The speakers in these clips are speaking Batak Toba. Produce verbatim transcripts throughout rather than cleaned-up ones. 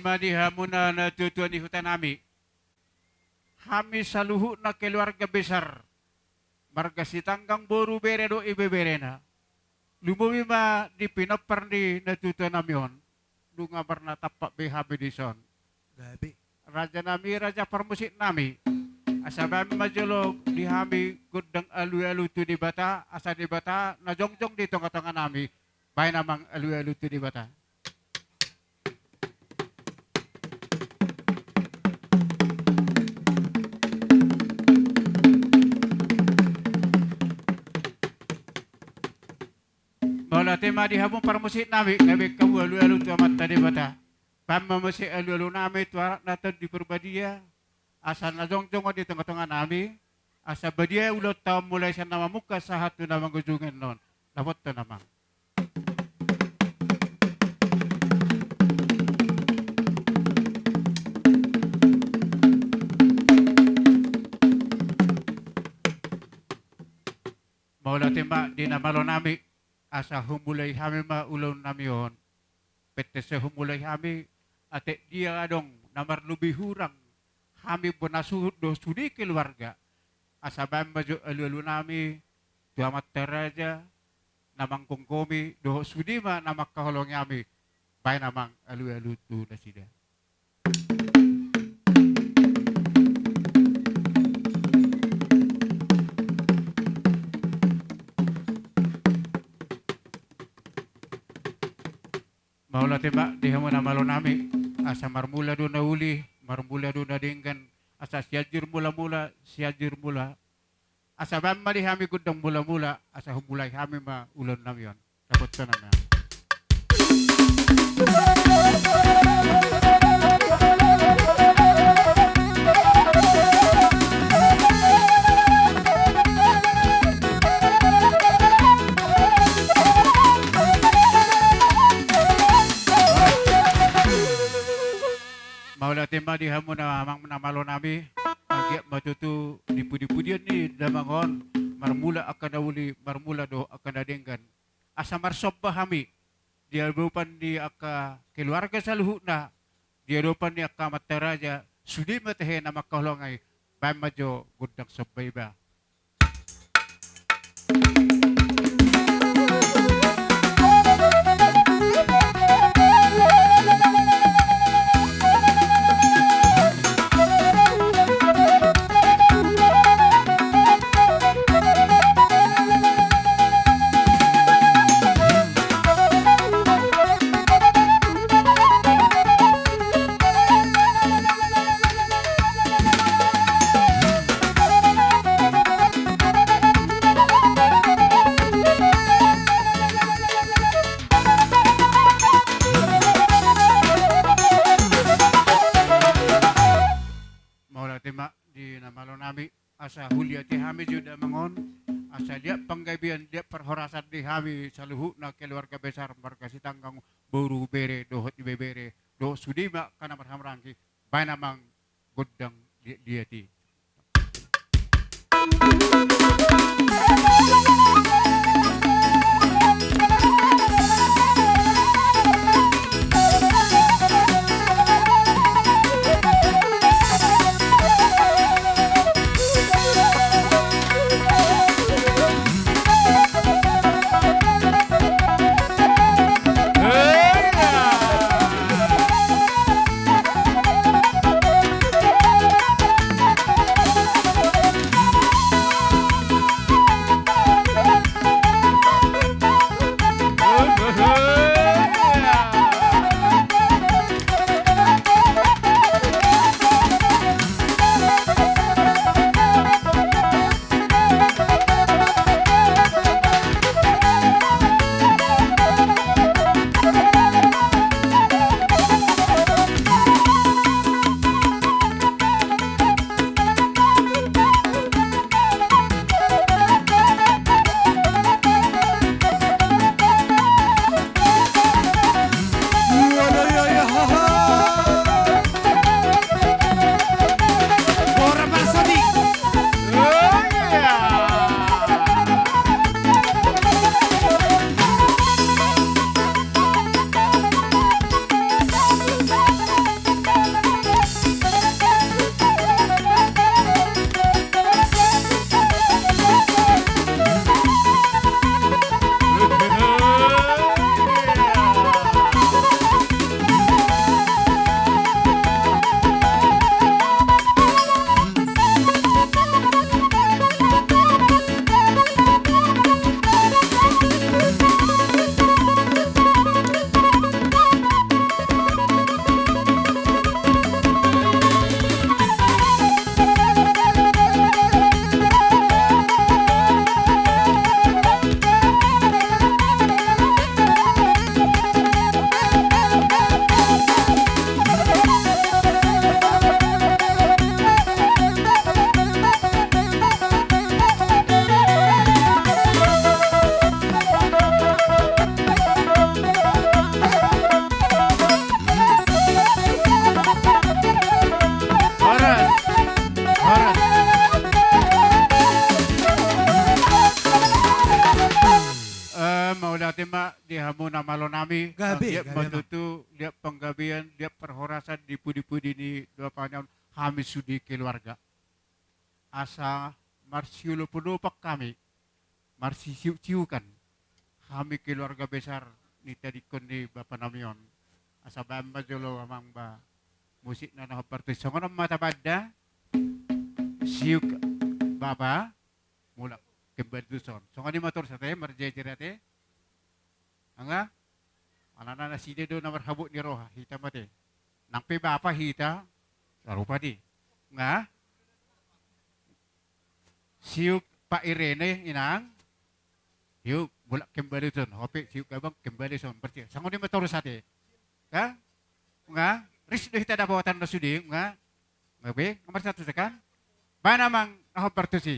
Ma di hamuna natuatua ni huta nami, hami saluhutna keluarga besar marga Sitanggang boru bere dohot ibeberena, lumobi ma di pinompar ni natuatua nami on, nunga marnatampak be hami dison. Gabe. Raja nami, raja parmusik nami, asa baen ma jolo di hami gondang alualu tu Debata, asa Debata na jongjong di tongatonga nami, baen amang alualu tu Debata. Mauliate ma di hamu parmusik nami, gabe hamu alualu tu Amanta Debata. Baen ma muse alualu nami tu anak na tondi Parbadia, asa na jongjong on di tongatonga nami, asa badia ulaonta on mulai sian na mamungka sahat tu na mangujungi on. Dapothon amang. Mauliate ma di na malo nami, asa humulai hami ma ulaon nami on. Pette sai humulai hami, atik dia adong na marlobi hurang, hami bona suhut dohot sude keluarga, asa baen ma jo alualu nami tu amanta raja na manggomgomi dohot sude ma na mangkaholongi hami, baen amang alualu tu nasida. Mauliate ma di hamu na malo nami, asa marmula do na uli, marmula do na denggan, asa Sianjur Mulamula, Sianjur Mula. Asa baen ma di hami gondang mulamula, asa humulai hami ma ulaon nami on. Dapothon amang. Mauliate ma di hamu na amang na malo nami, anggiat ma tutu di pudipudian ni damang on, marmula angka na uli, marmula dohot angka na denggan. Asa marsomba hami di adopan ni angka keluarga saluhutna, di adopan ni angka amanta raja, sude ma tahe na mangkaholongi, baen ma jo gondang somba iba. Mauliate ma di na malo nami, asa huliate hami jo damang on, asa liat panggabean, liat parhorasan di hami saluhutna keluarga besar marga Sitanggang boru bere dohot ibebere, dohot sude ma angka na marhahamaranggi, baen amang gondang liatliat i. Di hamu na malo nami, gabe, liat gabe, ma tutu, liat panggabean, liat parhorasan di pudi-pudi ni dua panyaun hami sude keluarga. Asa marsiolopan-olopan hami, marsisiuk-siukan hami keluarga besar ni tadingkon ni bapa nami on. Asa baen ma jolo amang ba musikna na hombar tusi. Songon on ma tabanda, siuk bapa, mulak kembali tuson. Songon i ma torus ate, marjejer ate. Nga? Alana nasida do na marhabot ni roha, hita ma ate. Nang pe bapa hita, sarupa di. Nga? Siuk Pak Irene, inang. Siuk, mulak kembali tuson. Ho pe, siuk abang, kembali tuson. Berarti, songon i ma torus ate. Nga? Nga? Ris do hita dapotan na sude, nga? Nga be, nomor satu tekan. Baen amang, na hombar tusi.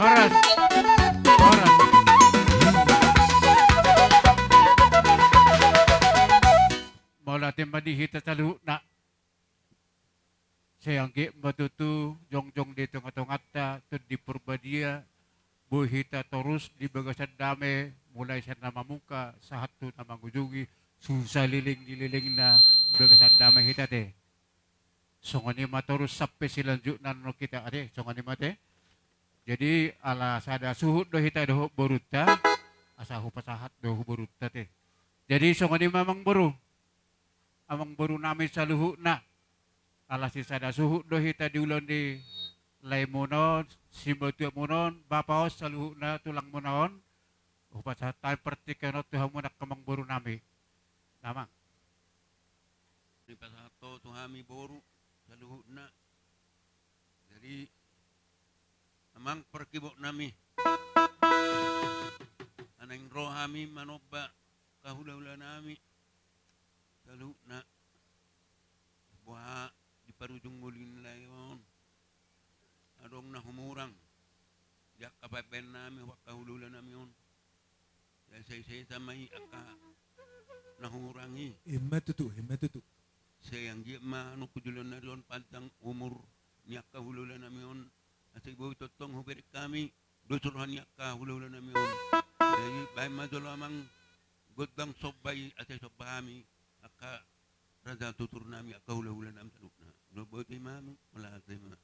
Horas. Horas. Mauliate ma di hita saluhutna. Sai anggiat ma tutu jongjong di tonga-tonganta Tondi Porbadia, boi hita torus di bagasan dame, mulai sian na mamungka sahat tu na mangujungi, tu saleleng ni lelengna bagasan dame hita ate. Songon i ma torus sampe silanjutna annon hita ate, songon i ma ate. Jadi ala sada suhut do hita dohot borunta, asa hupasahat do tu borunta ate. Jadi songon i ma amang boru. Amang boru nami saluhutna. Ala sisada suhut do hita di ulaon ni laemon on, simatuamuna on, bapa on, saluhutna tulangmuna on, hupasahat hami partingkian on tu hamuna angka amangboru nami. Damang. Dipasahat ho tu hami boru saluhutna. Jadi, amang parkibot nami, naeng ro hami manomba angka hulahula nami saluhutna. Boha di parujung ngolu ni lae on adong na humurang di angka baen nami, angka hulahula nami on. Sai sesa ma i angka na humurang i. Ima tutu, ima tutu. Sai anggiat ma nunga jolo nari on panjang umur ni angka hulahula nami on. Asa boi tongtong hubereng hami dos roha ni angka hulahula nami on. Jadi baen ma jolo amang gondang somba i asa somba hami angka raja tutur nami, angka hulahula nami saluhutna. Molo boi, ima amang, molo aha, ima.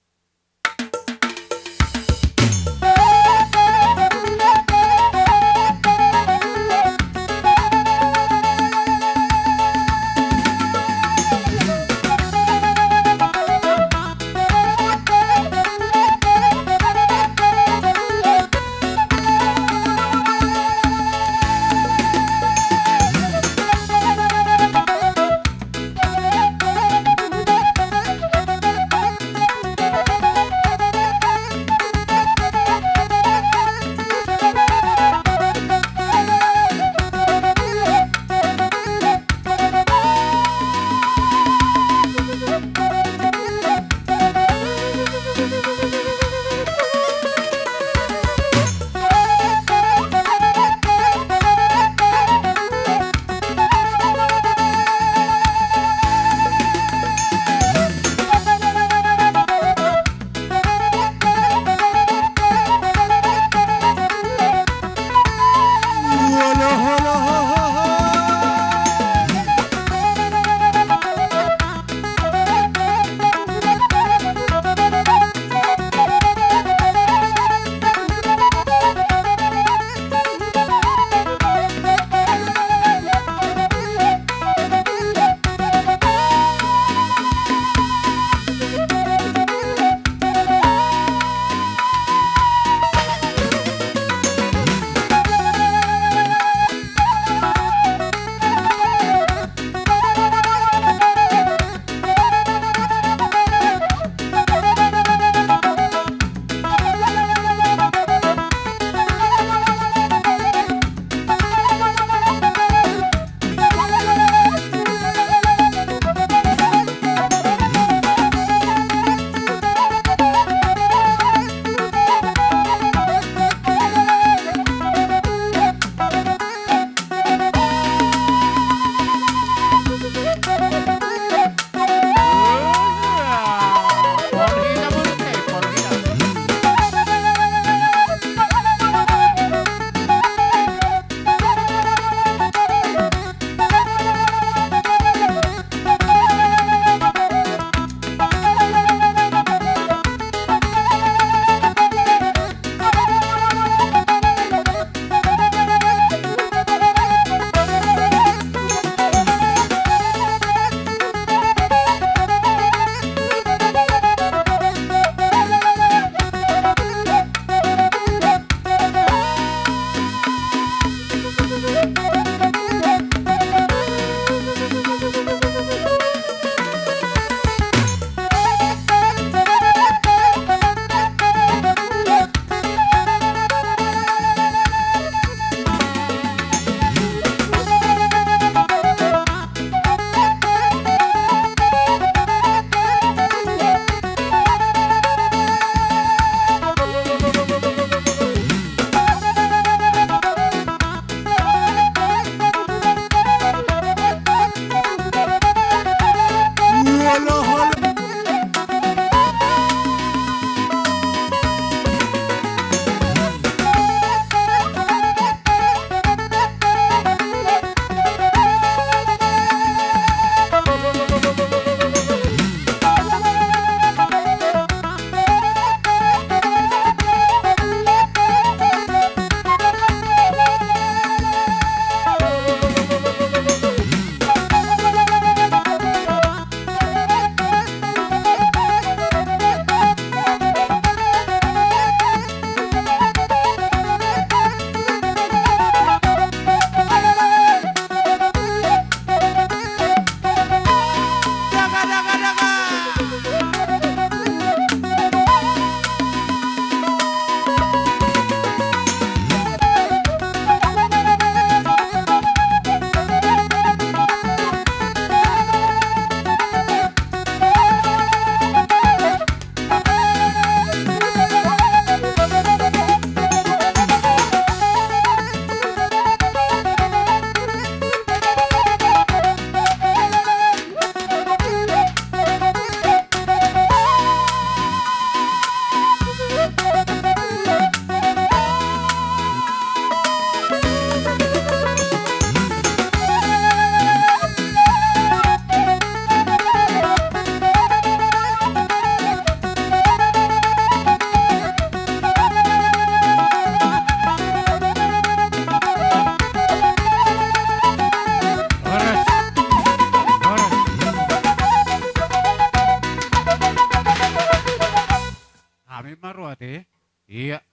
Iya.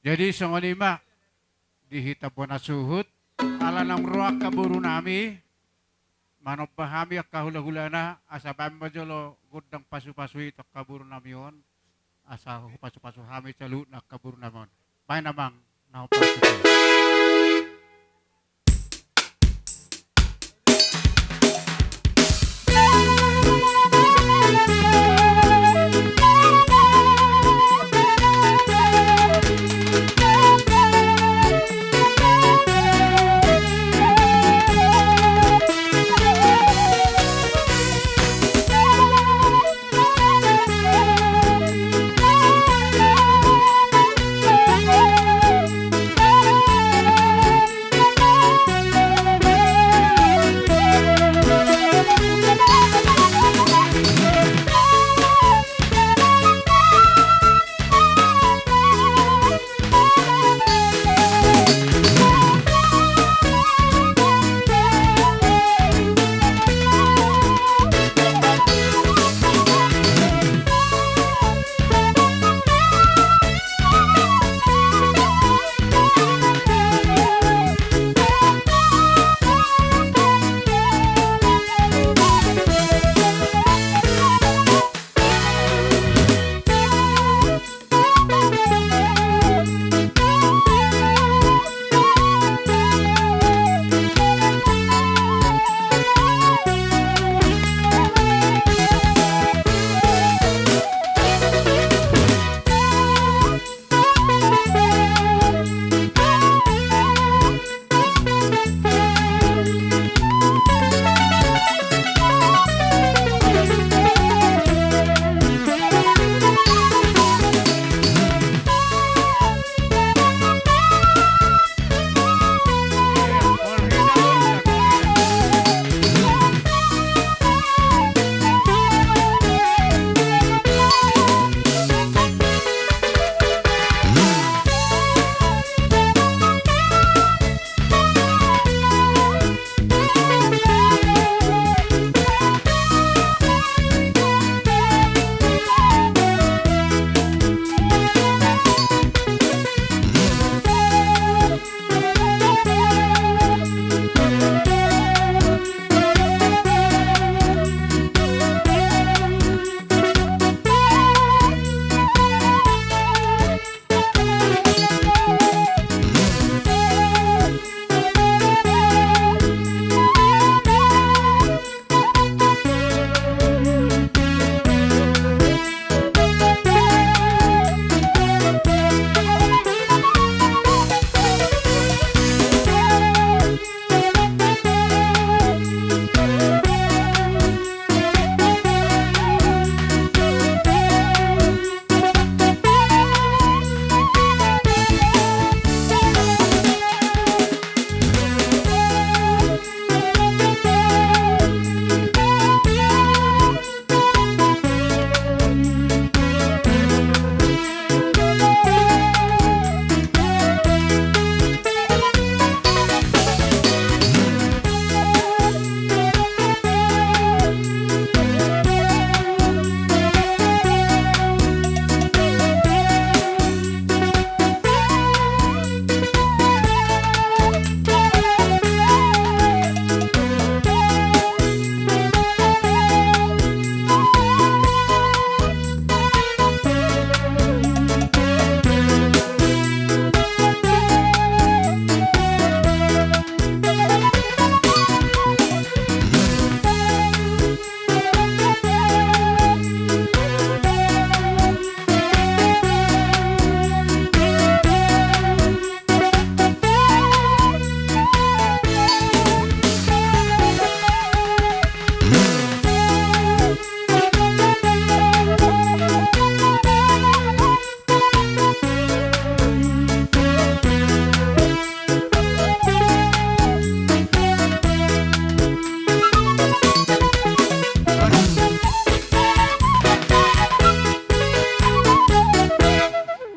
Jadi songon i ma di hita bona suhut, ala naung ro angka boru nami, manomba hami angka hula-hulana, asa baen ma jolo gondang pasu-pasu i tu angka boru nami on, asa hupasu-pasu hami saluhutna angka boru nami on. Baen amang, na hupasu.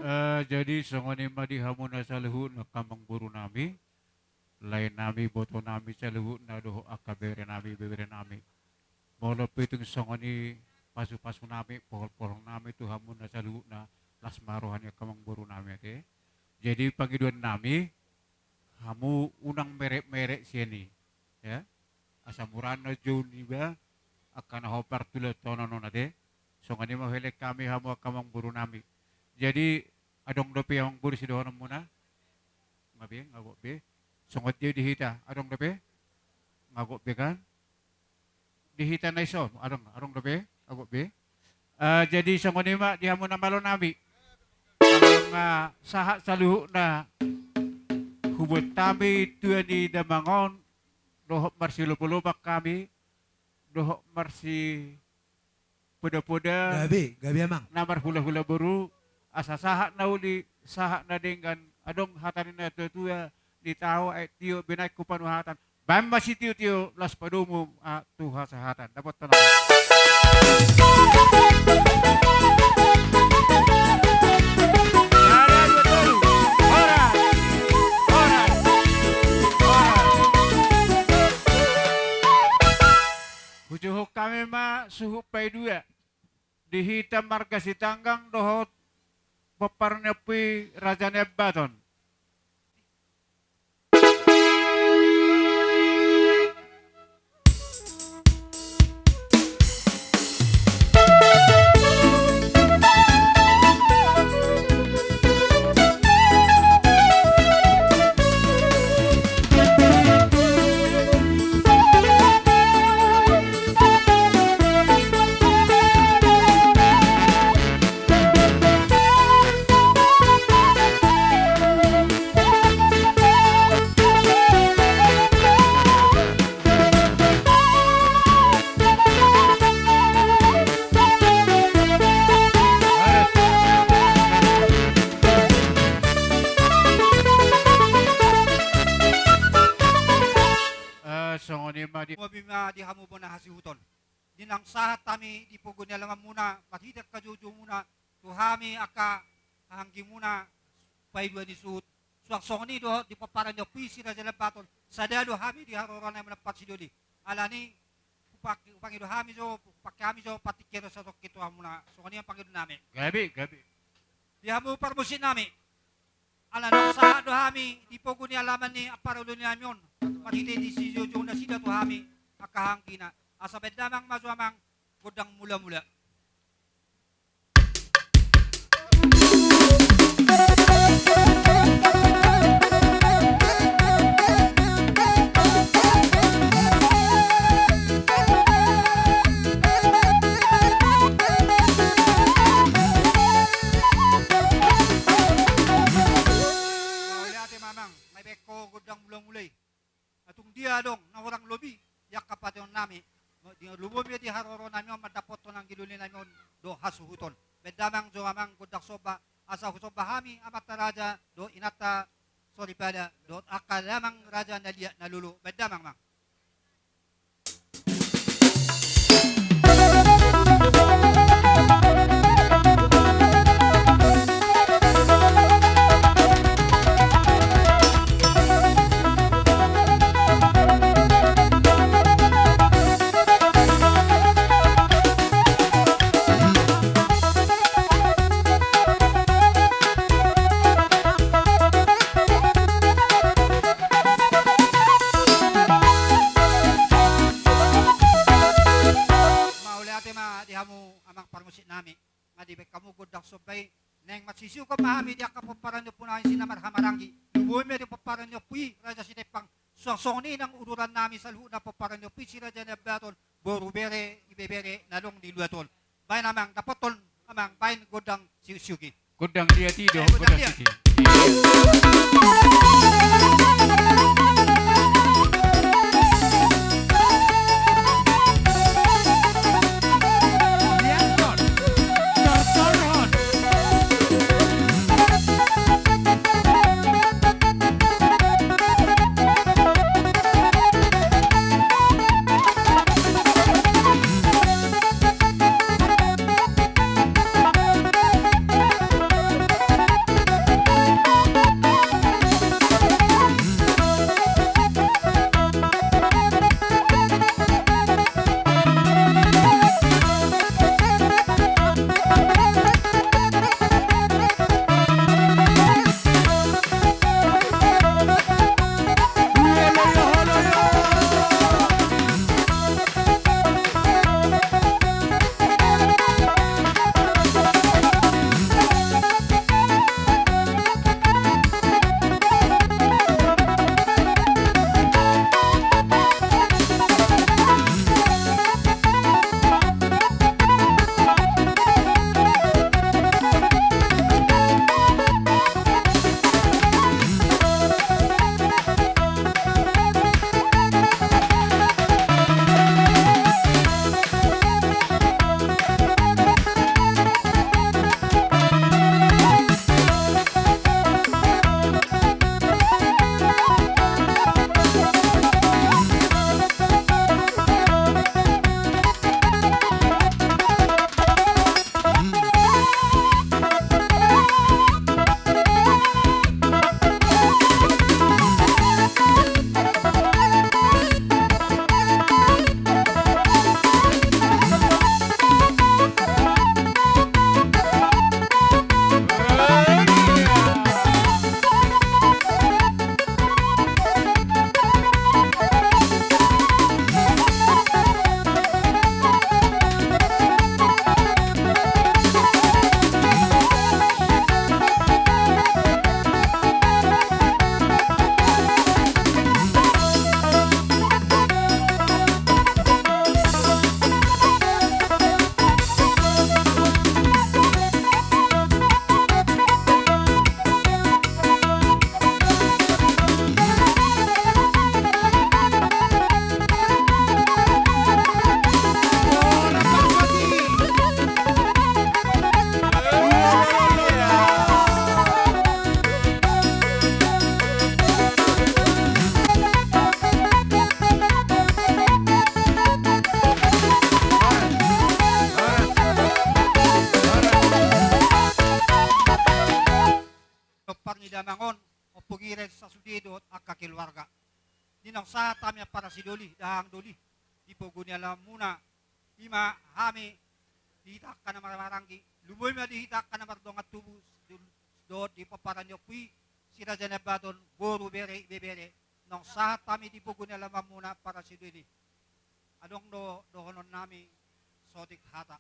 Eh, jadi songon i ma di hamuna saluhutna angka amangboru nami, lae nami, iboto nami saluhutna dohot angka bere nami, ibebere nami. Molo pe tung songon i pasu-pasu nami, pohol-pohol nami tu hamuna saluhutna, Las ma roha ni angka amangboru nami ate. Jadi pangidoan nami, hamu unang merek-merek sian i, ya. Asa murana jou niba angka na hombar tu laut on ate. Songon i ma huelek hami hamu angka amangboru nami. Jadi adong dope amangboru sidohononmuna? Nga be, nga gok be. Songon dia di hita, adong dope? Nga gok be kan? Di hita na iso, adong, adong dope? Nga gok be. Eh, jadi songon i ma di hamu na malo nami. Nga sahat saluhutna hubuat hami tua ni damang on, dohot marsilopolopan hami, dohot marsi poda-poda. Gabe, gabe amang. Na marhula-hula boru, asa sahat na uli, sahat na denggan, adong hata ni na tua-tua, nitau aek tio binahen tu panuhatan. Baen ma sitio-tio, las padomu, ah, tu hasahatan. Dapothon. Sada, dua, tolu. Horas. Horas. Horas. Hujuhuk hami ma suhut paidua di hita marga Sitanggang dohot pomparan ni ompu i Raja Naiambaton. Eh, songon i ma di, hobi ma di hamu bona hasuhuton. Di naung sahat hami di pogu ni alamanmuna, marhite angka joujoumuna, tu hami angka hahaanggimuna, paidua ni suhut. Suang songon i dohot di pomparan ni ompu i si Raja Naiambaton, sada do hami di haroro nami na parsidoli. Alani, hupake, hupangido hami jo, hupake hami jo partingkian on satongkin tu hamuna, songon i ma pangido nami. Gabe, gabe. Di hamu parmusik nami. Ala naung sahat do hami di pogu ni alaman ni ampara ulu nami on, marhite di sijoujou nasida tu hami angka hahaanggina. Asa baen damang ma jo amang gondang mulamula. Mauliate ma amang, na dibaen ho gondang mulamula i. Tung dia adong na hurang lobi di angka pateon nami, di lumobi ma di haroro nami on mandapothon anggi doli nami on dohot hasuhuton. Baen damang jo amang gondang somba, asa husomba hami amanta raja dohot inanta soripada dohot angka damang raja na liat na lolo. Baen damang amang. Mauliate ma di hamu amang parmusik nami. Nga dibaen hamu gondang somba i, naeng marsisiukon ma hami di angka pomparan ni ompu nami si na marhahamaranggi. Lumobi ma di pomparan ni ompu i Raja Sitempang. Suang songon i nang uduran nami saluhutna pomparan ni ompu i si Raja Naiambaton, boru bere, ibebere na adong di luat on. Baen amang, dapothon amang, baen gondang siuksiuk i. Gondang liat i do, eh, gondang liat. Gondang siti. Hami ampara sidoli, dahahang doli, di pogu ni alamanmuna, i ma hami di hita angka na marhahamaranggi, lumobi ma di hita angka na mardongan tubu, dohot di pomparan ni ompu i, si Raja Nai Ambaton, boru, bere, ibebere, naung sahat hami di pogu ni alamanmuna ampara sidoli. Adong do dohononnami saotik hata.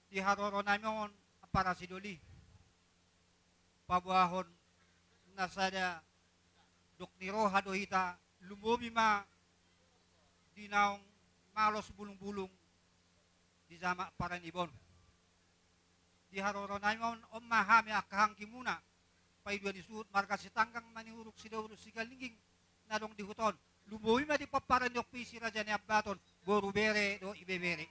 Di haroronami on ampara sidoli, paboahon na sada dok ni roha do hita, lumobi ma di naung malos bulungbulung di jamak paranibaon. Di haroronami on, on ma hami angka anggimuna, paidua ni suhut marga Sitanggang, Maniuruk, Sidauruk, Sigalingging, na adong di huta on. Lumobi ma di pomparan ni ompu i si Raja Nai Ambaton, boru, bere dohot ibebere.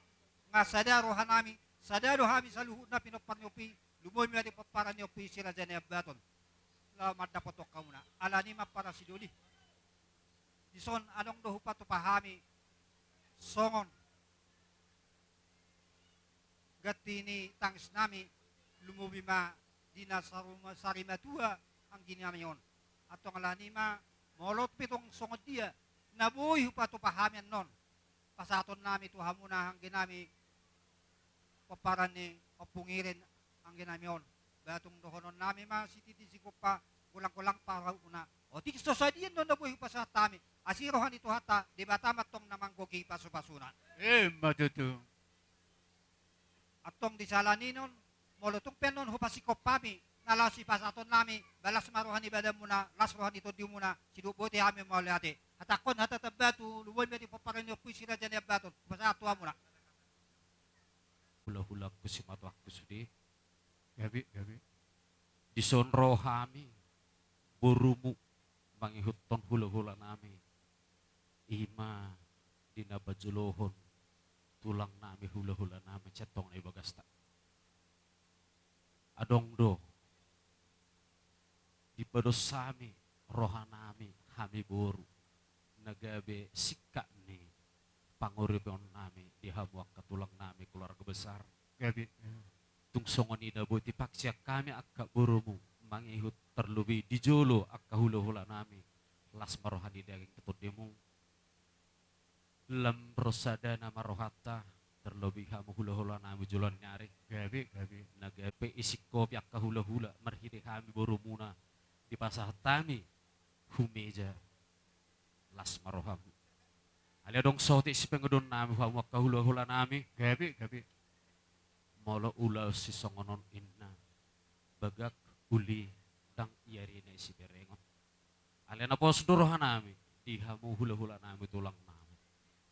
Nga sada rohanami, sada do hami saluhutna pinompar ni ompu i, lumobi ma di pomparan ni ompu i si Raja Nai Ambaton, laho mandapothon hamuna. Alani i ma ampara sidoli, dison adong do hupatupa hami songon ganti ni tangisnami, lumobi ma di na saruma-, sarimatua angginami on. Antong alani i ma, molo pe tong songon dia na boi hupatupa hami annon, pasahatonnami tu hamuna angginami, pomparan ni Ompung Iren, angginami on. Ba tung dohononnami ma sititi sigompa, golanggolang pangarahutna. Otik so sadia annon na boi hupasahat hami, asi roha ni Tuhanta Debata ma antong na manggohi pasupasuna. Emma tutu. Antong di siala ni on, molo tung pe annon hupasingkop hami, na laos sipasahatonnami, ba las ma roha ni badanmuna, las roha ni tondimuna, sidok boti hami mauliate. Hatangkon hata tamba tu, lumobi ma di pomparan ni ompu i si Raja Nai Ambaton, hupasahat tu hamuna. Hulahulangku, simatuangku sude. Gabe, gabe. Dison ro hami, borumu, mangihuthon hulahulanami. I ma di na pajolohon tulangnami, hulahulanami, sian tonga ni bagasta. Adong do dipados hami rohanami, hami boru, na gabe singkat ni panguripeonnami di hamu angka tulangnami, keluarga besar. Gabe. Tung songon i na boi tipaksian hami angka borumu mangihut, tarlobi di jolo angka hulahulanami, las ma roha ni daging tu tondimuna. Lam ro sada nama rohanta, tarlobi hamu hulahulanami joloan ni ari. Gabe, gabe. Na gabe isingkopi angka hulahula marhite hami borumuna, dipasahat hami hu meja, las ma rohamu. Alai adong saotik sipangidoonnami hu hamu angka hulahulanami. Gabe, gabe. Molo ulaon sisongon on ninna, bagak uli ndang i ari na i siberengon. Alai na pos do rohanami di hamu hulahulanami, tulangnami,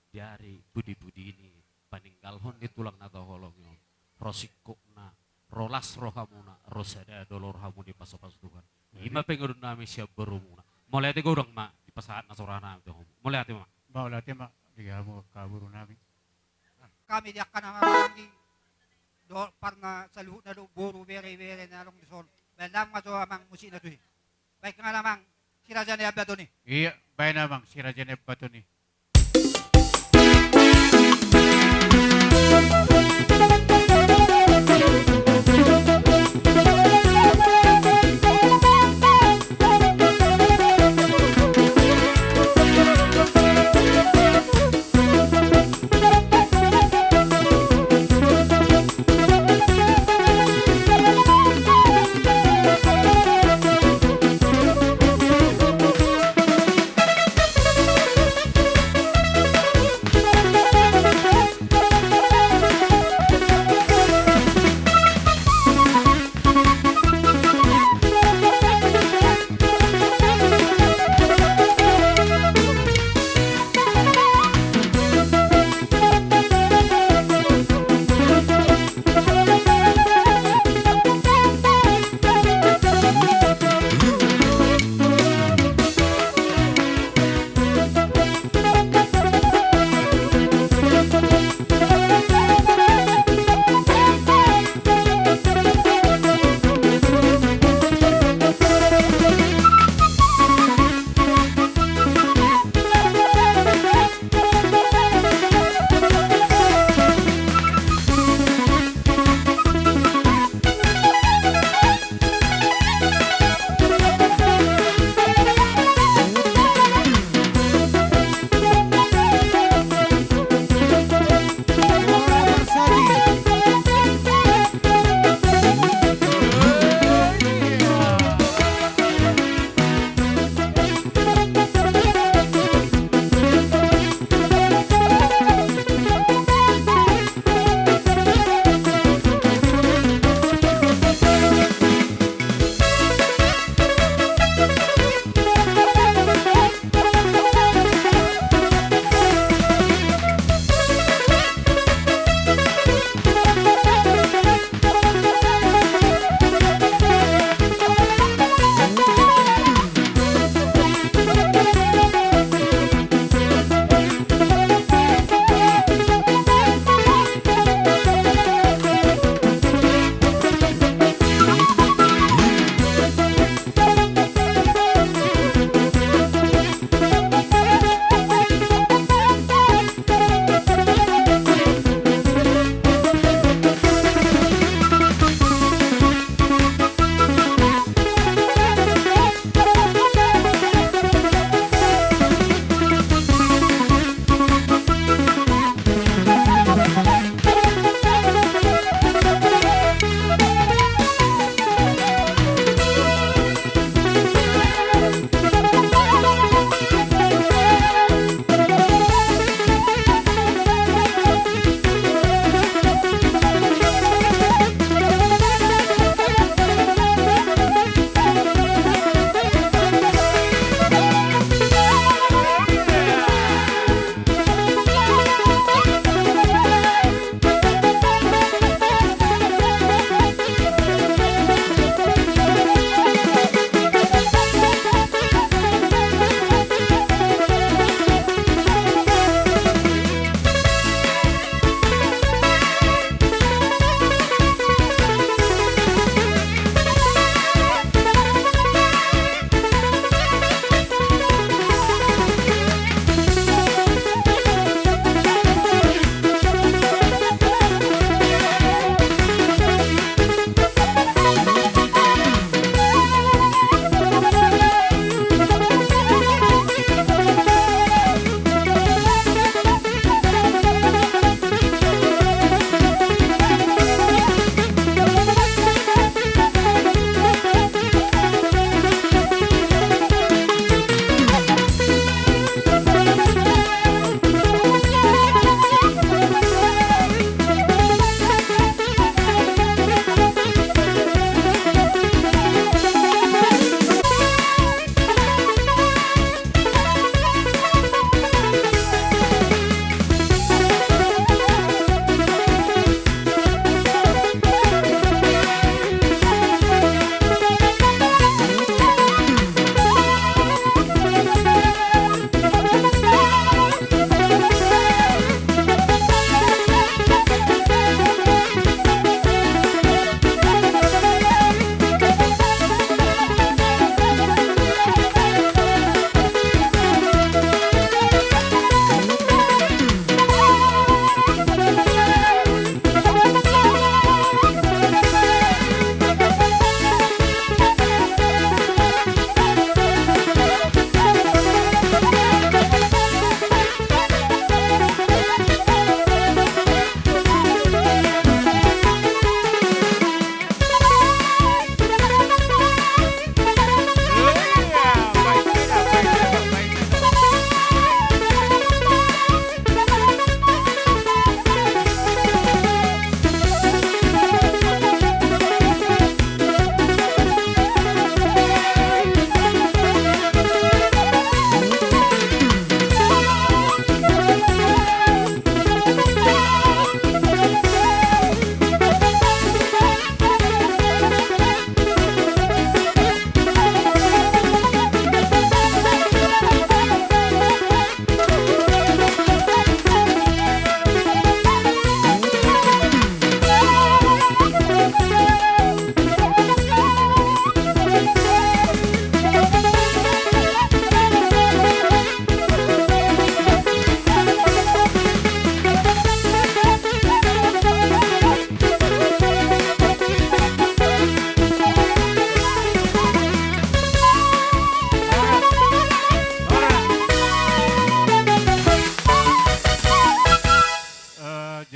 di ari pudipudi ni paninggalhon ni tulang na taholongi on, ro singkopna, ro las rohamuna, ro sada do rohamu dipasupasu Tuhan. I ma pangidoonnami sian borumuna. Mauliate godang ma, dipasahat na so rohanami tu hamu. Mauliate ma. Mauliate ma di hamu angka borunami. Hami di angka na marhahamaranggi dohot parna saluhutna do, boru, bere, ibebere na adong dison. Baen damang ma jo amang musikna tusi. Baen ma damang, si Raja Nai Ambaton i. Iya, baen damang, si Raja Nai Ambaton i.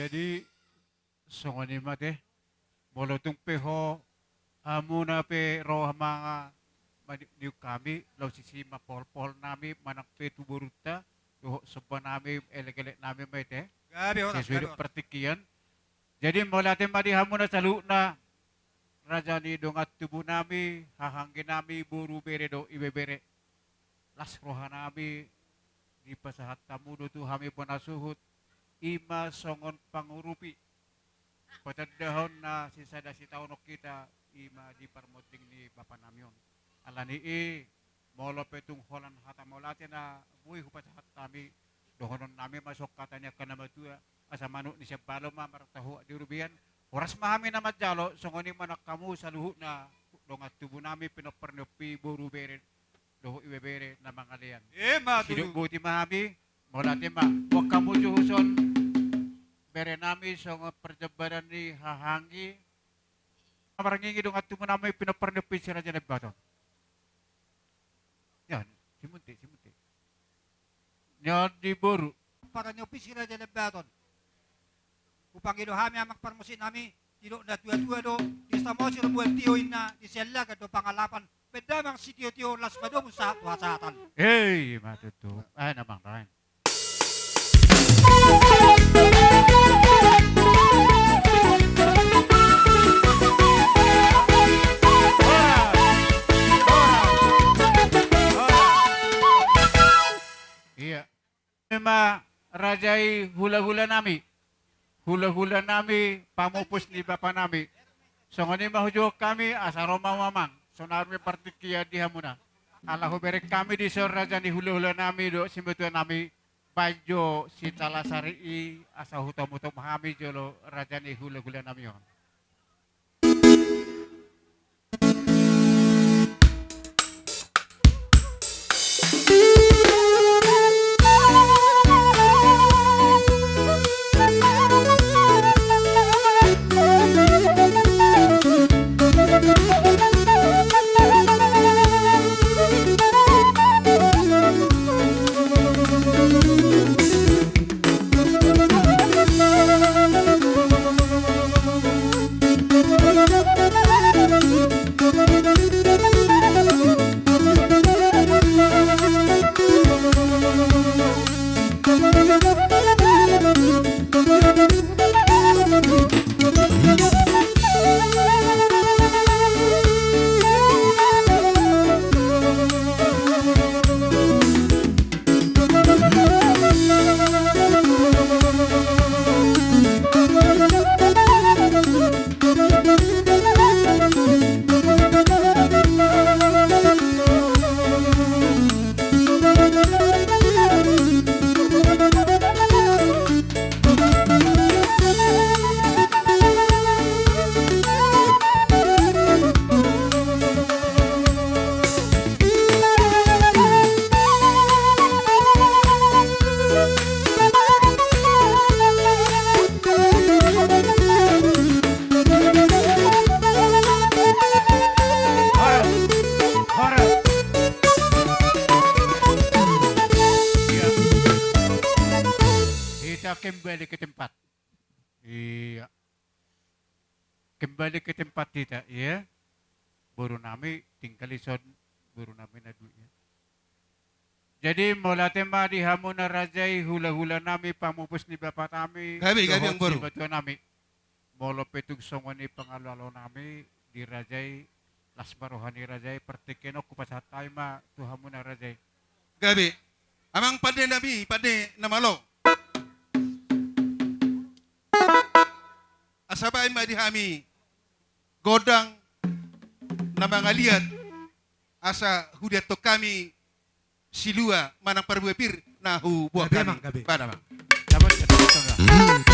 Jadi, songon i ma te, molo tung pe ho, hamuna pe ro ma, ma ni, niuk hami, laos isi ma pohol-pohol nami, manang pe tu borunta, dohot somba nami, elek-elek nami ma i te. Gabe horas, sesuai gabe horas. Partingkian. Jadi, mauliate ma di hamuna saluhutna, raja ni dongan tubu nami, haha anggi nami, boru, bere dohot ibebere. Las roha nami, dipasahat hamu do tu hami bona suhut, i ma songon pangurupi. Patandahon na sisada sitaonon hita, i ma di parmonding ni bapa nami on. Alani i, molo pe tung holan hata mauliate na boi hupasahat hami, dohonon nami ma songon hata ni angka na matua, asa manuk ni siambalo ma martahuak di robean, horas ma hami na manjalo, songon i ma nang hamu saluhutna, dongan tubu nami, pinompar ni ompu, boru, bere, dohot ibebere na mangalean. Ima tutu. Sidok boti ma hami, mauliate ma, boan hamu jo huson, bere nami, songon parjambaran ni haha anggi, marngingi dongan tubu nami, pinompar ni ompu si Raja Nabaton. Ya, si Munte, si Munte. Nion di boru. Pinompar ni ompu si Raja Nabaton. Hupangido hami amang parmusik nami, didok na tua-tua do, di Samosir buat tio inna, di Siallagan do pangalapan, bahen damang sitio-tio, las ma domu sahat tu hasahatan. Hei, ima tutu. Ai, na bang, bang. Ia. Ima raja i hula-hula nami. Hula-hula nami, pamupus ni bapa nami. Songon i ma hujou hami, asa ro ma hamu amang. Sonari ma partingkian di hamuna. Ala hubereng hami dison raja ni hula-hula nami dohot simatua nami. Baen jo sitala sari i, asa hutomu-tomu hami jolo raja ni hula-hula nami on. Hita kembali ke tempat. Ia. Kembali ke tempat hita, ia. Boru nami tinggal dison, boru nami na dua, ia. Jadi, mauliate ma di hamuna raja i, hula-hula nami, pamupus ni bapa nami, gabe, gabe, dohot amang boru, simatua nami. Molo pe tung songon i pangalo-alo nami di raja i, las ma roha ni raja i, partingkian on hupasahat hami ma tu hamuna raja i. Gabe. Amang pande nami, pande na malo. Asa baen ma di hami gondang na mangaliat, asa hudiathon hami silua manang parbue pir na huboan hami. Gabe, amang, gabe. Baen, amang. Dapat, dapat, dapat.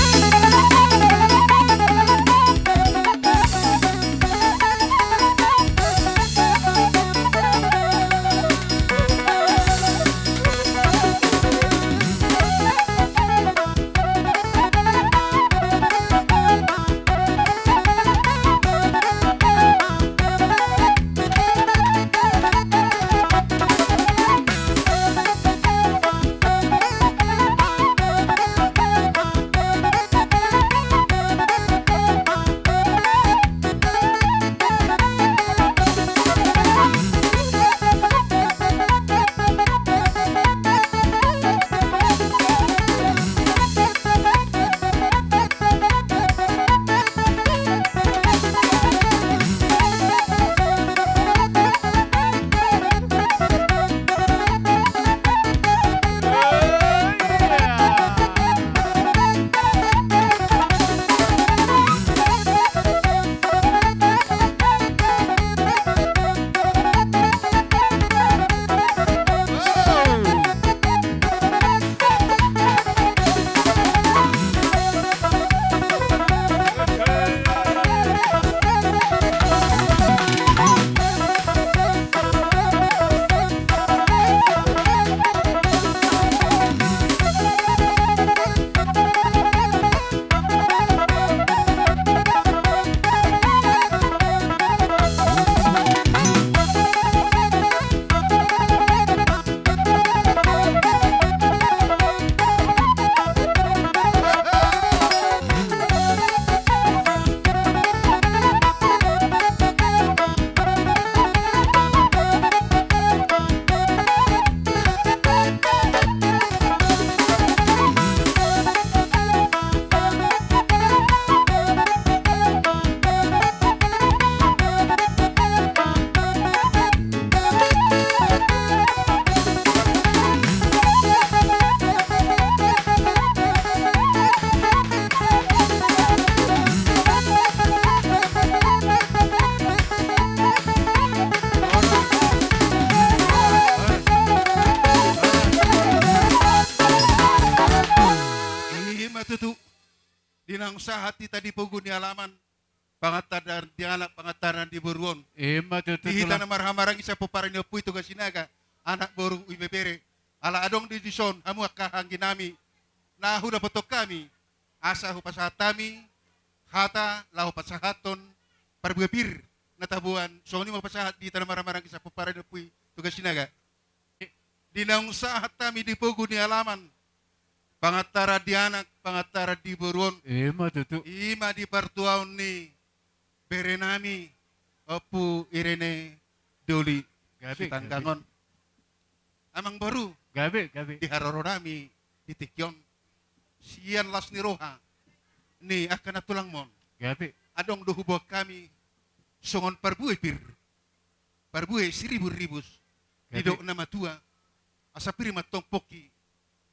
Tu, di naung sahat hita di pogu ni alaman, pangantaran di anak, pangantaran di boru on. Ima tutu. Di hita na marhahamaranggi sapomparan ni Ompu i Toga Sinaga, anak, boru, ibebere. Ala adong do dison hamu angka anggi nami na hudapothon hami, asa hupasahat hami hata laho pasahathon parbue pir na taboan. Songon i ma hupasahat di hita na marhahamaranggi sapomparan ni Ompu i Toga Sinaga. Di naung sahat hami di pogu ni alaman, pangantaran di anak, pangantaran di boru on. Ima tutu. Ima di partuaon ni bere nami Ompu Irene Doli. Gabe, Sitanggang on. Amang boru. Gabe, gabe. Di haroro nami di tingki on, sian las ni roha ni angka na tulangmon, gabe, adong do huboan hami songon parbue pir, parbue siribur-ribus. Gabe. Didok na matua, asa pir ma antong pongki,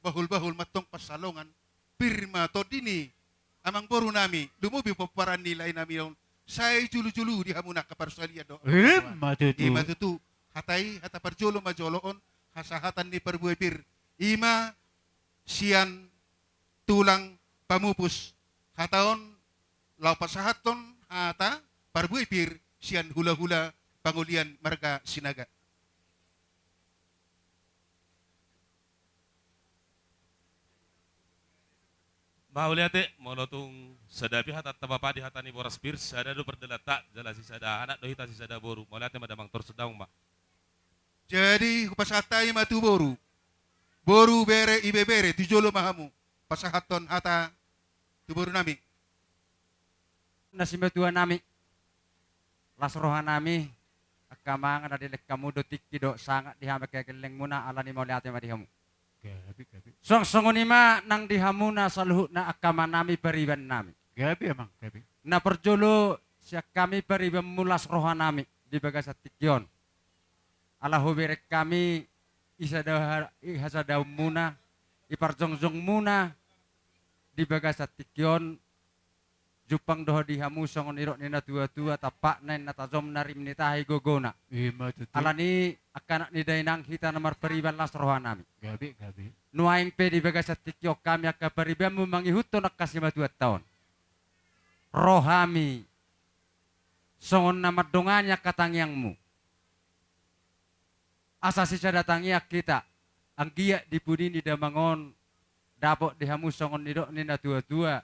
bahul-bahul ma antong pansalongan. Pir ma tondi ni amang boru nami, lumobi pomparan ni lae nami on, sai julu-julu di hamu na angka parsalian do. Ima tutu. Ima tutu. Hata i, hata parjolo ma jolo on, hasahatan ni parbue pir. Ima sian tulang pamupus. Hata on laho pasahathon hata parbue pir sian hula-hula pangolian marga Sinaga. Mauliate, molo tung sada pe hatanta bapa di hata ni boras pir, sada do pardalanan ta, jala sisada anak do hita sisada boru. Mauliate ma damang, torus daong ma. Jadi hupasahat hami ma tu boru. Boru, bere, ibebere, tu jolo ma hamu pasahathon hata tu boru nami. Na simatua nami, las roha nami, angka amang, na dilehon hamu do tingki dohot sangap di hami angka gellengmuna, alani mauliate ma di hamu. Gabe, gabe. Suang songon i ma nang di hamuna saluhutna angka amang nami, pariban nami. Gabe, amang, gabe. Na parjolo sian hami paribanmu las roha nami di bagasan tingki on. Ala hubereng hami i sada ha-, i hasadaonmuna, i parjongjongmuna di bagasan tingki on, jumpang do di hamu songon nidok ni na tua-tua, tampakna inna tajomna, rim ni tahi gogona. Ima tutu. Alani angka anak ni dainang, hita na marpariban las roha nami. Gabe, gabe. Nuaeng pe di bagasan tingki on hami angka paribanmu mangihuthon angka simatuanta on. Ro hami songon na mandongani angka tangiangmu. Asa sisada tangiang hita, anggiat di pudi ni damang on, dapot di hamu songon nidok ni na tua-tua,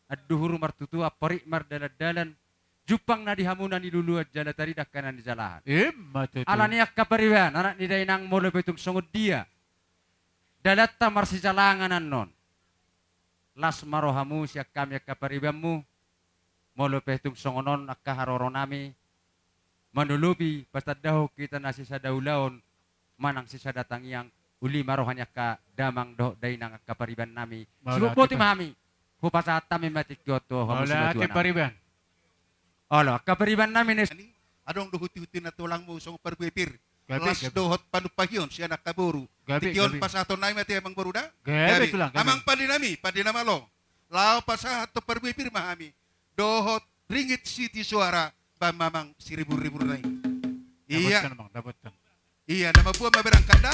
anduhur martutua, amporik mardalan-dalan, jumpang na di hamu na niluluan jala tarida angka na nijalahan. Ima tutu. Alani angka pariban, anak ni dainang, molo pe tung songon dia dalanta marsijalangan annon, las ma rohamu sian hami angka paribanmu. Molo pe tung songon on angka haroro nami, manolopi patandahon hita na sisada ulaon manang sisada tangiang, uli ma roha ni angka damang dohot dainang angka pariban nami. Mauliate. Sibuk boti ma hami. Hupasahat hami ma tingki on tu hamu. Mauliate, simatuana. Pariban. Olo, angka pariban nami na i. Adong do huti-huti na tulangmu songon parbue pir. Gabe, las, gabe. Dohot panumpahion sian angka boru. Gabe, gabe. Tingki on pasahaton nami ma tu amang boru da? Gabe, gabe. Tulang, gabe. Amang pande nami, pande na malo. Laho pasahathon parbue pir ma hami. Dohot ringgit sitio soara, ba mamang siribur-ribur na i. Iya. Dapothon, amang, dapothon. Iya, na mambuat ma berangkat da.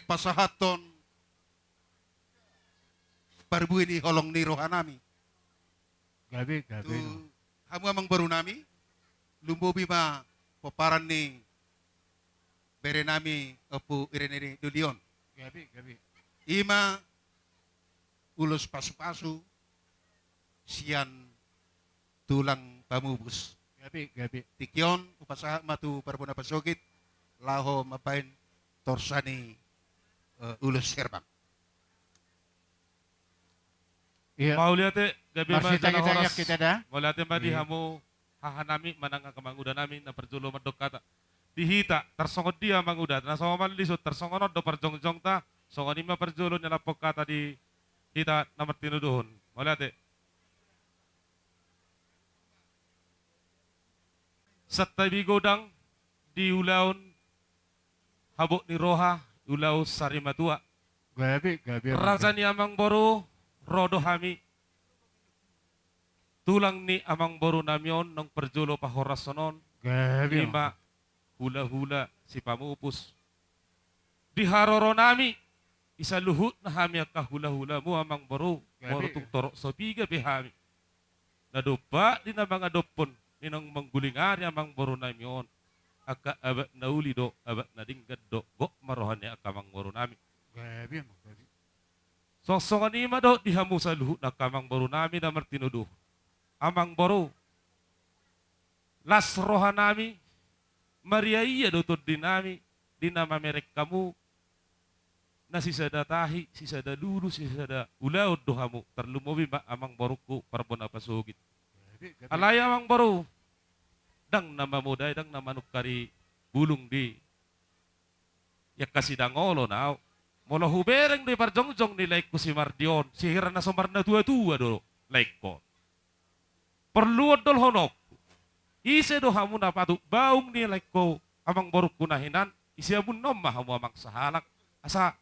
Pasahathon parbue ni holong ni rohanami. Gabe, gabe. Tu hamu amangboru nami, lumobi ma pomparan ni bere nami Ompu Irenee Doli on. Gabe, gabe. I ma ulos pasupasu sian tulang pamupus. Gabe, gabe. Tingki on hupasahat ma tu parbona pasogit laho mambahen torsa ni, eh, ulos herbang. Iya. Mauliate, gabe ma jala horas. Mauliate ma di hamu hahanami manang angka amanguda nami na parjolo mandok hata. Di hita tarsongon dia amanguda, na so malisut tarsongon on do parjongjongta, songon i ma parjolo ni lampok hata di hita na martinodohon. Mauliate. Santabi godang di ulaon habot ni roha, ulaon sarimatua. Gabe, gabe. Raja ni amangboru, ro do hami. Tulang ni amangboru nami on naung parjolo pahorashon on. Gabe. I ma hulahula sipamupus. Di haroro nami, di saluhutna hami angka hulahulamu amangboru, gabe, molo tung torop so piga pe hami. Na dompak di na mangadophon ni naung mangguling ari amangboru nami on. Angka abad na uli do, abad na denggan do, gok ma roha ni angka amangboru nami. Gabe, amang, gabe. Songon i ma dohot di hamu saluhutna angka amangboru nami na martinodohon. Amangboru, las roha nami, mariaia do tondi nami, di na mamereng hamu, na sisada tahi, sisada lulu, sisada ulaon do hamu, tarlumobi ma amangborungku parbona pasogit. Gabe, gabe. Alai amangboru, ndang na mamodai, ndang na manungkari bulung di angka sidangolon ahu. Molo hubereng do i parjongjong ni laengku si Mardi on, sihira na so marnatuatua do laengkon. Porlu ondolhononku. Ise do hamu na patut baung ni laengku amangborungku na hinan, ise hamu, on ma hamu amang sahalak. Asa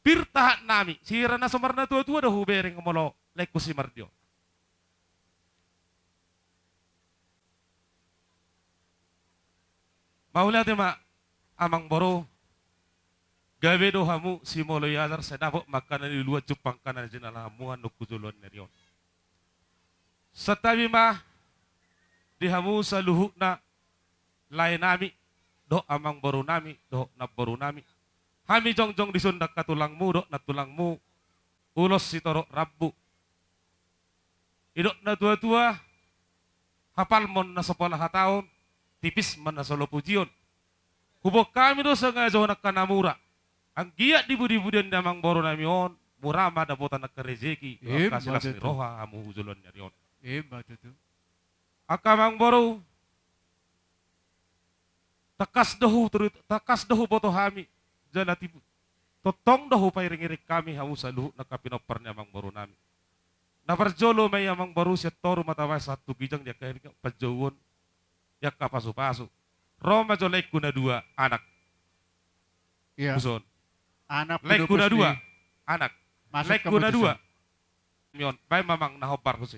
pir tahat nami, sihira na so marnatuatua do hubereng molo laengku si Mardi on. Mauliate ma, amangboru. Gabe do hamu simoloi ajar, sai dapot ma angka na niluluan jumpang angka na jinalahanmu annon tu joloan ni ari on. Santabi ma di hamu saluhutna lae nami, dohot amangboru nami, dohot namboru nami. Hami jongjong dison do angka tulangmu, dohot nantulangmu, ulos sitorop rambu. Didok natuatua, hapal ma on na so pola hataon, tipis ma na so lopujion. Huboan hami do sangajahon angka na mura. Anggiat di pudipudian ni amangboru nami on, mura ma dapotan angka rejeki, ima tutu, angka silas ni roha hamu tu joloan ni ari on. Ima tutu. Angka amangboru, tangkas do huturi-, tangkas do huboto hami, jala tibu-, tongtong do hupairingiring hami hamu saluhutna angka pinompar ni amangboru nami. Na parjolo ma i amangboru, sian toru ma tabaen sahat tu ginjang di angka panjouon, di angka pasupasu. Ro ma jo laengku na dua, anak. Iya. Tuson. Anak laengku na dua, anak. Laengku na dua. Mion, baen ma amang na hombar tusi.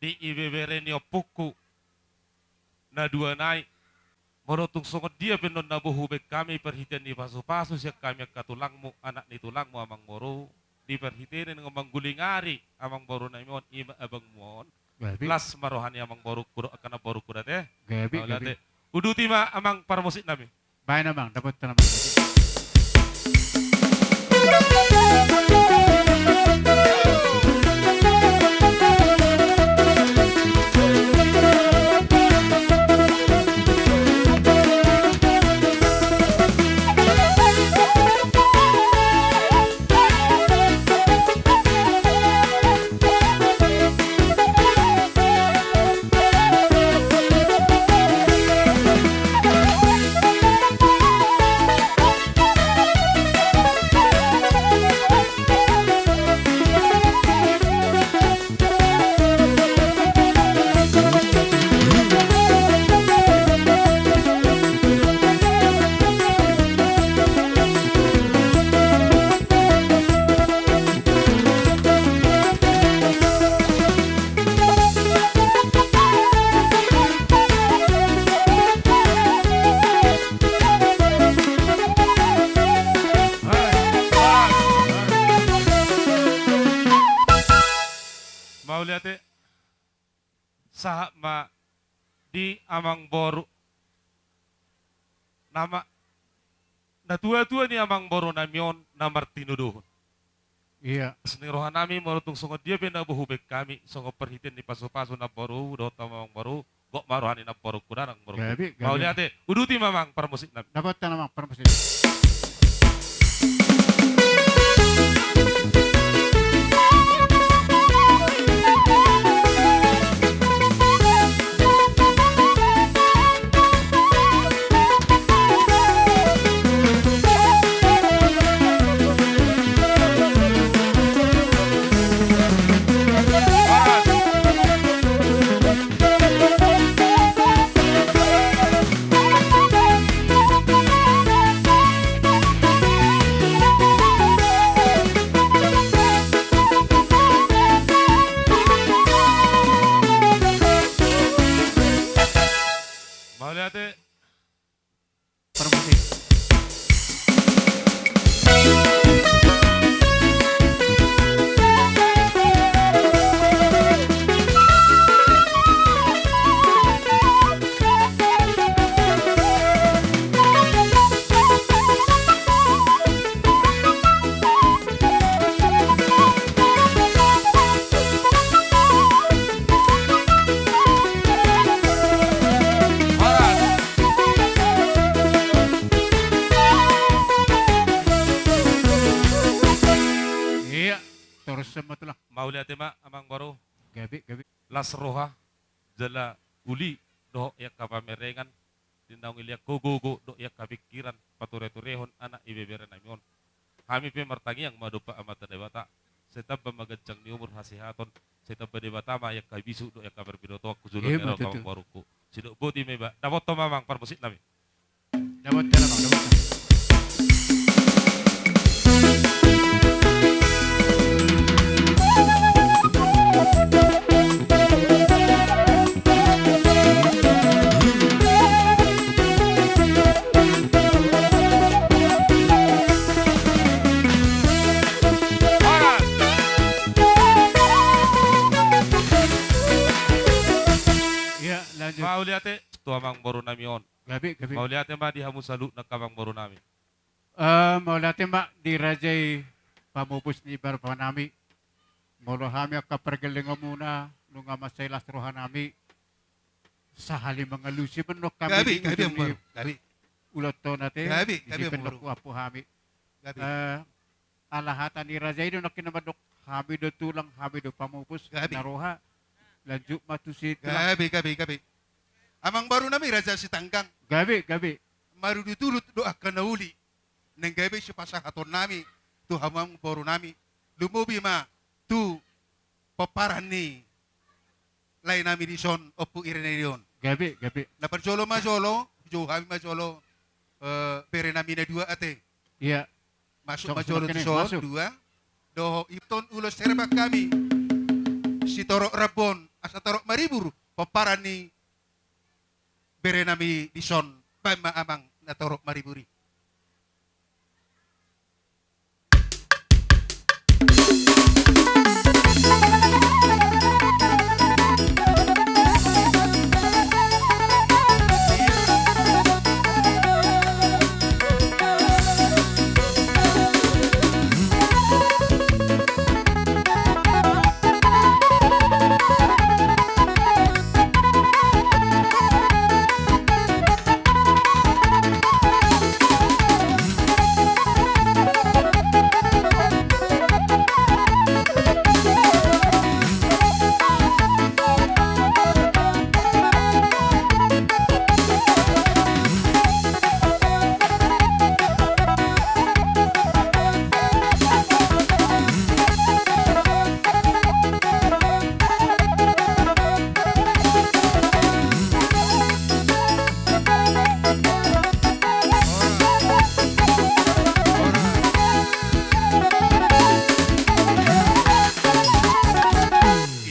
di ibebere ni ompungku na dua nai. Molo tung songon dia pe annon na boi hubaen hami parhitean ni pasupasu sian hami angka tulangmu, anak ni tulangmu amangboru, di parhitean na mangguling ari amangboru nami on, ima abangmu on. Gabe. Las ma roha ni amangborungku dohot angka namborungku da ate. Gabe, gabe. Uduti ma amang parmusik nami. Baen amang, dapotan amang. Mauliate. Sahat ma di amangboru. Nama, na tua-tua ni amangboru nami on na martinodohon. Ia. Las ni roha nami, molo tung songon dia pe na boi hubaen hami, songon parhitean ni pasupasu namboru dohot amangboru, gok ma roha ni namborungku da nang borungku. Gabe, gabe. Mauliate, uduti ma amang parmusik nami. Dapotan amang parmusik. Mauliate. Parmusik. Ia, torus ma tulang. Mauliate ma amangboru. Gabe, gabe. Las roha, jala uli, dohot i angka pamerengan, di naung ilean ho gogo dohot i angka pingkiran, pature-turehon anak ibebere nami on. Hami pe martangiang ma dompak Amanta Debata, sai tamba ma ganjang ni umur hasehaton, sai tamba Debata ma i angka bisu dohot i angka parbinotoan tu joloan ni ari on, amangborungku. Sidok boti ma iba, dapotan ma amang parmusik nami. Dapotan amang, dapotan. Ia, lanjut. Mauliate tu amangboru nami on. Gabe, gabe. Mauliate ma di hamu saluhutna angka amangboru nami. Eh, mauliate ma di raja i pamupus ni bapa nami. Molo hami angka pargellengonmuna, nunga mansai las roha nami. Sahali mangalusi ma annon hami. Gabe, di gabe, ujung ni amangboru. Gabe. Ulaon on ate. Gabe, gabe, amangboru. Di si pe annon huampu hami. Gabe. Eh, ala hata ni raja i do nangkin na mandok, hami do tulang, hami do pamupus. Gabe. Na roha, lanjut ma tusi tulang. Gabe, gabe, gabe. Amangboru nami Raja Sitanggang. Gabe, gabe. Marudut-udut do angka na uli. Nang gabe sipasahaton nami tu amangboru nami. Lumobi ma tu pomparan ni lae nami dison, Ompu Irenaion. Gabe, gabe. Na parjolo ma jolo, jou hami ma jolo, eh, bere nami na dua ate. Ia. Masuk ma jolo dison, dua. Dohot ipton ulos herbang hami. Sitorop Rambon, asa torop maribur pomparan ni berenami dison. Baen ma amang na torop maribur i.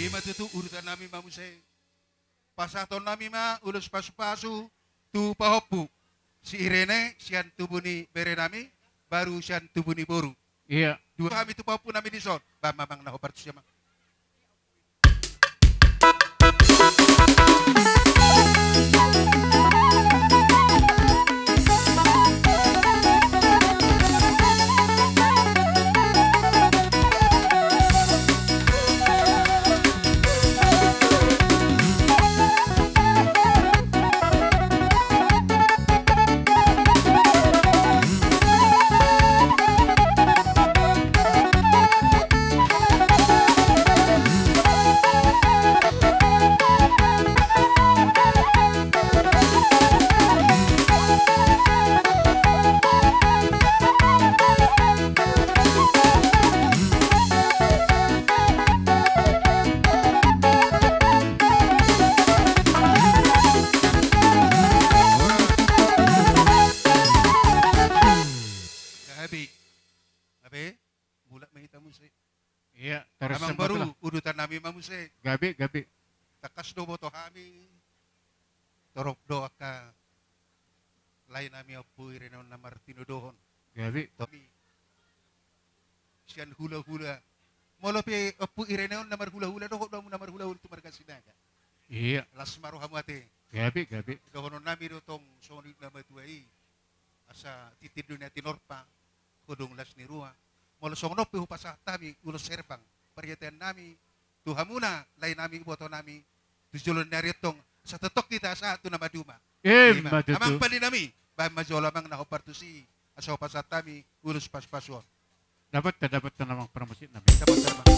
Ima tutu, urutan nami ma muse. Pasahaton nami ma ulos pasupasu tu pahompu, si Irene sian tubu ni berenami, baru sian tubu ni boru. Iya. Dua hami tu pahompu nami dison. Baen ma amang na hombar tusi, amang. Gabe. Gabe. Mulak ma hita muse. Iya, torus. Amang boru, udutan nami ma muse. Gabe, gabe. Tangkas do boto hami. Torop do angka lae nami Ompu Irene on na martinodohon. Gabe. Tomi. Sian hulahula. Molo pe Ompu Irene on na marhulahula, dohot do hamu na marhulahula tu marga Sinaga. Iya. Las ma rohamu ate. Gabe, gabe. Dohonon nami do tong songon i na matua i. Asa tintin do na tinorpa. Godang las ni roha. Molo songon on pe hupasahat hami ulos herbang pariatean nami tu hamuna lae nami, iboto nami, tu jolo ni ari antong, asa tongtong hita sahat tu na maduma. Ima tutu. Amang pande nami, baen ma jolo amang na hombar tusi, asa hupasahat hami ulos pasupasu on. Dapotta, dapotta amang parmusik nami. Dapotta amang.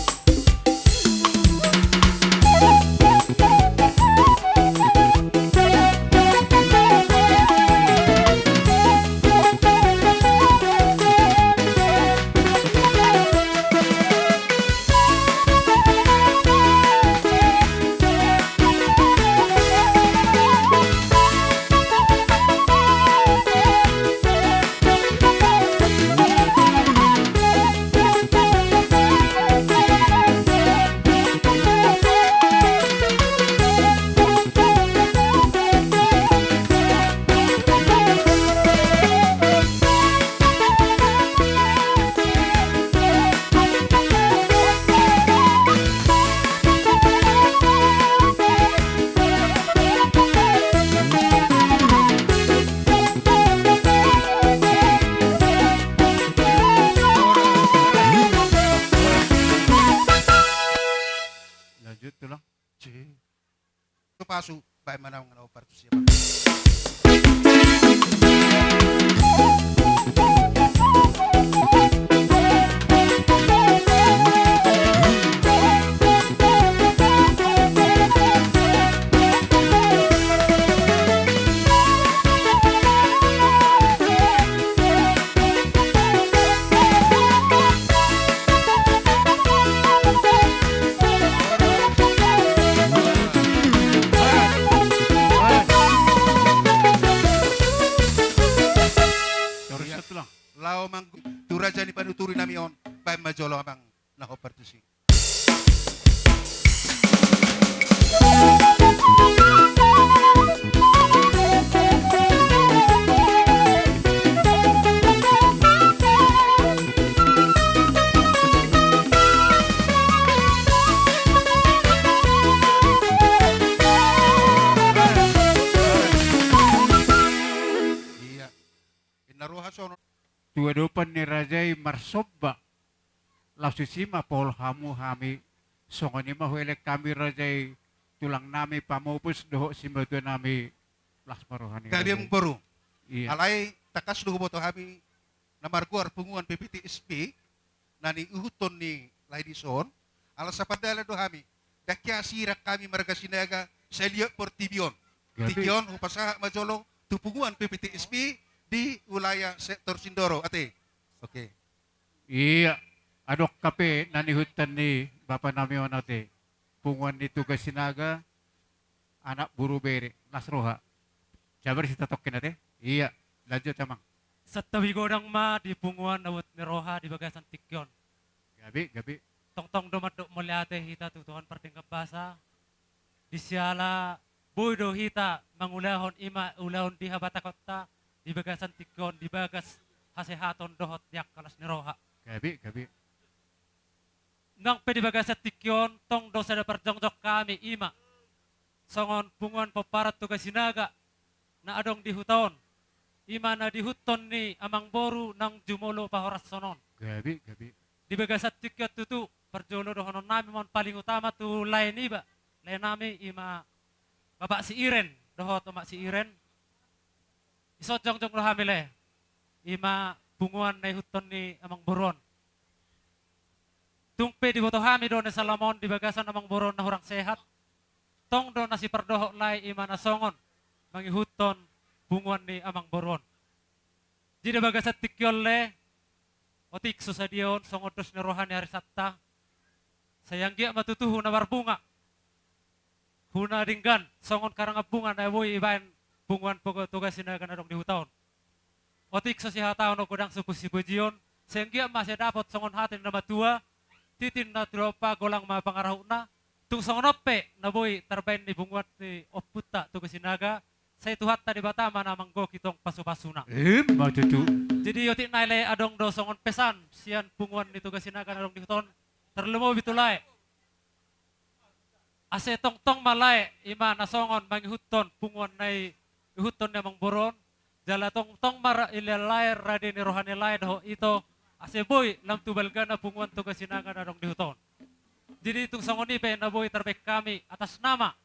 Lanjut, tulang. Cih. Tu pasu, baen ma na amang na hombar tusi, amang. Torus, tulang. Laho manggu tu raja ni panuturi nami on, baen ma jolo amang na hombar tusi. Ia. Inna roha songon. Tu adopan ni raja i marsomba. Laos tusi ma paul hamu hami. Songon i ma huelek hami raja i, tulang nami Pamopus dohot simatua nami. Las ma roha ni raja i. Gabe amang boru. Ia. Alai tangkas do huboto hami na margoar punguan P P T S B na niihuthon ni lae dison, ala sapandalan do hami. Dang hea sirang hami marga Sinaga saliat portibi on. Gabe. Tingki on hupasahat ma jolo tu punguan P P T S B di wilayah sektor Sindoro, ate. Oke. Ia, adong hape na niihuthon ni bapa nami on, ate. Punguan ni Toga Sinaga, anak boru bere, las roha. Sabar, sitatongkin, ate. Ia, lanjut, amang. Santabi godang ma di punguan na buat ni roha di bagasan tingki on. Gabe, gabe. Tongtong do mandok mauliate hita tu Tuhan pardenggan basa. Di siala boi do hita mangulahon i ma ulaon di habatahonta di bagasan tingki on, di bagas hasehaton dohot di angka las ni roha. Gabe, gabe. Nang pe di bagasan tingki on, tong do sada parjongjong hami, i ma songon punguan pomparan Toga Sinaga na adong di huta on, i ma na niihuthon ni amang boru naung jumolo pahorashon on. Gabe, gabe. Di bagasan tingki on tutu, parjolo dohonon nami ma on paling utama tu lae niba, lae nami i ma Bapak si Iren dohot Omak si Iren. Dison jongjong do hami, lae. I ma punguan na niihuthon ni amang boru on. Tung pe diboto hami do na salama on di bagasan amang boru on na hurang sehat, tong do na sipardohot, lae, i ma na songon mangihuthon punguan ni amang boru on. Jadi di bagasan tingki on, lae, otik so sadia on songon dos ni roha ni arisanta. Sai anggiat ma tutu huna marbunga, huna denggan songon karangan bunga na boi ibaen punguan pogo Toga Sinaga na adong di huta on. Otik so sihatahon, godang so sipujion, sai anggiat ma sai dapot songon hata ni na matua, tintin ma tu lompa, golang ma pangarahutna. Tung songon on pe na boi tarbaen di punguan ni ompunta Toga Sinaga, sai Tuhanta Debata ma na manggohi tong pasupasuna. Ima tutu. Jadi otik nai, lae, adong do songon pesan sian punguan ni Toga Sinaga na adong di huta on, tarlumobi tu lae. Ase tongtong ma, lae, i ma na songon mangihuthon punguan na niihuthon ni amang boru on. Jala tongtong ma ra-, ila lae, rade ni roha ni lae dohot ito, ase boi lam tu balgana punguan Toga Sinaga na adong di huta on. Jadi tung songon i pe na boi tarbaen hami atas nama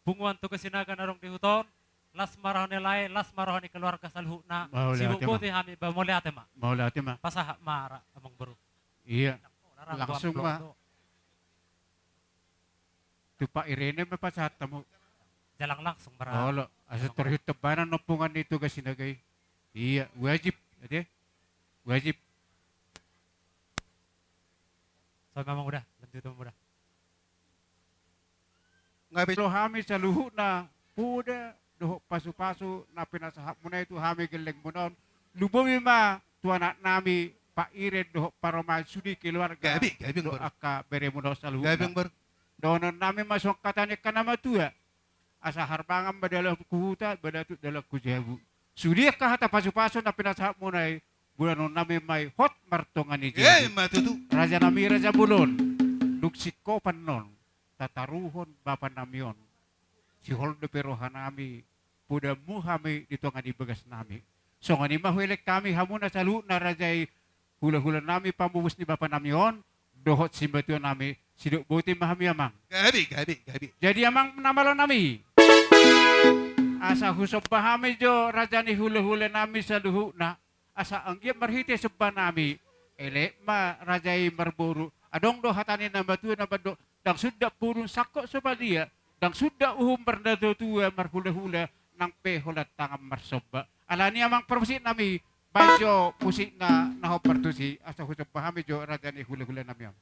punguan Toga Sinaga na adong di huta on, las ma roha ni lae, las ma roha ni keluarga saluhutna. Mauliate ma. Siboboti hami, ba, mauliate ma. Mauliate ma. Pasahat ma ra, amang boru. Ia. Langsung ma. Tu Pak Irene ma pasahat hamu. Jalang langsung bara. Olo, asa torihut tebana nompungan ni Toga Sinaga i. Ia, wajib, ate. Wajib. So, memang udah, lanjut, memang udah. Nga be lo hami saluhutna poda dohot pasupasu na pinasahatmuna i tu hami gellengmuna on. Lumobi ma tu anaknami Pak Iren dohot Paroma, sude keluarga. Gabe, gabe, dohot angka beremuna on saluhutna. Gabe, Bang. Dohononnami ma songon hata ni angka na matua: Asa harbangan ma dalanku tu huta, badatu dalanku tu jabu. Sude angka hata pasupasu na pinasahatmuna i, bulanonnami ma i hot martonga ni jabu. Ima tutu. Rajanami raja bolon, dung singkopan on tataruhon bapanami on, sihol dope rohanami, podamu hami di tonga ni bagasnami. Songon i ma huelek hami hamuna saluhutna raja i, hulahulanami pamupus ni bapanami on, dohot simatuanami, sidok boti ma hami, amang. Gabe, gabe, gabe. Jadi, amang na malonami, asa husomba hami jo raja ni hulahulanami saluhutna, asa anggiat marhite sombanami, elek ma raja i marboru. Adong do hata ni na matua na mandok: Ndang sundat pudun sangkot so badia, ndang sundat uhum marnatuatua marhulahula, nang pe holan tangan marsomba. Alani, amang parmusiknami, baen jo musikna na hombar tusi, asa husomba hami jo raja ni hulahulanami on.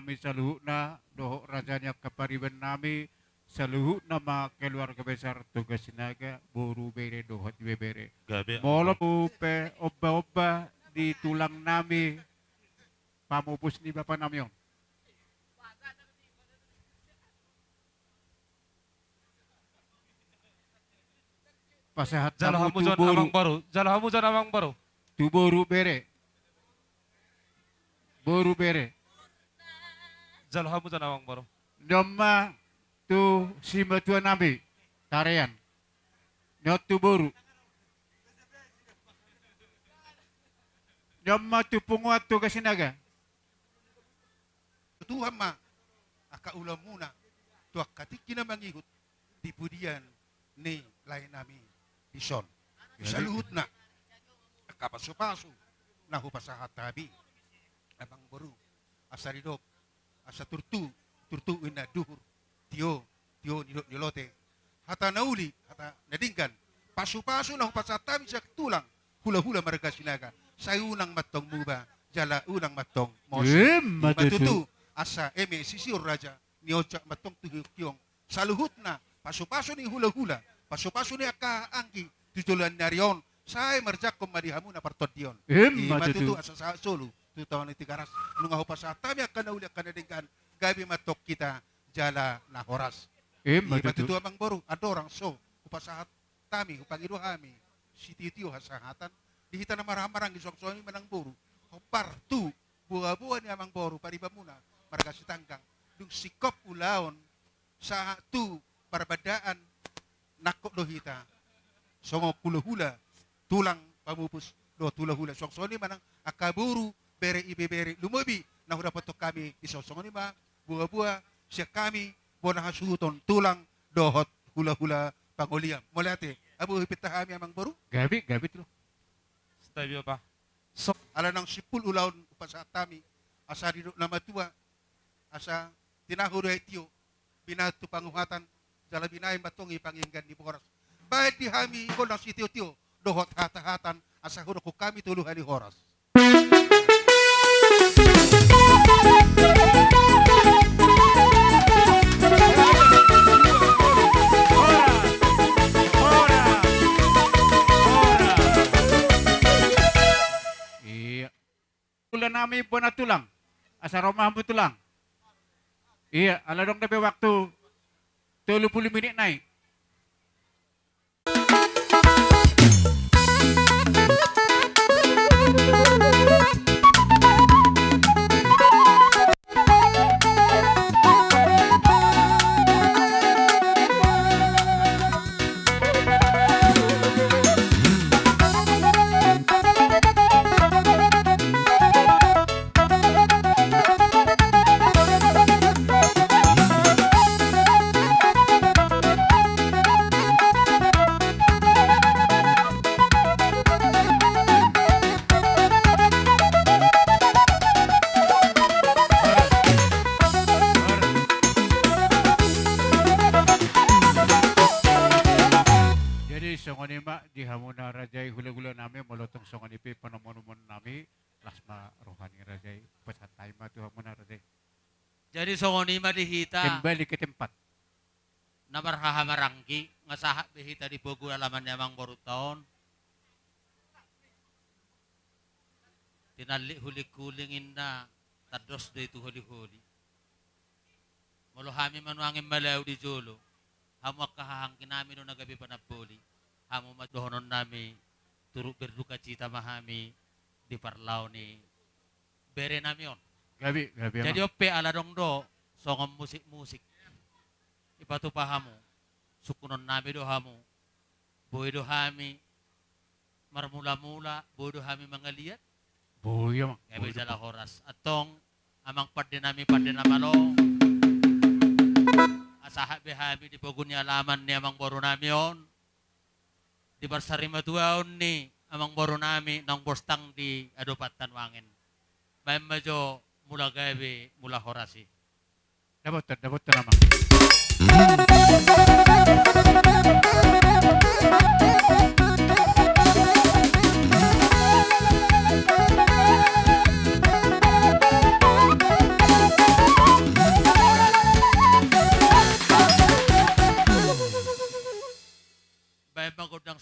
Nami saluhutna, dohot raja ni angka pariban nami, saluhutna ma keluarga besar Toga Sinaga, boru, bere, dohot ibebere. Gabe. Molo pe omba-omba di tulang nami, pamupus ni bapa nami on. Pasahat. Jalo hamu tu boru. Jalo hamu jon amang boru. Tu boru, bere. Boru, bere. Jalo hamu jon amang boru. Ni on ma tu simatua nami, Karean. Ni on tu boru. Ni on ma tu punguan Toga Sinaga. Tuhan ma angka ulaonmuna tu angka tingki na mangihut di pudian ni lae nami dison. Di saluhutna angka pasupasu na hupasahat hami, amang boru, asa didok, asa turtu, turtu inna duhur, tio, tio nidok ni lote. Hata na uli, hata na denggan, pasupasu na hupasahat hami sian tulang hulahula marga Sinaga, sai unang mantong muba, jala unang mantong mose. Ima tutu. Asa eme sisior raja, nionjak mantong tu hionghiong. Saluhutna pasupasu ni hulahula, pasupasu ni angka anggi tu joloan ni ari on, sai marjangkon ma di hamu na partondion. Ima tutu. Asa sahat solu tu taon ni Tigaras. Nunga hupasahat hami angka na uli, angka na denggan, gabe mantong hita jala na horas. Ima tutu, amang boru. Andorang so hupasahat hami, hupangido hami sitiotio hasahatan di hita na marhahamaranggi, suang songon i ma nang boru, hombar tu boaboa ni amang boru paribanmuna marga Sitanggang, dung singkop ulaon sahat tu parbandaan, nangkok do hita songon hulahula, tulang pamupus dohot hulahula. Suang songon i ma nang angka boru, bere, ibebere, lumobi na hudapothon hami dison, songon i ma boaboa sian hami bona hasuhuton tulang dohot hulahula pangolian. Mauliate. Abu, hupinta hami, amang boru. Gabe, gabe tu. Stabiopa. Ala naung simpul ulaon hupasahat hami, asa didok na matua, asa tinahu do aek tio, binahen tu panguhatan, jala binahen mantong i panginggan ni boras. Bahen di hami gondang sitiotio dohot hatahatan, asa hudokhon hami tolu hali horas. Ia. Hulahula nami bona tulang. Asa ro ma hamu tulang. Ia, ala adong dope waktu tolu pulu minit nai. Jadi songon i ma di hamuna raja i, hulahula nami, molo tung songon i pe panomunomuon nami, las ma roha ni raja i, pasahat hami ma tu hamuna raja i. Jadi songon i ma di hita. Kembali ke tempat. Na marhahamaranggi, nga sahat be hita di pogu alaman ni amang borunta on. Tinallik hulingkuling inna, tandos do i tu holiholi. Molo hami ma nuaeng malau di jolo, hamu angka hahaanggi nami do na gabe panamboli. Hamu ma dohonon nami, turut berdukacita ma hami di parlao ni bere nami on. Gabe, gabe. Jadi on pe ala adong do songon musik-musik, ipatupa hamu. Sungkunon nami do hamu. Boi do hami marmulamula, boi do hami mangaliat. Boi, amang. Gabe jala horas. Antong, amang pande nami, pande na malo, asa sahat be hami di pogu ni alaman ni amang boru nami on, di parsarimatuaon ni amang boru nami naung bostang di adopanta nuaeng. Baen ma jo mula gabe, mula horas i. Dapotan, dapotan, amang.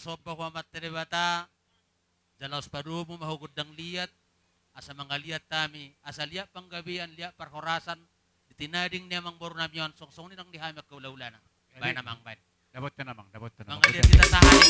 Somba hu Amanta Debata, jala os padomu ma hu gondang liat, asa mangaliat hami, asa liat panggabean, liat parhorasan, di tinading ni amangboru nami on, songon i nang di hami angka ulaulana. Jadi, baen amang, baen. Dapotan amang, dapotan amang. Mangaliat hita sahat.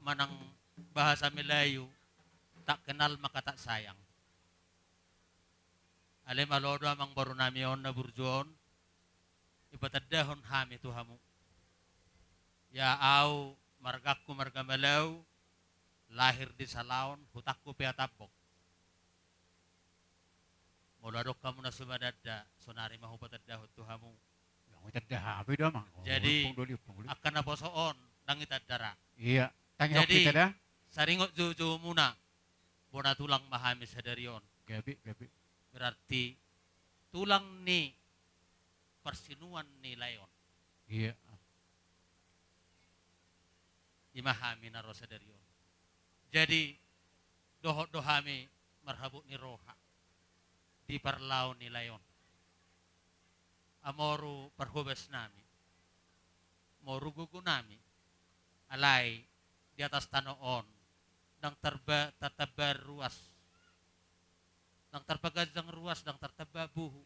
Manang bahasa Melayu, tak kenal maka tak sayang. Alai malo do amangboru nami on na burju on, ipatandahon hami tu hamu. Ia au margangku marga Malau, lahir di Salaon, hutangku pe Atambok. Molo adong hamu na sumananda, sonari ma hupatandahon tu hamu. Ndang itanda hape do amang. Jadi, ompung doli, ompung doli. Angka naposo on, ndang itanda ra. Iya, tangi hok hita da. Jadi, saringot joujoumuna, bona tulang ma hami sadari on. Gabe, gabe. Berarti tulang ni parsinuan ni lae on. Iya. I ma hami na ro sadari on. Jadi, dohot do hami marhabot ni roha di parlao ni lae on. Amoru parhobas nami, moru gogo nami, alai di atas tano on ndang tarba-, tartamba ruas, ndang tarpaganjang ruas, ndang tartamba buhu.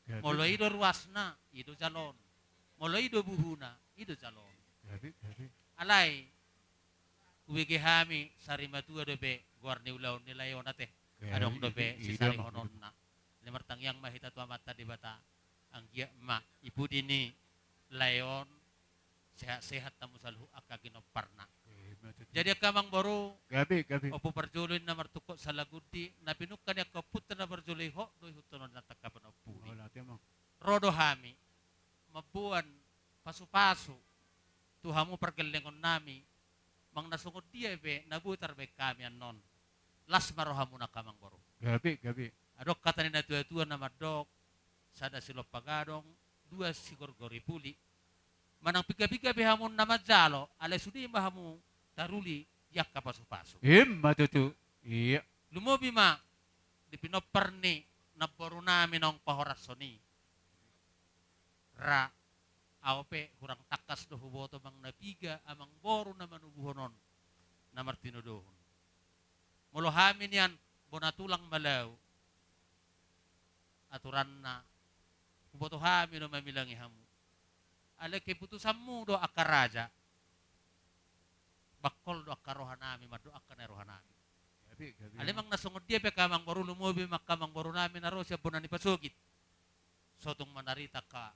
Gabe. Molo i do ruasna, i do jaloon. Molo i do buhuna, i do jaloon. Gabe, gabe. Alai, hubege hami, sarimatua dope goar ni ulaon ni lae on ate. Gabe, adong dope i, i, i, sisaringononna. Alai martangiang ma hita tu Amanta Debata. Anggiat ma i pudi ni lae on sehat-sehat hamu saluhut angka ginomparna. Eh, ima tutu. Jadi angka amangboru, gabe, gabe, ompu parjolo i na martungkot salagundi, na pinungka ni angka ompunta na parjolo i hot do ihuthon on na tangkapan ompu i. Olo, ate amang. Ro do hami mamboan pasu-pasu tu hamu pargellengon nami, manang na songon dia pe na boi tarbaen hami annon. Las ma rohamuna angka amangboru. Gabe, gabe. Adong hata ni natua-tua na mandok, sada silompa gadong, dua sigorgori puli. Manang piga-piga pe hamu na manjalo, alai sude ma hamu taruli di angka pasu-pasu. Ima tutu. Iya. Lumobi ma di pinompar ni namboru nami naung pahorashon i. Ra, au pe hurang tangkas do huboto manang na piga amangboru na manubuhon on na martinodohon. Molo hami nian bona tulang Malau, aturanna, huboto hami do mamilangi hamu. Alai keputusanmu do angka raja, bangkol do angka roha nami, mandok angka na roha nami. Gabe, gabe. Alai manang na songon dia pe angka amangboru, lumobi ma angka amangboru nami na ro sian bona ni pasogit. Sotung manarita angka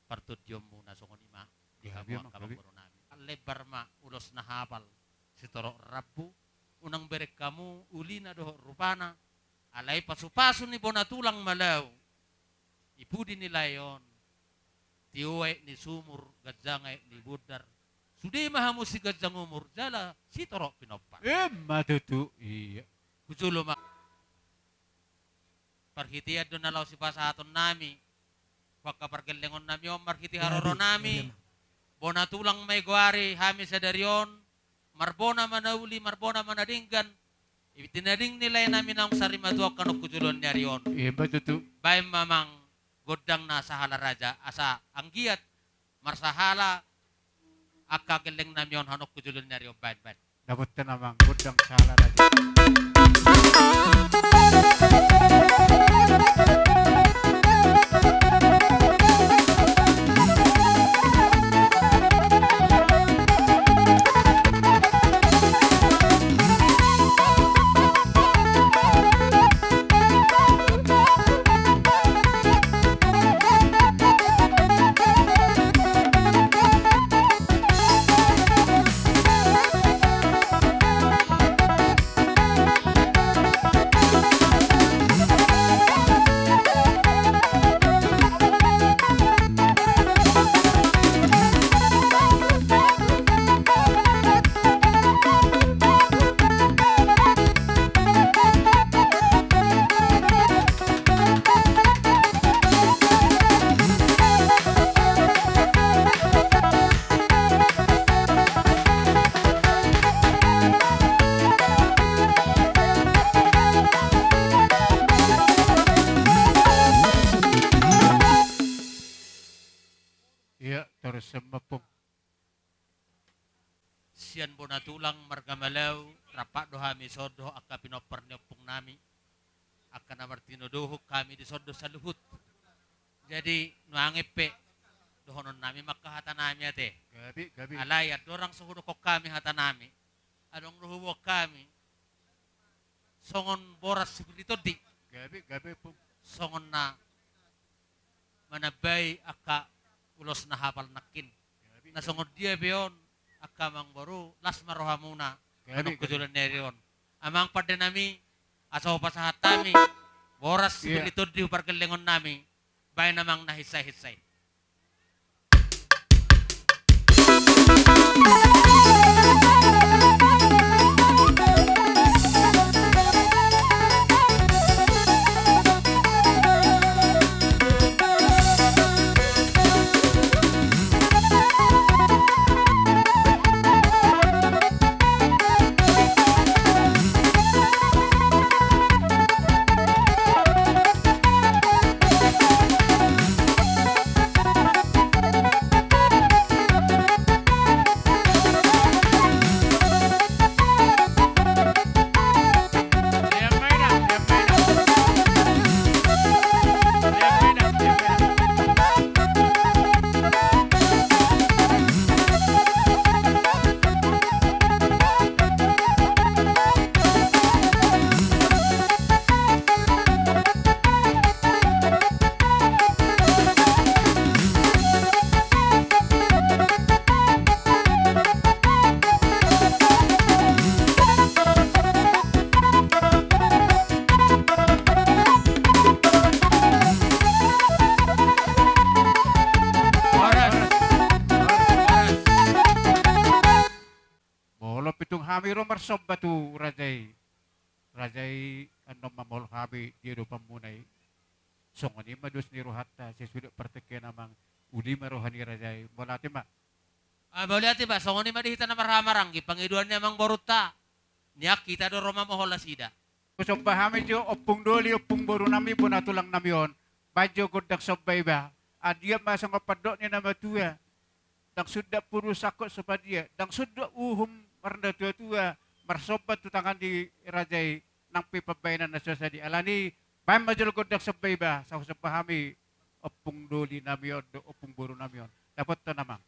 partondionmuna songon i ma di hamu, gabe, amang, angka amangboru nami. Lebar ma ulos na hapal sitorop rambu, unang bereng hamu ulina dohot rupana, alai pasu-pasu ni bona tulang Malau, Di pudi ni lae on, tio aek ni sumur, ganjang aek ni bundar. Sude ma hamu siganjang umur, jala sitorop pinompar. Ima tutu, ia. Hujolo ma. Parhitean do na laho sipasahaton nami. Angka pargellengon nami on marhite haroro nami. Bona tulang ma i goari hami sadari on. Marbona ma na uli, marbona ma na denggan. Di tinading ni lae nami naung sari matua angka na hujoloan ni ari on. Ima tutu. Baen ma amang gondang na sahala raja, asa anggiat marsahala angka gelleng nami on hamu na hujoloan ni ari on, baen, baen. Dapotan amang gondang sahala raja. Ia, torus ma ompung. Sian bona tulang marga Malau, rap do hami dison dohot angka pinompar ni ompung nami. Angka na martinodohon hami dison do saluhut. Jadi, nuaeng pe, dohonon nami ma angka hata nami ate. Gabe, gabe. Alai, andorang so hudokkon hami hata nami. Adong do huboan hami. Songon boras sipir ni tondi. Gabe, gabe, ompung. Songon na manambai angka ulos na hapal nangkin. Na songon dia pe on, angka amang boru, las ma rohamuna, gabe, gabe, manang hujoloan ni ari on. Amang pande nami, asa hupasahat hami boras, iya, sipir ni tondi tu pargellengon nami, baen amang na hinsai-hinsai. Molo pe tung hami ro marsomba tu raja i. Raja i, annon ma molo hami di adopanmuna i. Songon i ma dos ni rohanta, sesudah partingkian amang, uli ma roha ni raja i, mauliate ma. Ah, mauliate ma, songon i ma di hita na marhahamaranggi, pangidoan ni amang borunta. Nian hita do ro mamohol nasida. Somba hami jo ompung doli, ompung boru nami, bona tulang nami on. Baen jo gondang somba iba. Anggiat ma songon pandok ni na matua. Ndang sundat puru sangkot so padia, ndang sundat uhum marnatua-tua, marsomba tu tangan ni raja i, nang pe pambahenan na so sadia. Alani, baen ma jolo gondang somba iba, asa husomba hami ompung doli nami on dohot ompung boru nami on. Dapotan amang.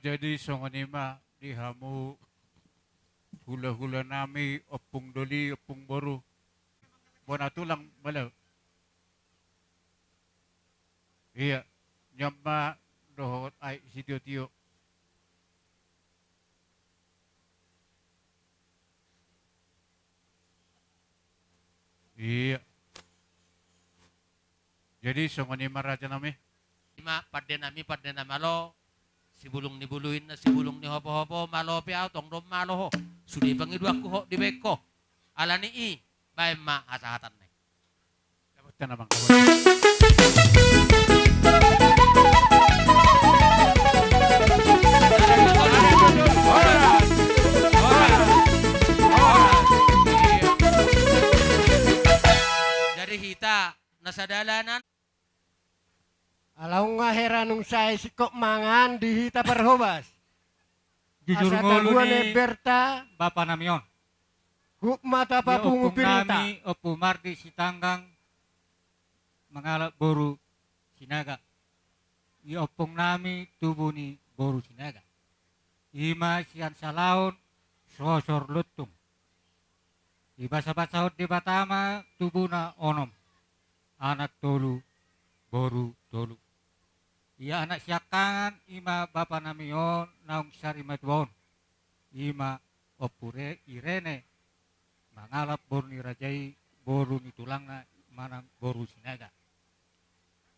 Jadi songon i ma di hamu hulahula nami, ompung doli, ompung boru, bona tulang, bala. Ia, nian ma dohot aek sitiotio. Ia. Jadi songon i ma, raja nami. I ma pande nami, pande na malo, sibulung ni buluinna, sibulung ni hopohopo, malo pe ahu tong do malo ho. Sude pangidoanku ho dibaen ho. Alani i, baen ma hasahatanna i. Dapot tanah, Bang, dapot. Jadi hita na sadalanan. Ala nunga hera nunga sae singkop mangan di hita parhobas. Jujur. Asa ngolu tabuan ni emberta bapa nami on. Hup ma tapapungu pirinta. Ia ompung nami, Ompu Mardi Sitanggang, mangalap boru Sinaga. Ia ompung nami tubu ni boru Sinaga. I ma sian salaon sosor lontung. Dibasabasahon Debata ma tubuna onom, anak tolu, boru tolu. Ia anak siangkangan i ma bapa nami on naung sarimatua on. I ma Ompu Re-, Irene, mangalap boru ni raja i, boru ni tulangna manang boru Sinaga.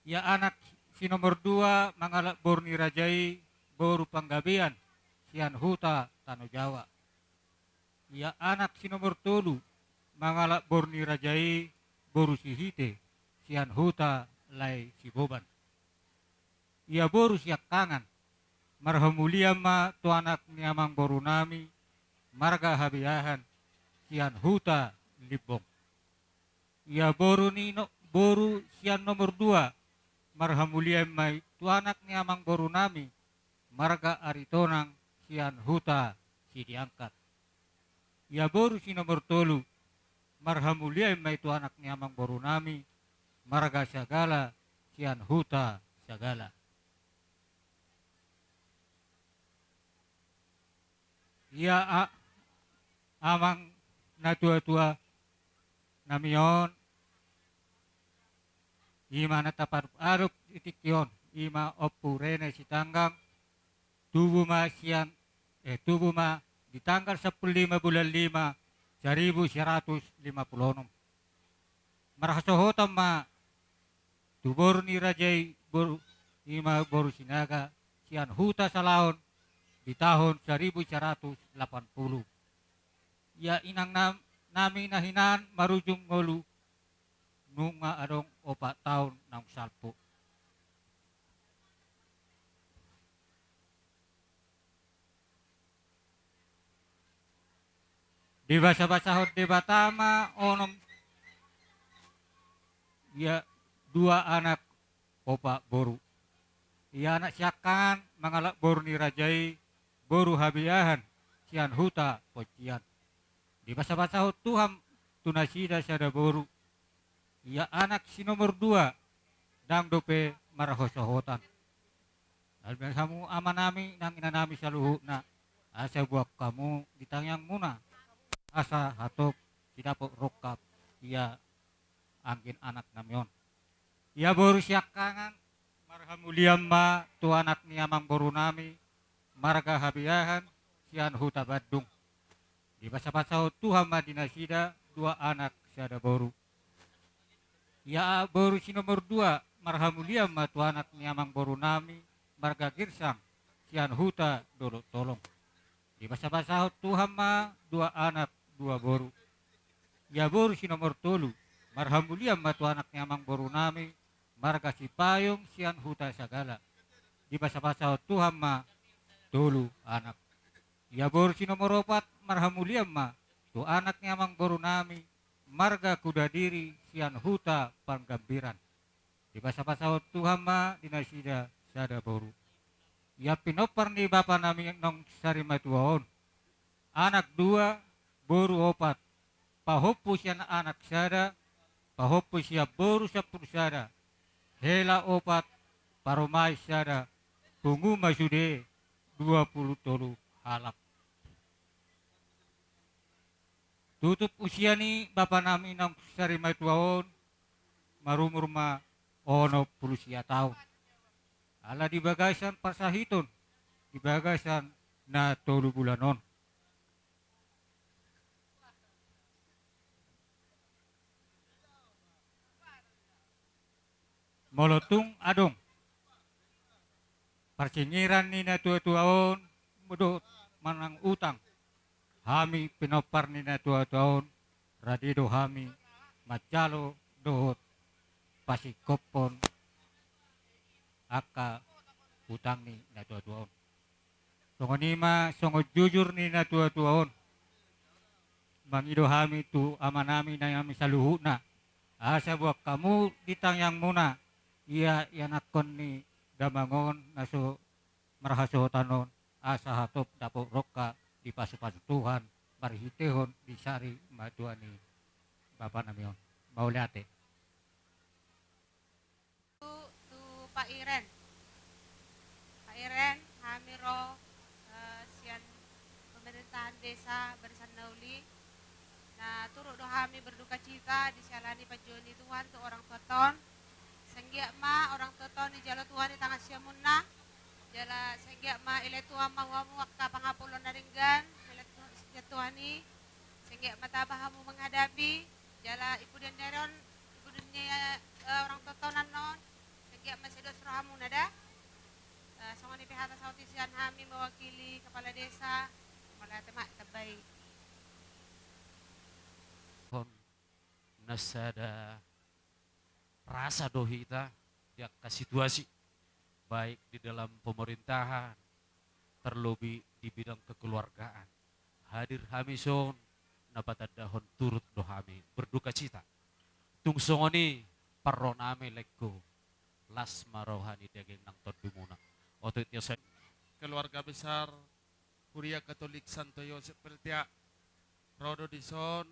Ia anak si nomor dua mangalap boru ni raja i, boru Panggabean, sian huta Tano Jawa. Ia anak si nomor tolu mangalap boru ni raja i, boru Sihite, sian huta Lae Siboban. Ia boru siangkangan, marhamulian ma tu anak ni amangboru nami, marga Habeahan, sian huta Limbong. Ia boru ni no-, boru sian nomor dua, marhamulian ma i tu anak ni amangboru nami, marga Aritonang, sian huta Sidiangkat. Ia boru si nomor tolu, marhamulian ma i tu anak ni amangboru nami, marga Sagala, sian huta Sagala. Ia a-, amang natuatua nami on, i ma na tapaadop-adop di tingki on, i ma Ompu Rene Sitanggang, tubu ma sian, eh, tubu ma di tanggal sampulu lima bulan lima, saribu sia ratus lima pulu onom. Marhasohotan ma tu boru ni raja i, boru, i ma boru Sinaga, sian huta Salaon di tahun saribu sia ratus lapan pulu. Ia inang nam-, nami na hinan marujung ngolu nunga adong opat taon naung salpu. Dibasabasahon Debata ma onom, ia dua anak, opat boru. Ia anak siangkangan mangalap boru ni raja i, boru Habeahan, sian huta Poncian. Dibasabasahon Tuhan tu nasida sada boru. Ia anak si nomor dua, ndang dope marhasohotan. Albian hamu amanami nang inanami saluhutna, asa buat hamu di tangiangmuna, asa hatop didapot rongkap ia anggi anak nami on. Ia boru siangkangan, marhamulian ma tu anak ni amangboru nami, marga Habeahan, sian huta Bandung. Dibasabasahon Tuhan ma di nasida dua anak sada boru. Ia boru si nomor dua, marhamulian ma tu anak ni amangboru nami, marga Girsang, sian huta Dolok Tolong. Dibasabasahon Tuhan ma dua anak dua boru. Ia boru si nomor tolu, marhamulian ma tu anak ni amangboru nami, marga Sipayung, sian huta Sagala. Dibasabasahon Tuhan ma tolu anak. Ia boru si nomor opat, marhamulian ma tu anak ni amangboru nami, marga Kudadiri, sian huta Panggambiran. Dibasabasahon Tuhan ma di nasida sada boru. Ia pinompar ni bapa nami naung sarimatua on, anak dua, boru opat, pahompu sian anak sada, pahompu sian boru sampulu sada, hela opat, parumaen sada, pungu ma sude, dua pulu tolu halak. Tutup usia ni bapa nami naung sarimatua on, marumur ma onom pulu sia taon. Ala di bagasan parsahiton, di bagasan na tolu bulan on. Molo tung adong parsingiran ni natuatua on dohot manang utang, hami pinompar ni natuatua on, rade do hami manjalo dohot pasingkophon angka utang ni natuatua on. Songon i ma songon jujur ni natuatua on. Mangido hami tu amanami nami saluhutna, asa boan hamu di tangiangmuna ia ianakhon ni damang on na so marhasohotan on, asa hatop dapot rongga dipasupasu Tuhan marhitehon di sarimatua ni bapa nami on. Mauliate. Tu, tu Pak Iren. Pak Iren, hami ro, eh, sian pemerintahan desa Barisan Nauli. Na turut do hami berduka cita di siala ni panjouon ni Tuhan tu orang tuanta on. Sai anggiat ma orang tuanta on dijalo Tuhan di tangan siamunna. Jala sai anggiat ma dilehon Tuhan ma tu hamu angka pangapulon na denggan, dilehon Tuhan, dilehon Tuhan i. Sai anggiat ma taba hamu menghadapi, jala di pudian ni ari on, di pudian ni, eh, orang tuanta on annon, sai anggiat ma sai dos rohamuna da. Eh, songon i pe hata sahat sian hami mewakili kepala desa, mauliate ma, tambai. Hon, na sada rasa do hita di angka situasi, baik di dalam pemerintahan, terlebih di bidang kekeluargaan. Hadir hami son, na patandahon turut do hami berduka cita. Tung songon i parro nami, laengku, las ma roha ni daging nang tondimuna. Oto tio sen. Keluarga besar Huria Katolik Santo Yosep Pelteak. Ro do dison,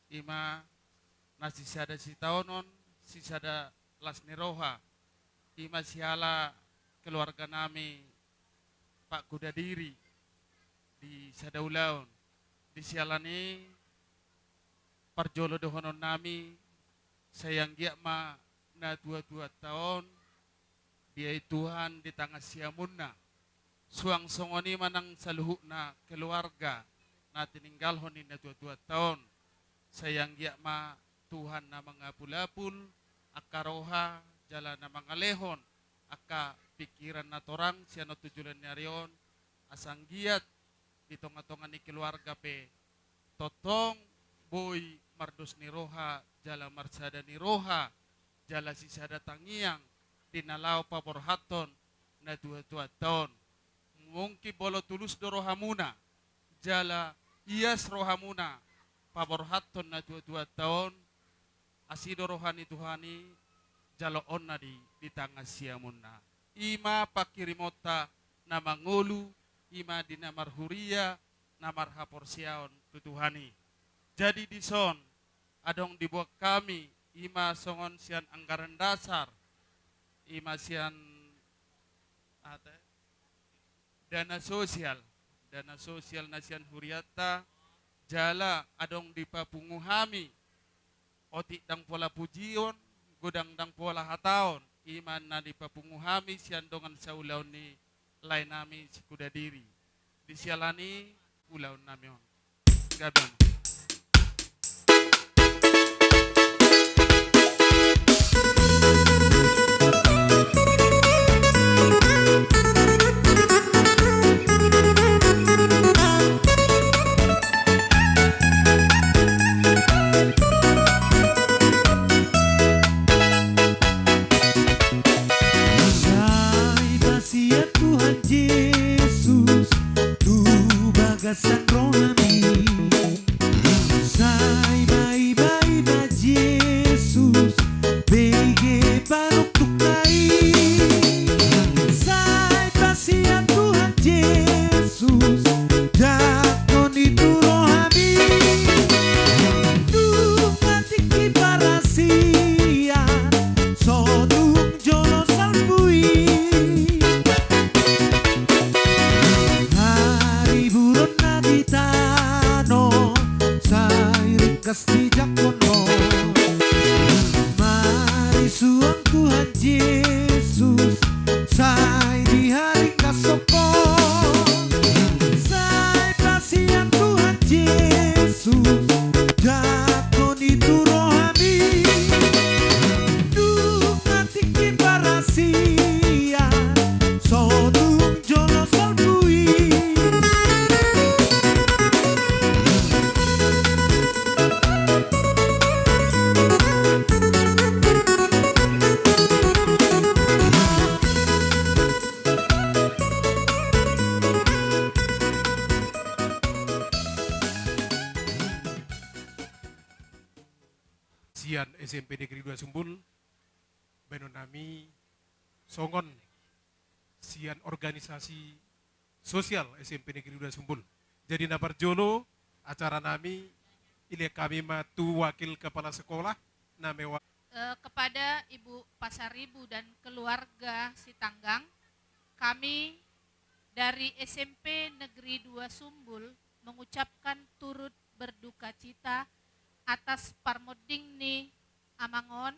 i ma na sisada sitaonon, sisada las ni roha. I ma siala keluarga nami Pak Kudadiri di sada ulaon. Di siala ni i parjolo dohonon nami, sai anggiat ma natuatuanta on diae Tuhan di tangan siamunna. Suang songon i ma nang saluhutna keluarga na tininggalhon ni natuatuanta on. Sai anggiat ma Tuhan na mangapulapul angka roha jala na mangalehon angka pikiran na torang sian on tu joloan ni ari on, asa anggiat di tongatonga ni keluarga pe tongtong boi mardos ni roha jala marsada ni roha jala sisada tangiang di na laho paborhathon natuatuanta on. Mungkin molo tulus do rohamuna jala ias rohamuna paborhathon natuatuanta on, asi do roha ni Tuhan i, jaloonna di, di tangan siamunna. I ma panghirimonta na mangolu, i ma di na marhuria, na marhaporseaon tu Tuhan i. Jadi dison, adong diboan hami, i ma songon sian anggaran dasar, i ma sian, ate, dana sosial, dana sosial na sian hurianta, jala adong dipapungu hami, otik ndang pola pujion, godang ndang pola hataon, i ma na dipapungu hami sian dongan saulaon ni lae nami si Kudadiri. Di siala ni i ulaon nami on. Gabe ma. Sai basian Tuhan Jesus tu bagasan rohami. Sai diharinggas sokkon, sai pasian Tuhan Jesus, jangkon i tu rohami. Dung na tingki parasian, so tung jolo salpu i. Sian S M P Negeri dua Sumbul, baenon nami songon sian organisasi sosial S M P Negeri dua Sumbul. Jadi na parjolo acara nami, dilehon hami ma tu wakil kepala sekolah, na mewa- Eh, kepada Ibu Pasaribu dan keluarga Sitanggang, kami dari S M P Negeri dua Sumbul mengucapkan turut berdukacita atas parmonding ni amang on.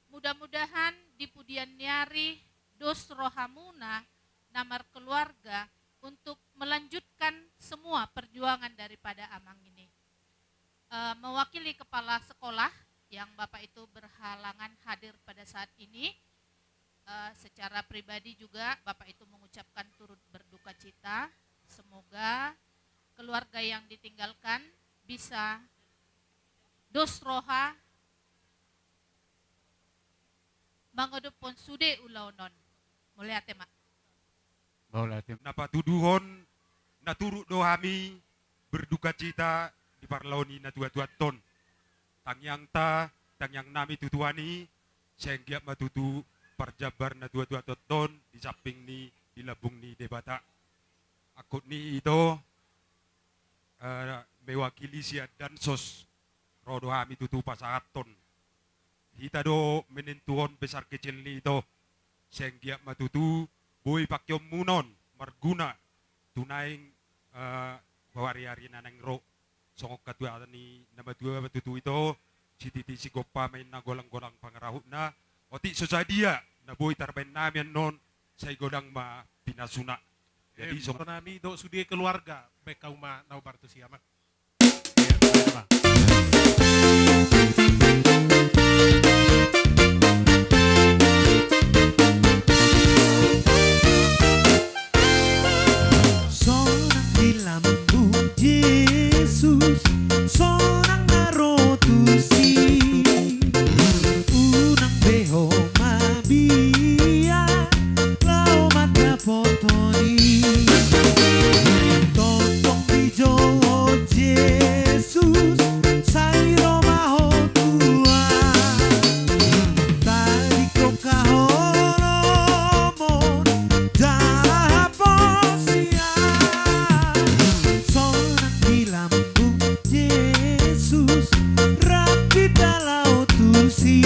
Mudah-mudahan di pudian ni ari dos rohamuna na markeluarga untuk melanjutkan semua perjuangan daripada amang ini. Eh, mewakili kepala sekolah yang Bapak itu berhalangan hadir pada saat ini, eh, secara pribadi juga Bapak itu mengucapkan turut berdukacita. Semoga keluarga yang ditinggalkan bisa dos roha mangodophon sude ulaon on. Mauliate ma. Mauliate. Na patuduhon na turut do hami berdukacita di parlao ni natuatuanta on. Tangiangta, tangiang nami tu Tuhan i, sai anggiat ma tutu parjambar natuatuanta on di samping ni, di lambung ni Debata. Angkup ni ito, eh, mewakili sian Dansos, ro do hami tutu pasahathon. Hita do menentuhon besar kecil ni ito. Sai anggiat ma tutu boi pangkeonmuna on marguna tu naeng, eh, hariari na naeng ro. Songon hata ni na matua ma tutu ito, sititi sigompa ma inna, golanggolang pangarahutna. Otik so sadia na boi tarbahen nami annon, sai godang ma pinasuna. Jadi, em, songon nami dohot sude keluarga, baen hamu ma na hombar tusi, amang. Sonang di lambung Jesus, sonang na ro tusi. Unang be ho mabiar laho mandapothon i. Tongtong dijou ho Jesus, sai ro ma ho tu ahu. Tadingkon haholomon jala haposian. Sonang di lambung Jesus, rap hita laho tusi.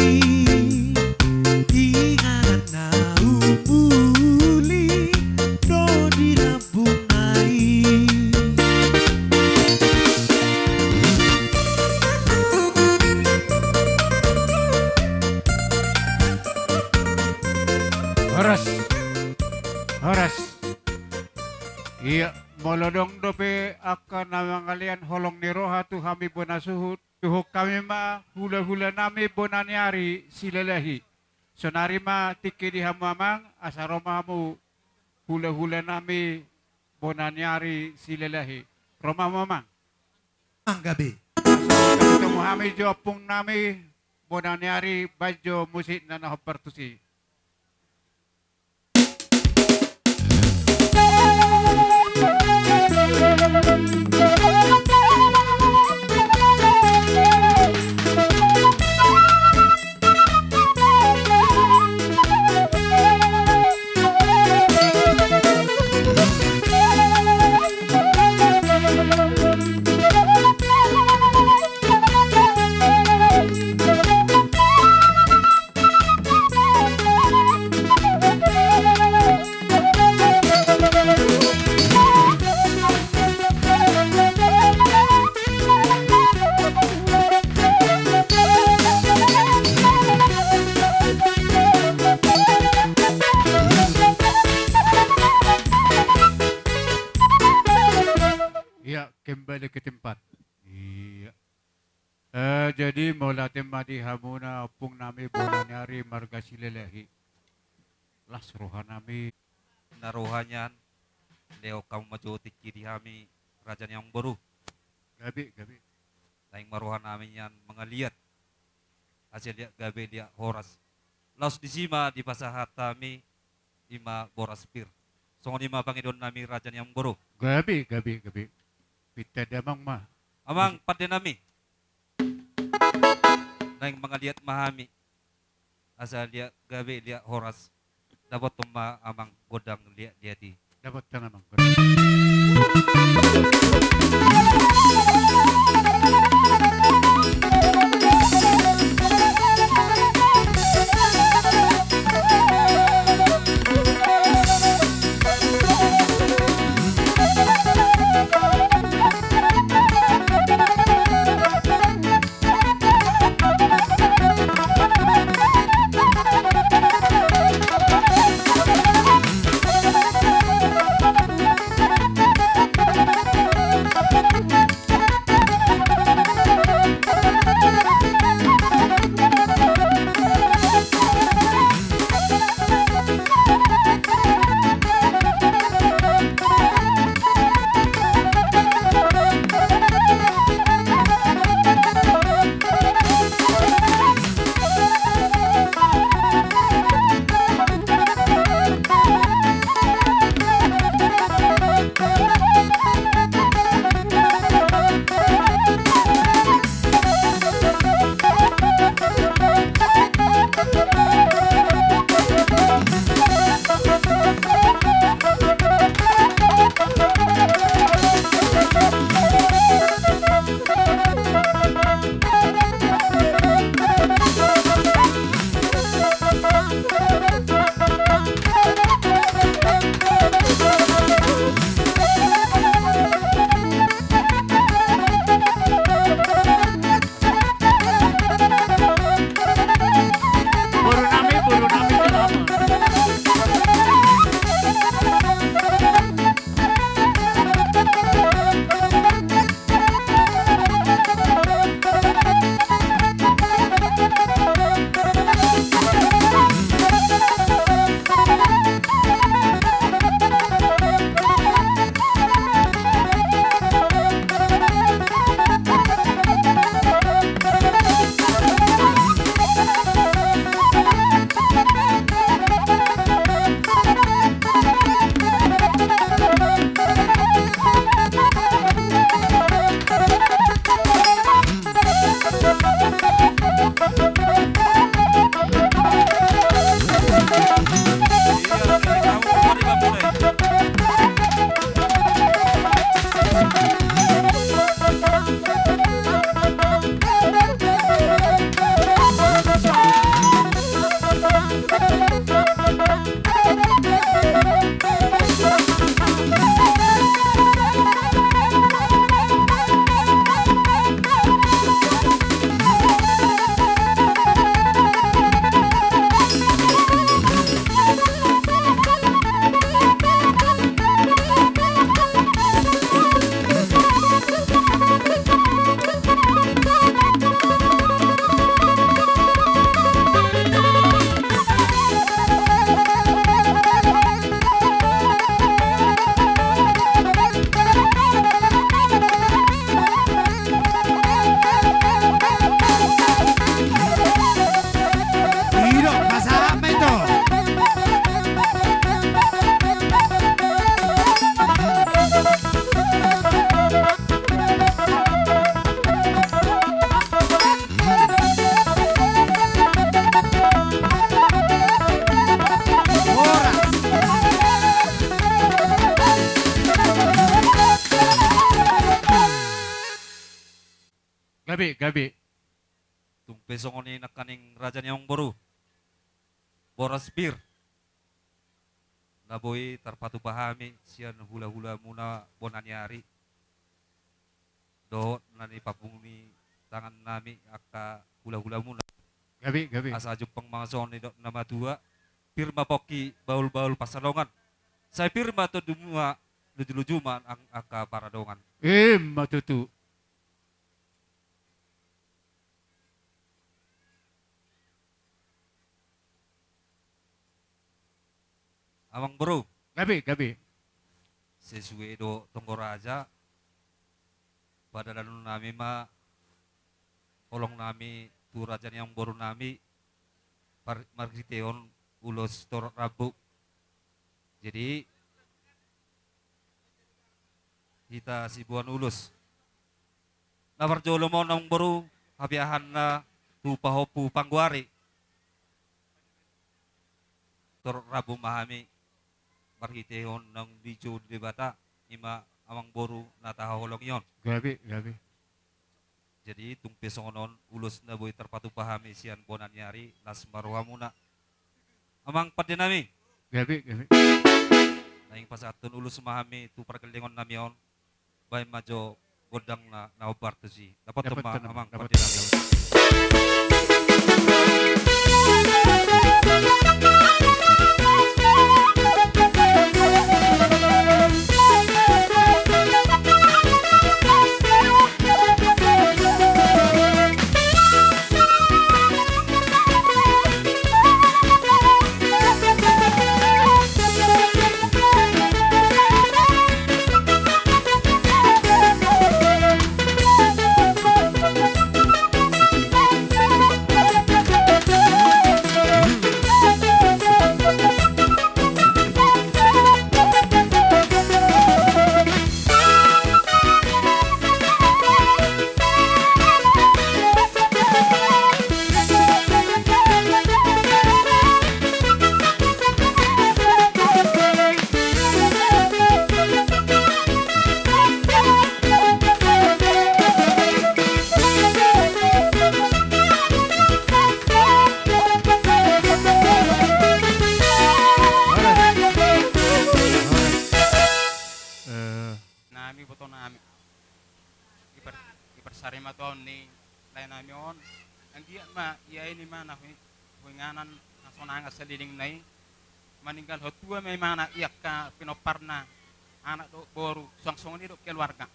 Inganan na umuli do di lambungna i. Horas. Horas. Ia, molo adong dope angka na mangalean holong ni roha tu hami bona suhut, tuhuk hami ma hulahula nami bona ni ari Silalahi. Sonari ma tingki di hamu amang, asa ro ma hamu hulahula nami bona ni ari Silalahi. Ro ma hamu amang. Manggabe. Asa ketemu hami jo ompung nami bona ni ari, baen jo musikna na hombar tusi. Balik ke tempat. Iya. Eh, jadi mauliate ma di hamuna ompung nami bona ni ari marga Silalahi. Las roha nami. Na roha nian, lehon hamu ma jo tingki di hami raja ni amangboru. Gabe, gabe. Naeng ma roha nami nian mangaliat. Asa liat gabe liat horas. Laos disi ma dipasahat hami ima boras pir. Songon i ma pangidoan nami raja ni amangboru. Gabe, gabe, gabe. Pinta damang ma. Amang pande nami. Naeng mangaliat ma hami. Asa liat gabe liat horas. Dapothon ma amang gondang liat di hati. Dapothon amang gondang. Gabe, gabe. Tung pe songon i nangkaning raja ni amangboru. Boras pir. Na boi tarpatupa hami sian hulahulamuna bona ni ari. Dohot na nipapungu ni tangan nami angka hulahulamuna. Gabe, gabe. Asa jumpang ma songon nidok na matua. Pir ma pongki bahulbahul pansalongan. Sai pir ma tondimuna luju-luju ma ang-, angka paradongan. Ima tutu. Amang boru. Gabe, gabe. Sesuai do tonggo raja. Padalanon nami ma holong nami tu raja ni amang boru nami par-, marhitehon ulos torop rambu. Jadi hita siboan ulos. Na parjolo ma on amang boru, habeahanna tu pahompu panggoari. Torop rambu ma hami marhitehon naung dijou ni Debata, ima amang boru na tahaholongi on. Gabe, gabe. Jadi tung pe songon on ulos na boi tarpatupa hami sian bona ni ari, las ma rohamuna. Amang pande nami. Gabe, gabe. Naeng pasahathon ulos ma hami tu pargellengon nami on. Baen ma jo gondang na, na hombar tusi. Dapothon ma, dapothon, amang, dapothon, pande nami. Eh, nami, boto nami. Di par-, di parsarimatua ni lae nami on, anggiat ma ia i ma na hu-, huinganan hasonangan saleleng na i, maninggalhon tua ma imana i angka pinomparna, anak dohot boru, suang songon i dohot keluarga.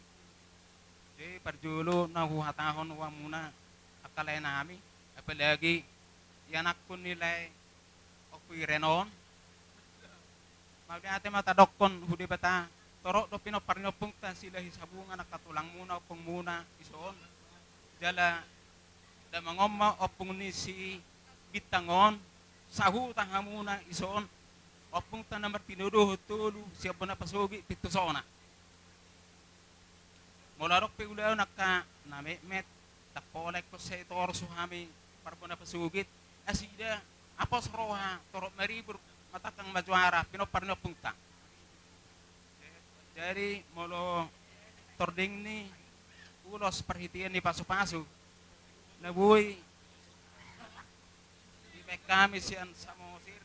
Jadi parjolo na huhatahon tu hamuna angka lae nami, apalagi ianakhon ni lae Ompu Iren on. Mauliate ma tadokkon tu Debata, torop do pinompar ni ompungta Silahisabungan angka tulangmuna, ompungmuna dison. Jala damang on ma ompung ni si Bintang on, sahuta hamuna dison. Ompungta na martinodohon tolu, sian bona pasogit pintu sona. Molo adong pe ulaon angka na metmet, ndang pola ingkon sai torus hami parbona pasogit, nasida apos roha torop maribur, matangkang majuara pinompar ni ompungta. Jadi molo tording ni ulos parhitean ni pasupasu na boi dibaen hami sian Samosir.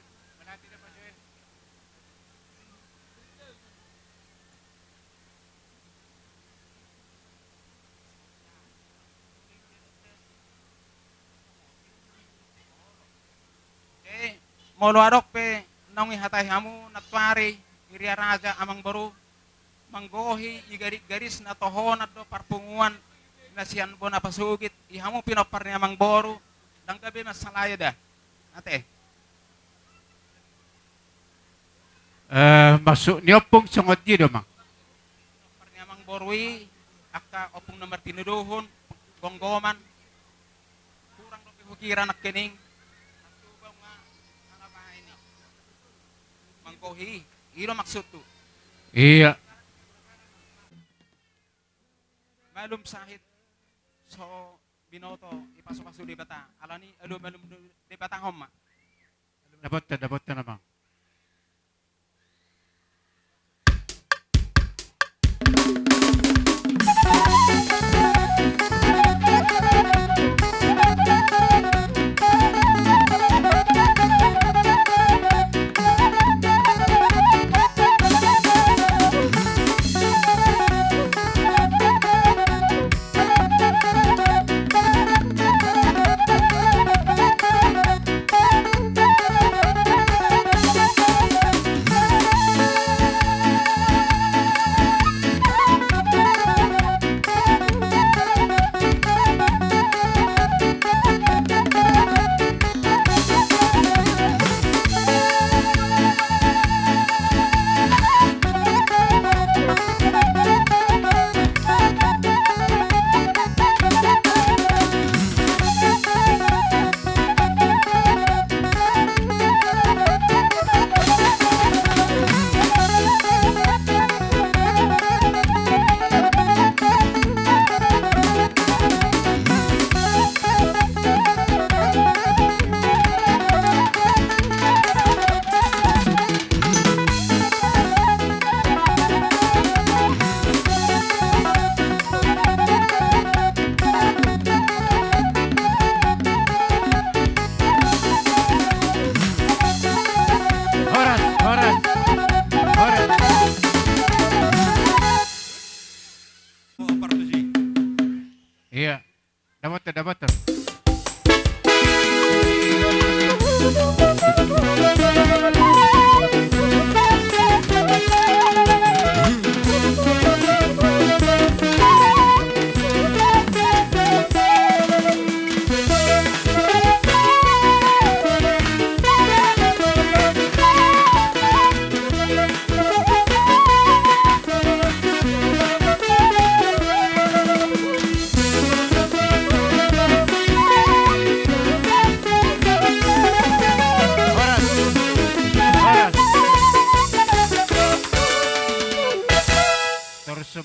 Oke, molo adong pe naung dihatai hamu nantuari, Iria Raja, Amangboru, manggohi di garis-garisna tohonan do parpunguan na sian bona pasogit, di hamu pinompar ni Amangboru, ndang gabe masalah i da. Ate. Eh, maksud ni ompung songon dia do, Mang? Pinompar ni Amangboru i, angka ompung na martinodohon, gomgoman. Hurang dope hukira nangkining. Manggohi, i do maksudhu. Iya. Malum sahit so binoto dipasupasu Debata. Alani i alu malum Debata homa. Dapothon, dapothon, Amang.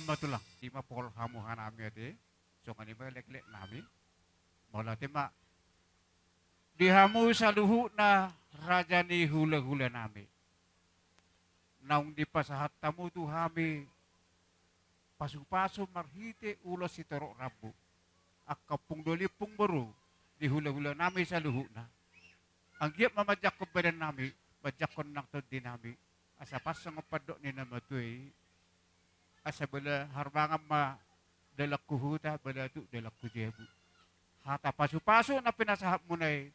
Ma tulang, i ma pol hamu hanami ate, songon i ma leklek nami. Mauliate ma di hamu saluhutna raja ni hulahula nami. Naung dipasahat hamu tu hami pasupasu marhite ulos sitorop rambu. Angka ompung doli ompung boru di hulahula nami saluhutna. Anggiat ma manjangkon badan nami, manjangkon nang tondi nami. Asa pas songon pandok ni na matua i. Asa bala harbangan ma dalan hu huta, bala tuk dalan hu jabu. Hata pasupasu na pinasahatmuna i,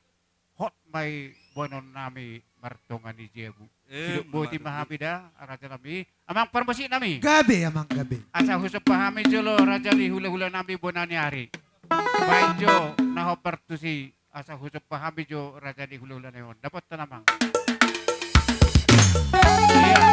hot ma i boanon nami martonga ni jabu. Eh, sidok boti ma hami da, raja nami. Amang parmusik nami. Gabe, amang gabe. Asa husomba hami jolo raja ni hulahula nami bona ni ari. Baen jo na hombar tusi. Asa husomba hami jo raja ni hulahula nami on. Dapothon amang. Iya.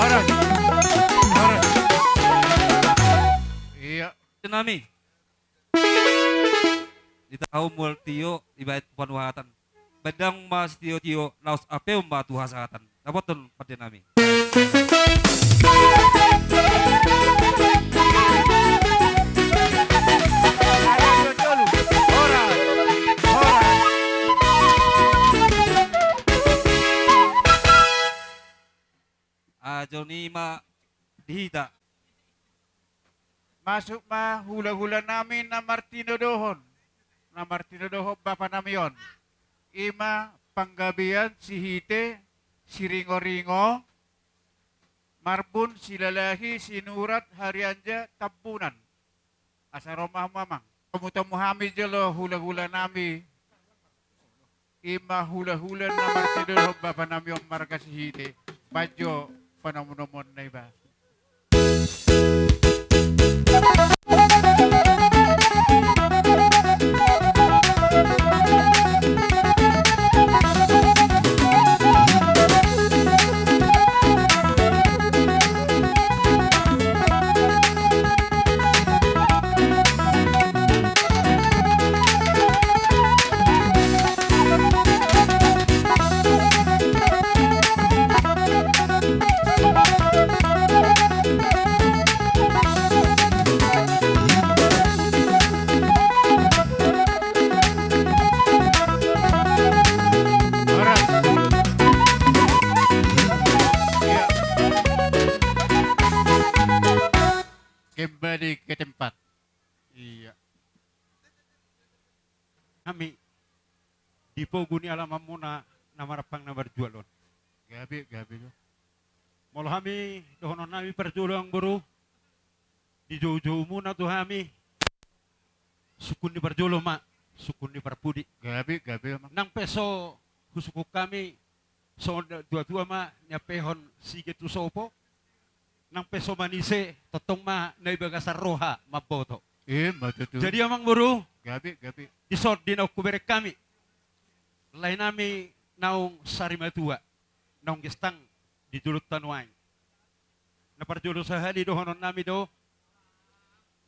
Horas. Horas. Iya. Nami. Di tahu mual tio, ibarat panuhatan. Badang ma sitio-tio, laos apeon ma tu hasahatan. Dapothon pande nami. Ajo ni ma di hita. Masuk ma hula-hula nami na martinodohon, na martinodohon bapa nami on. I ma Panggabean Sihite Siringo-ringo, Marbun Silalahi Sinurat Harianja Tambunan. Asa ro ma hamu amang. Tamu-tamu hami jolo hula-hula nami. I ma hula-hula na martinodohon bapa nami on marga Sihite. Baen jo panomu-nomuonna iba. Horas. Iya. Kembali ke tempat. Iya. Hami di pogu ni alamanmuna na marampang na marjual on. Gabe, gabe do. Molo hami dohonon nami parjolo amang boru, dijou-joumuna tu hami, sungkun ni parjolo ma, sungkun ni parpudi. Gabe, gabe amang. Nang pe so husungkun hami, songon na tua-tua ma niampehon sige tu sopo. Nang pe so manise, tongtong ma na di bagasan roha mamboto. Ima tutu. Jadi amang boru, gabe, gabe, dison di naung hubereng hami lae nami naung sarimatua, naung gesang di jolonta nuaeng. Na parjolo sahali dohonon nami do,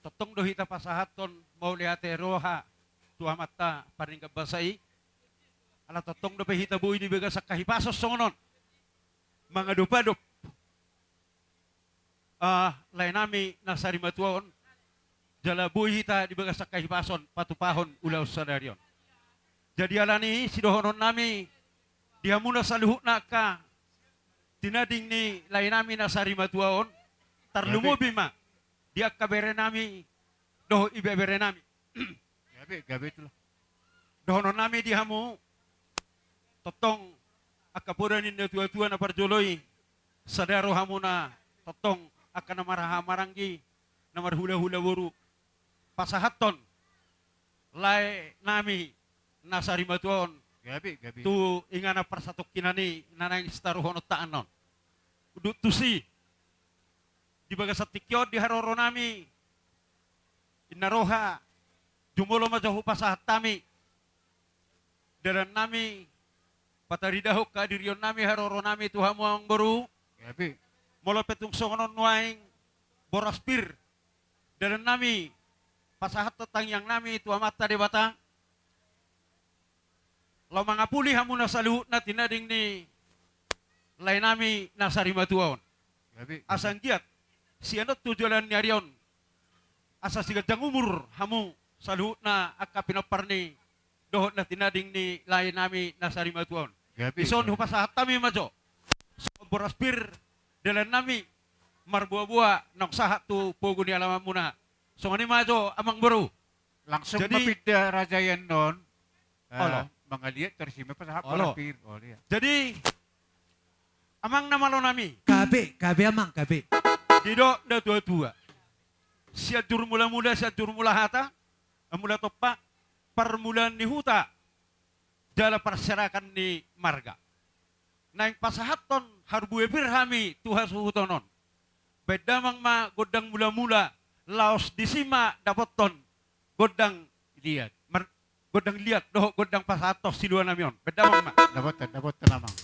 tongtong do hita pasahathon mauliate roha tu Amanta Pardenggan Basa i. Ala tongtong dope hita boi di bagasan hahipason songon on mangadop-adop, ah, lae nami na sarimatua on, jala boi hita di bagasan hahipason patupahon ulaon sadari on. Jadi alani i sidohonon nami di hamuna saluhutna angka tinading ni lae nami na sarimatua on, tarlumobi ma di angka bere nami dohot ibebere nami. Gabe, gabe tutu. Dohonon nami di hamu, tongtong angka poda ni na tua-tua na parjolo i, sada rohamuna tongtong angka na marhaha maranggi, na marhula-hula boru, pasahathon lae nami na sarimatua on. Gabe, gabe. Tu inganan parsatongkinan i na naeng sitaruhononta annon. Dung tusi di bagasan tingki on di haroro nami, inna roha, jumolo ma jo hupasahat hami dalan nami, pataridahon hadirion nami, haroro nami tu hamu amang boru. Gabe. Molo pe tung songon on nuaeng, boras pir dalan nami pasahathon tangiang nami tu Amanta Debata, laho mangapuli hamuna saluhutna tinading ni lae nami na sarimatua on. Gabe, gabe. Asa anggiat sian on tu joloan ni ari on, asa siganjang umur hamu saluhutna angka pinompar ni dohot na tinading ni lae nami na sarimatua on. Gabe, gabe. Dison hupasahat hami ma jo songon boras pir dalan nami marboa-boa naung sahat tu pogu ni alamanmuna. Songon i ma jo amang boru. Langsung. Jadi, mapinda raja i annon, eh, olo, mangaliat, torus i ma pasahat. Olo. Boras pir. Olo, iya. Jadi amang na malo nami. Gabe, gabe amang, gabe. Didok na tua-tua, Sianjur Mula-mula, Sianjur Mula hata, eh, Mula Tompa, parmulaan ni huta jala parserakan ni marga. Naeng pasahathon harbue pir hami tu hasuhuton on. Baen damang ma gondang mula-mula, laos disi ma dapothon gondang liat. Mar-, gondang liat dohot gondang pasahathon silua nami on. Baen damang ma. Dapothon, dapothon amang.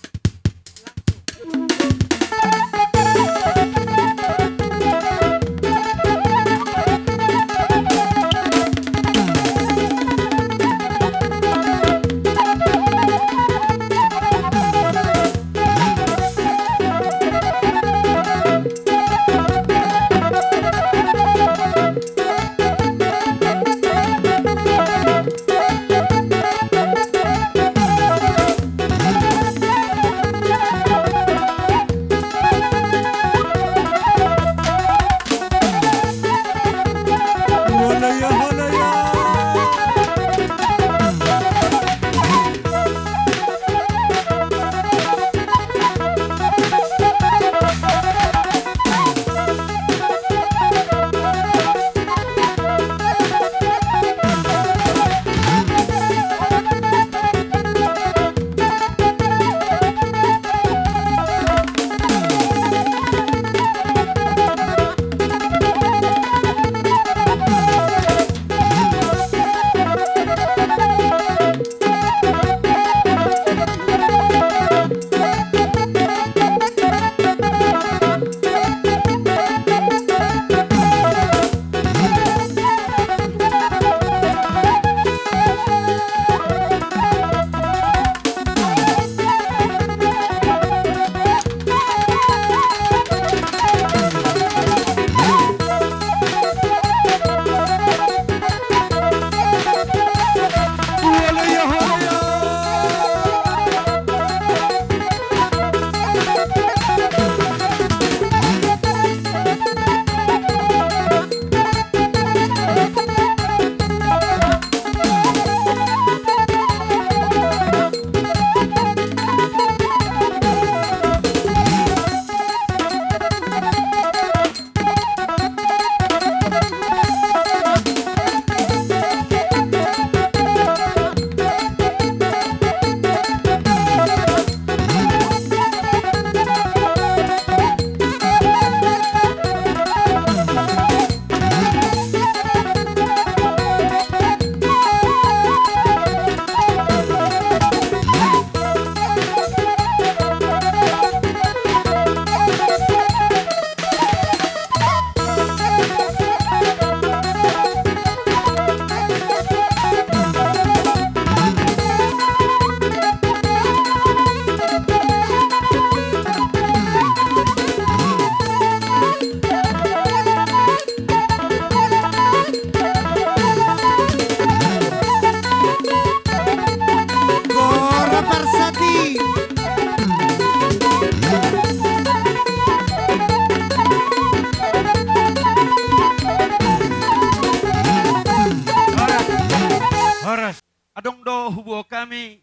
huboan hami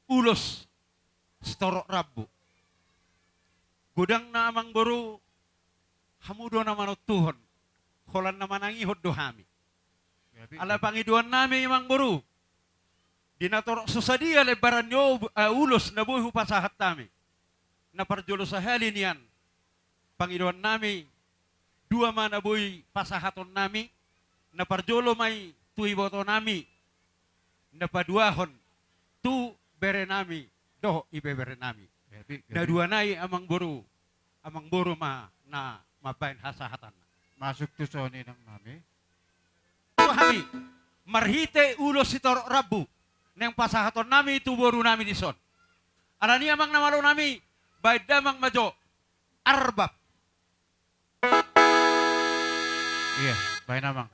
ulos sitorop rambu. Godangna amangboru, hamu do na manontuhon, holan na manangihon do hami. Gabe. Ala pangidoannami amangboru, di na torop so sadia lembaran ni o-, eh, ulos na boi hupasahat hami, na parjolo sahali nian, pangidoannami, dua ma na boi pasahatonnami, na parjolo ma i tu ibotonami, na paduahon tu berenami dohot ibeberenami. Gabe, gabe. Na dua nai amangboru, amangboru ma na mambahen hasahatanna. Masuk tu son inangnami. Tu hami, marhite ulos sitorop rambu naeng pasahatonnami tu borunami dison. Alani i amang na malonami, bahen damang ma jo arbab. Iya, bahen amang.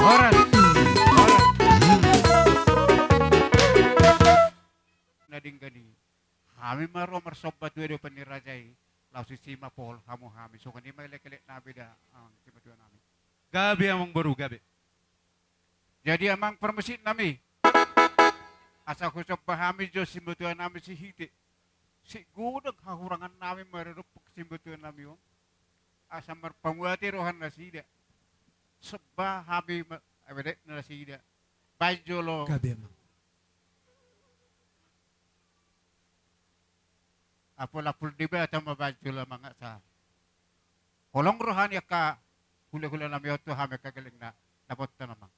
Horas. Horas. Na denggan i, hami ma ro marsomba tu adopan ni raja i, laos disi ma pol hamu hami, songon i ma elekeleknami da, ah, simatuanami. Gabe amangboru, gabe. Jadi amang parmusiknami, asa husomba hami jo simatuanami sihite. Sai godang hahurangannami maradophon simatuanami on. Asa marpanguati rohanasida. Somba hami ma-, abereknasida. Baen jolo. Gabe amang. Apul-apul Debata ma baen jolo amang asa holong roha ni angka hula-hulanami on tu hami angka gellengna. Dapotan amang.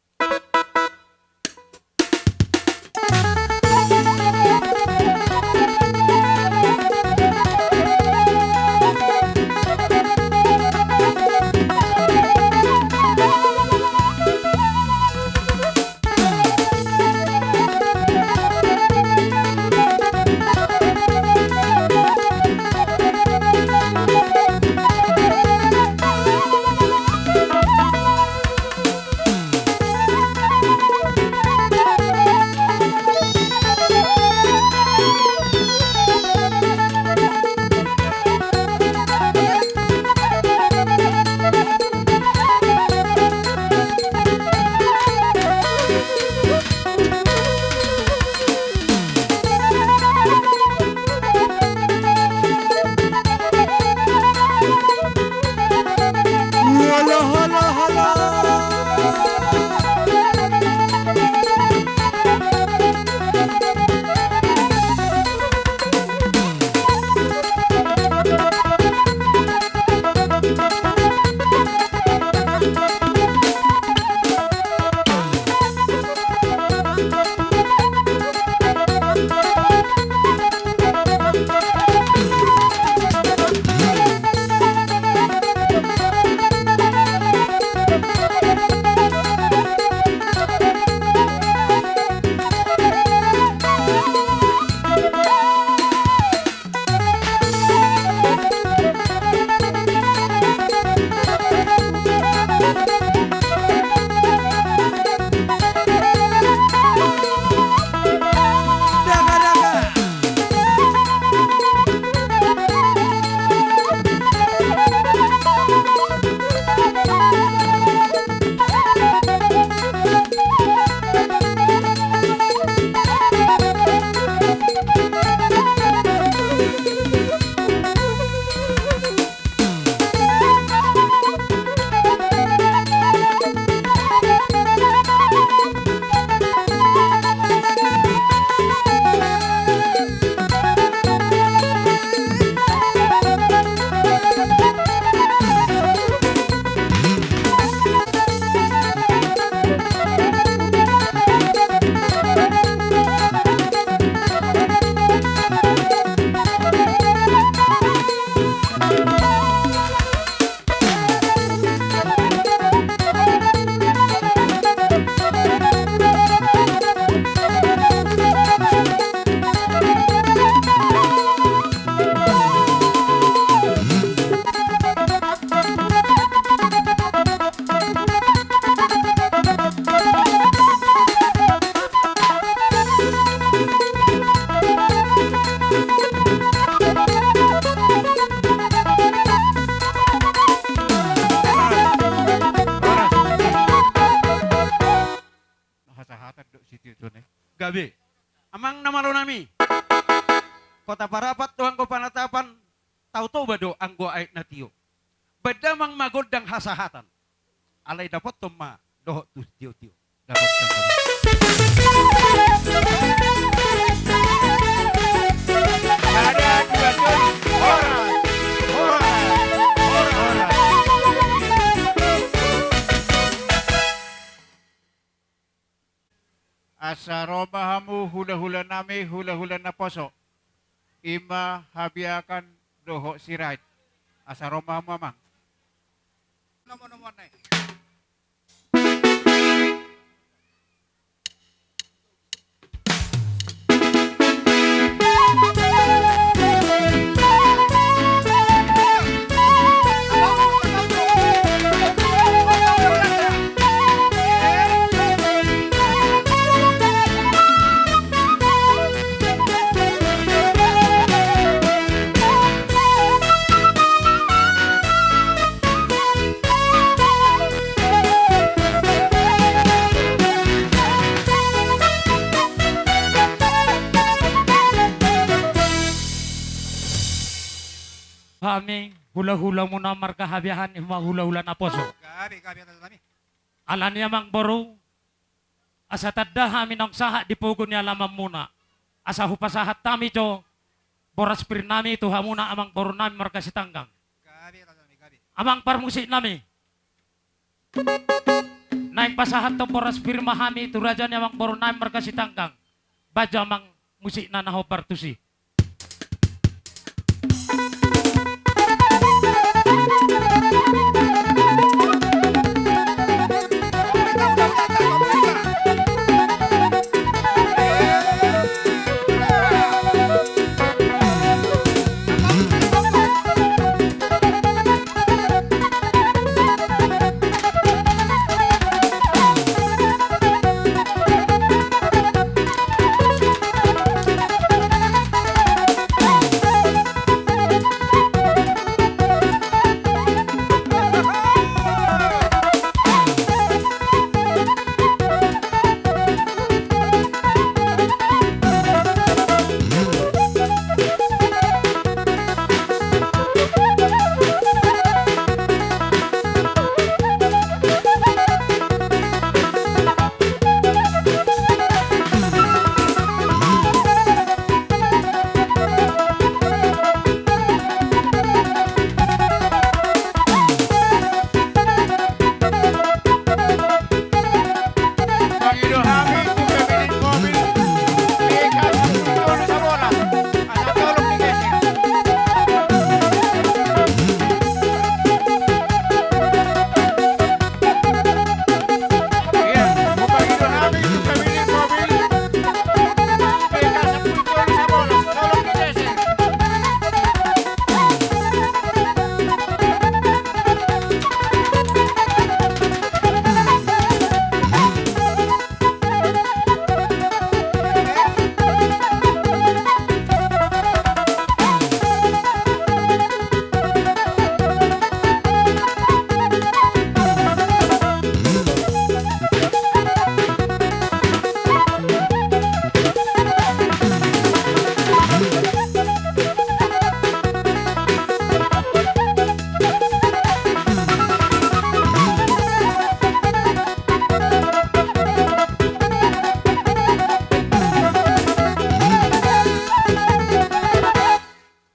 Gabe. Amang na malo nami. Kota Parapat do anggo panatapan, Tao Toba do anggo aek na tio. Baen damang ma gondang hasahatan. Alai dapothon ma dohot tu tio-tio. Dapothon ma. Sada, dua, tolu. Horas. Horas. Horas. Horas. Asa ro ma hamu hula-hula nami, hula-hula naposo. I ma Habiakan dohot Sirait. Asa ro ma hamu, amang. Nomor-nomorna i. Hami hula-hula muna marga Habiahan, i ma hula-hula naposo. Gabe, gabe, gabe. Alani, amang boru, asa tanda hami naung sahat di pogu ni alaman muna. Asa hupasahat hami jo boras pir nami tu hamuna, amang boru nami marga Sitanggang. Gabe, gabe. Amang parmusik nami. Naeng pasahathon boras pir ma hami tu raja ni amang boru nami marga Sitanggang. Baen jo, amang, musikna na hombar tusi.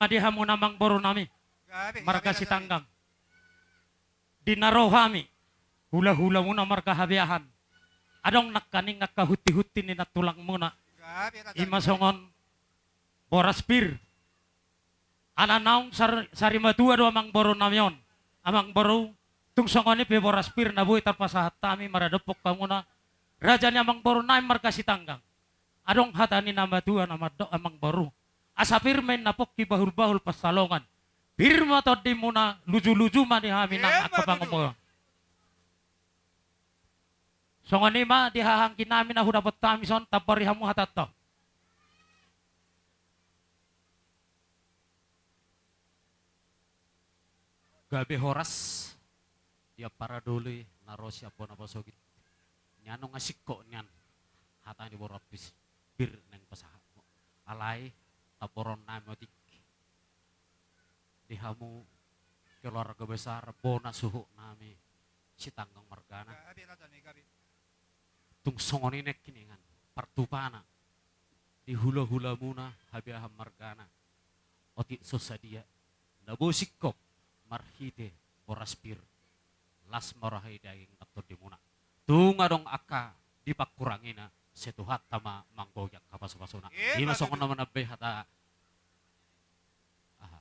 Di hamuna amang boru nami marga Sitanggang. Di na ro hami hula-hula muna marga Habiahan, adong nangkaning angka hunti-hunti ni nantulang muna. I ma songon boras pir. Ala naung sar-, sarimatua do amang boru nami on. Amang boru, tung songon i pe boras pir na boi tarpasahat hami maradophon hamuna, raja ni amang boru nami marga Sitanggang. Adong hata ni na matua na mandok, amang boru: Asa pir ma inna pongki, bahul-bahul pansalongan, pir ma tondimuna, luju-luju ma di hami nang angka pangomoan. Songon i ma di haha anggi nami na hudapot hami son, tambori hamu hatanta. Gabe horas di ampara doli na ro sian bona pasogit. Nian nunga singkop nian hata ni boru Ampis. pir naeng pasahatmu. Alai tamboron nami otik di hamu keluarga besar bona suhut nami Sitanggang margana. Gabe, raja nami, gabe. Tung songon i nangkiningan partupana di hulahulamuna Habeahan margana. Otik so sadia na boi singkop marhite boras pir, las ma roha i daging nang tondimuna. Tung adong angka di pangkurangina, sai Tuhanta ma manggohi angka pasupasuna. Ima songon na manambai hata. Aha.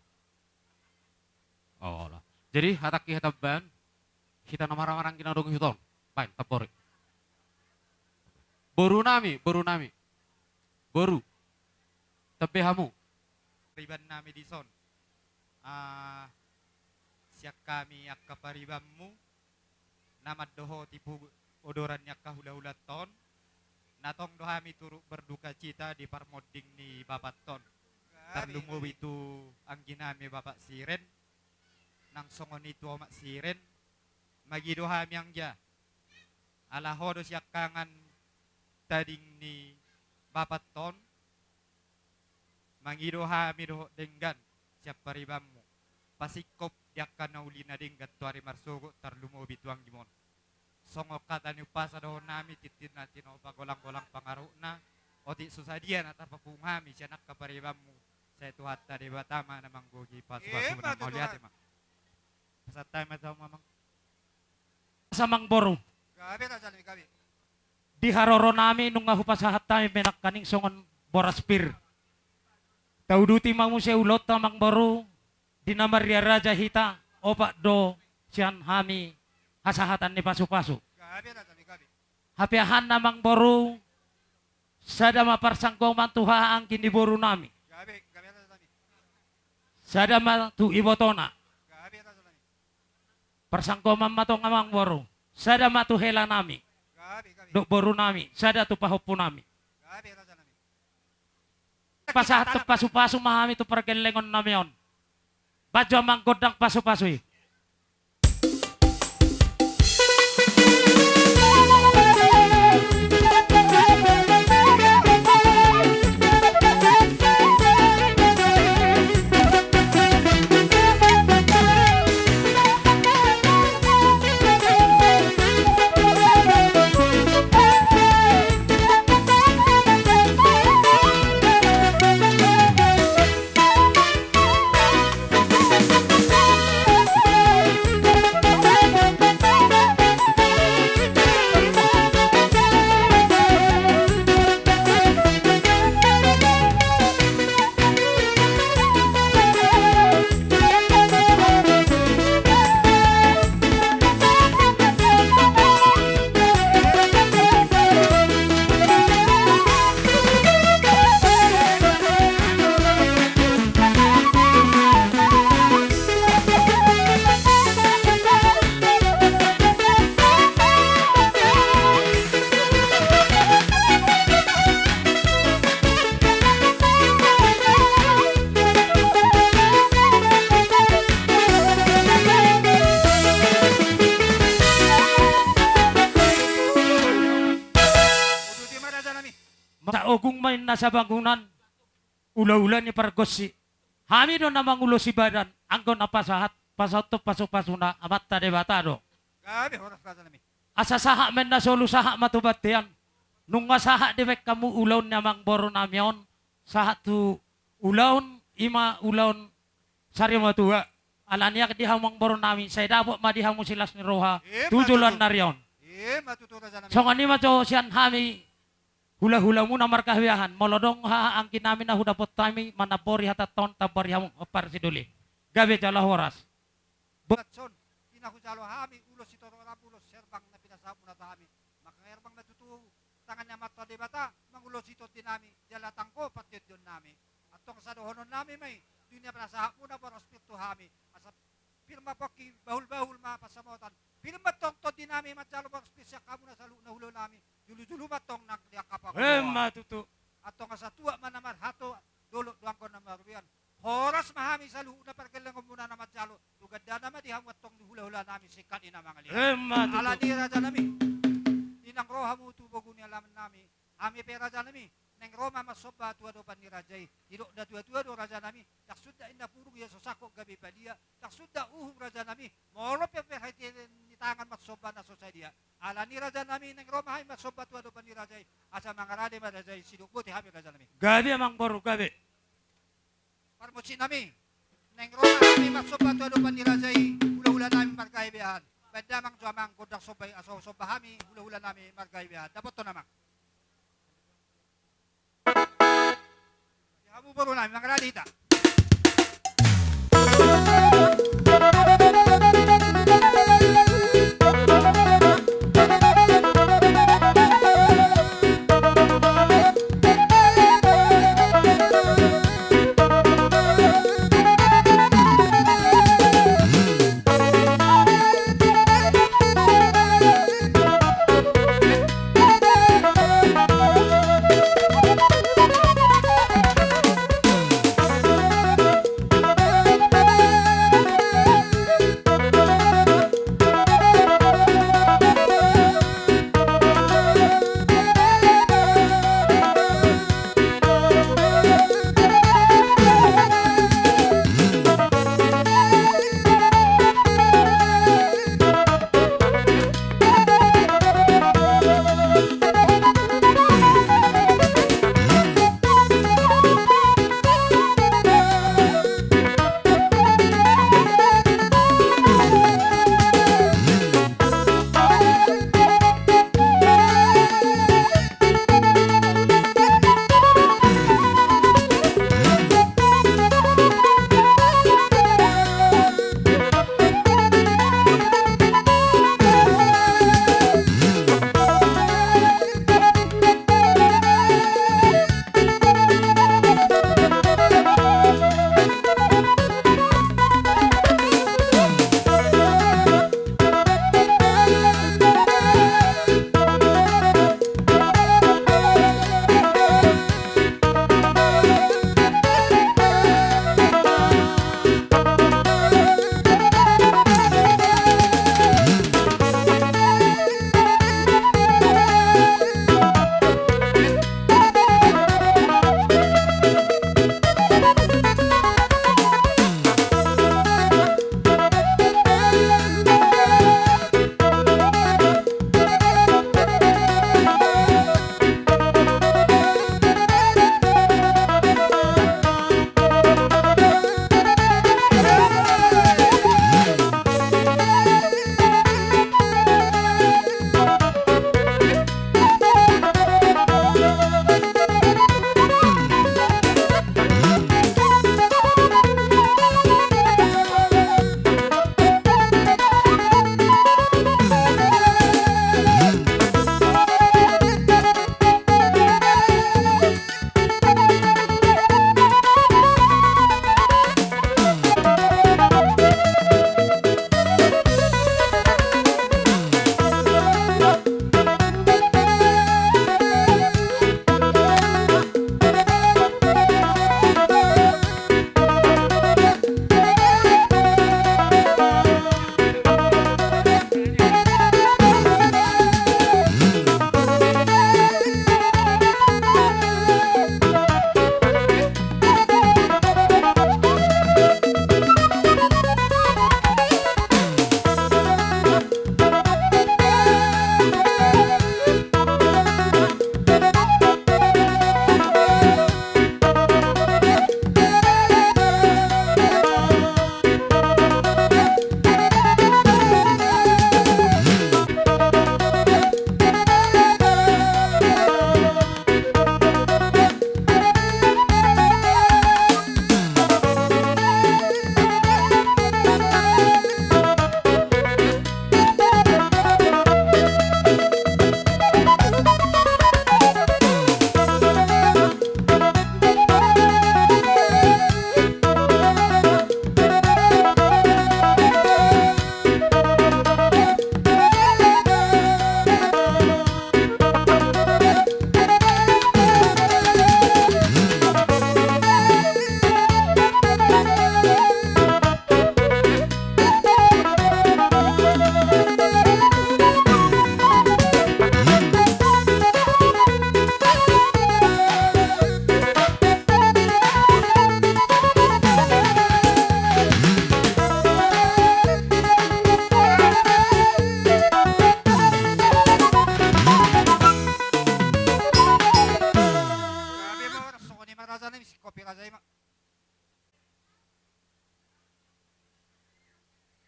Olo. Jadi hatangki hatambahan, hita na marhahamaranggi na adong i huton. Baen, tambori. Boru nami, boru nami. Boru. Tambai hamu. Pariban nami dison. Ah, sian hami angka paribanmu na mandohoti pu-, odoran ni angka hulahulanta on, na tong do hami turut berdukacita di parmonding ni bapanta on. Tarlumobi tu anggi nami Bapak Siren, nang songon i tu Omak Siren, mangido hami anggia. Ala ho do siangkangan tading ni bapanta on, mangido hami dohot denggan sian paribanmu. Pasingkop di angka na uli na denggan tu ari marsogot tarlumobi tu anggim on. Songon hata ni umpasa dohonon nami, tintin na tinopa, golanggolang pangarahutna, otik so sadia na tarpapungu hami sian angka paribanmu, sai Tuhanta Debata ma na manggohi pasupasuna. Ima tutu. Mauliate ma. Pasahat hami ma tu amang. Amangboru. Gabe, raja nami, gabe. Di haroro nami nunga hupasahat hami ma nangkaning songon boras pir. Tauduti ma muse ulaonta amangboru, di na marria raja hita, opat do sian hami hasahatan ni pasupasu. Gabe, raja nami, gabe. Hapeahanna amangboru, sada ma parsanggoman tu haha anggi ni boru nami. Gabe, gabe, raja nami. Sada ma tu ibotona. Gabe, raja nami. Parsanggoman ma tong amangboru, sada ma tu hela nami. Gabe, gabe. Dohot boru nami, sada tu pahompu nami. Gabe, raja nami. Pasahat pasupasu ma hami tu pargellengon nami on. Baen jo amang gondang pasupasu i. Masa ogung ma inna sabangunan, ulaula ni pargonsi. Hami do na mangulosi badan, anggo na pasahat, pasahathon pasupasuna Amanta Debata do. Gabe, horas, raja nami. Asa sahat ma inna solu, sahat ma tu bontean. Nunga sahat dibaen hamu ulaon ni amangboru nami on, sahat tu ulaon, ima ulaon sarimatua. Alani i di hamu amangboru nami, sai dapot ma di hamu silas ni roha tu joloan ni ari on. Ima tutu, raja nami. Songon i ma jo sian hami hulahulamuna marga Habeahan, molo adong haha anggi nami na hudapot hami manambori hatanta on, tambori hamu, hombar sidoli. Gabe jala horas. Buat son, di na hujalo hami ulos sitorop, ulos herbang na pinasahatmuna tu hami. Maka herbang ma tutu tangan ni Amanta Debata mangulosi tondi nami, jala tangko pandiondiononnami. Antong asa dohonon nami ma i, di na pinasahatmuna boras pir tu hami, asa pir ma pongki, bahulbahul ma pansamotan. Pir ma antong tondi nami manjalo boras pir sian hamuna saluhutna hulahulanami. Jolojolo ma antong nang di angka pangoloan. Ima tutu. Antong asa tuat ma na marhato, dolok do anggo na marugian. Horas ma hami saluhutna pargellengonmuna na manjalo, tu gandana ma di hamu antong di hulahulanami singkat ni na mangalean. Ima tutu. Alani i, raja nami, di naung ro hamu tu bogu ni alaman nami, hami pe, raja nami, Naeng ro ma marsomba tu adopan ni raja i. Didok na tua-tua do rajanami, ndang suda inna purung ia so sangkot gabe badia, ndang suda uhum rajanami, molo pe perhatian ni tangan marsomba na so sadia. Alani rajanami, naeng ro ma hami marsomba tu adopan ni raja i, asa mangarade ma raja i, sidok boti hami rajanami. Gabe amang boru, gabe. Parmusiknami, naeng ro ma hami marsomba tu adopan ni raja i, hula-hulanami marga Siahaan. Baen damang jo amang gondang somba i, asa somba hami hula-hulanami marga Siahaan. Dapothon amang. Di hamu borunami, mangarade hita.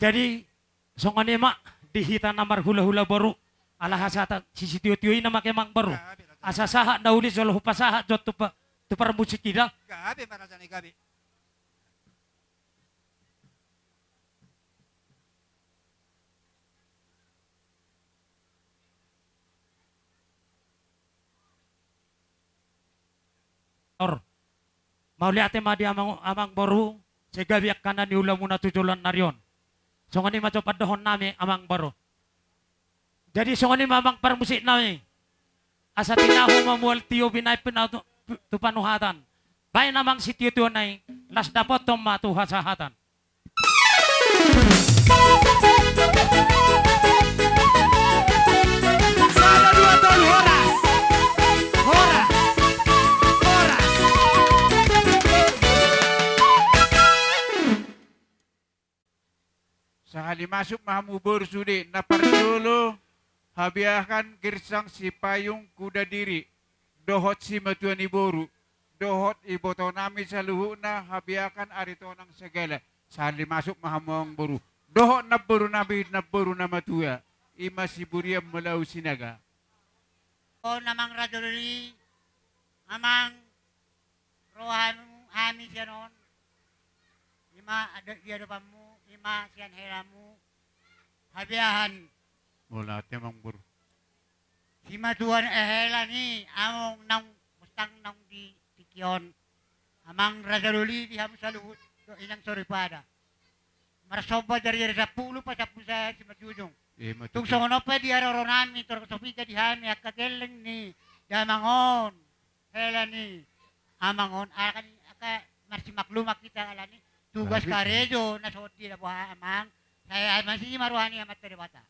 Jadi songon i ma di hita na marhulahula boru, ala hasahatan si sitiotio i nama ke amang boru. Asa sahat na uli jolo hupasahat jo tu pa-, tu parmusik i da. Gabe ma raja ni gabe. Or. Mauliate ma di amang, amang boru, sai gabe angka na niulamuna tu joloan ni ari on. Songon i ma jo pandohon nami amang boru. Jadi songon i ma amang parmusik nami. Asa tinahu ma mual tio binaen pinahan tu, tu panuhatan. Baen amang sitiotio na i, laos dapothon ma tu hasahatan. Sada, dua, tolu, horas. Horas. Horas. Sahali masuk ma hamu boru sude, na parjolo Habeahan Girsang Sipayung Kuda Diri, dohot simatua ni boru, dohot iboto nami saluhutna Habeahan Aritonang Sagala. Sahali masuk ma hamu amang boru, dohot namboru nami, namboru na matua, i ma Siburian Malau Sinaga. On amang raja doli, amang ro hami, hami sian on, i ma adat di adopanmu, i ma sian helamu, Habeahan. Mauliate amang boru. Simatua ni, eh, hela ni among naung, mustang naung di tingki on. Amang raja doli di hamu saluhut, dohot inang soripada. Marsomba jari-jari sampulu, pasampulu sae simanjujung. Tung songon on pe di haroro nami, torop so piga di hami angka gelleng ni damang on, hela ni amang on, ala ni angka marsimakluman hita ala ni tugas karejo na so di dapoha amang, sai masisi ma roha ni Amanta Debata.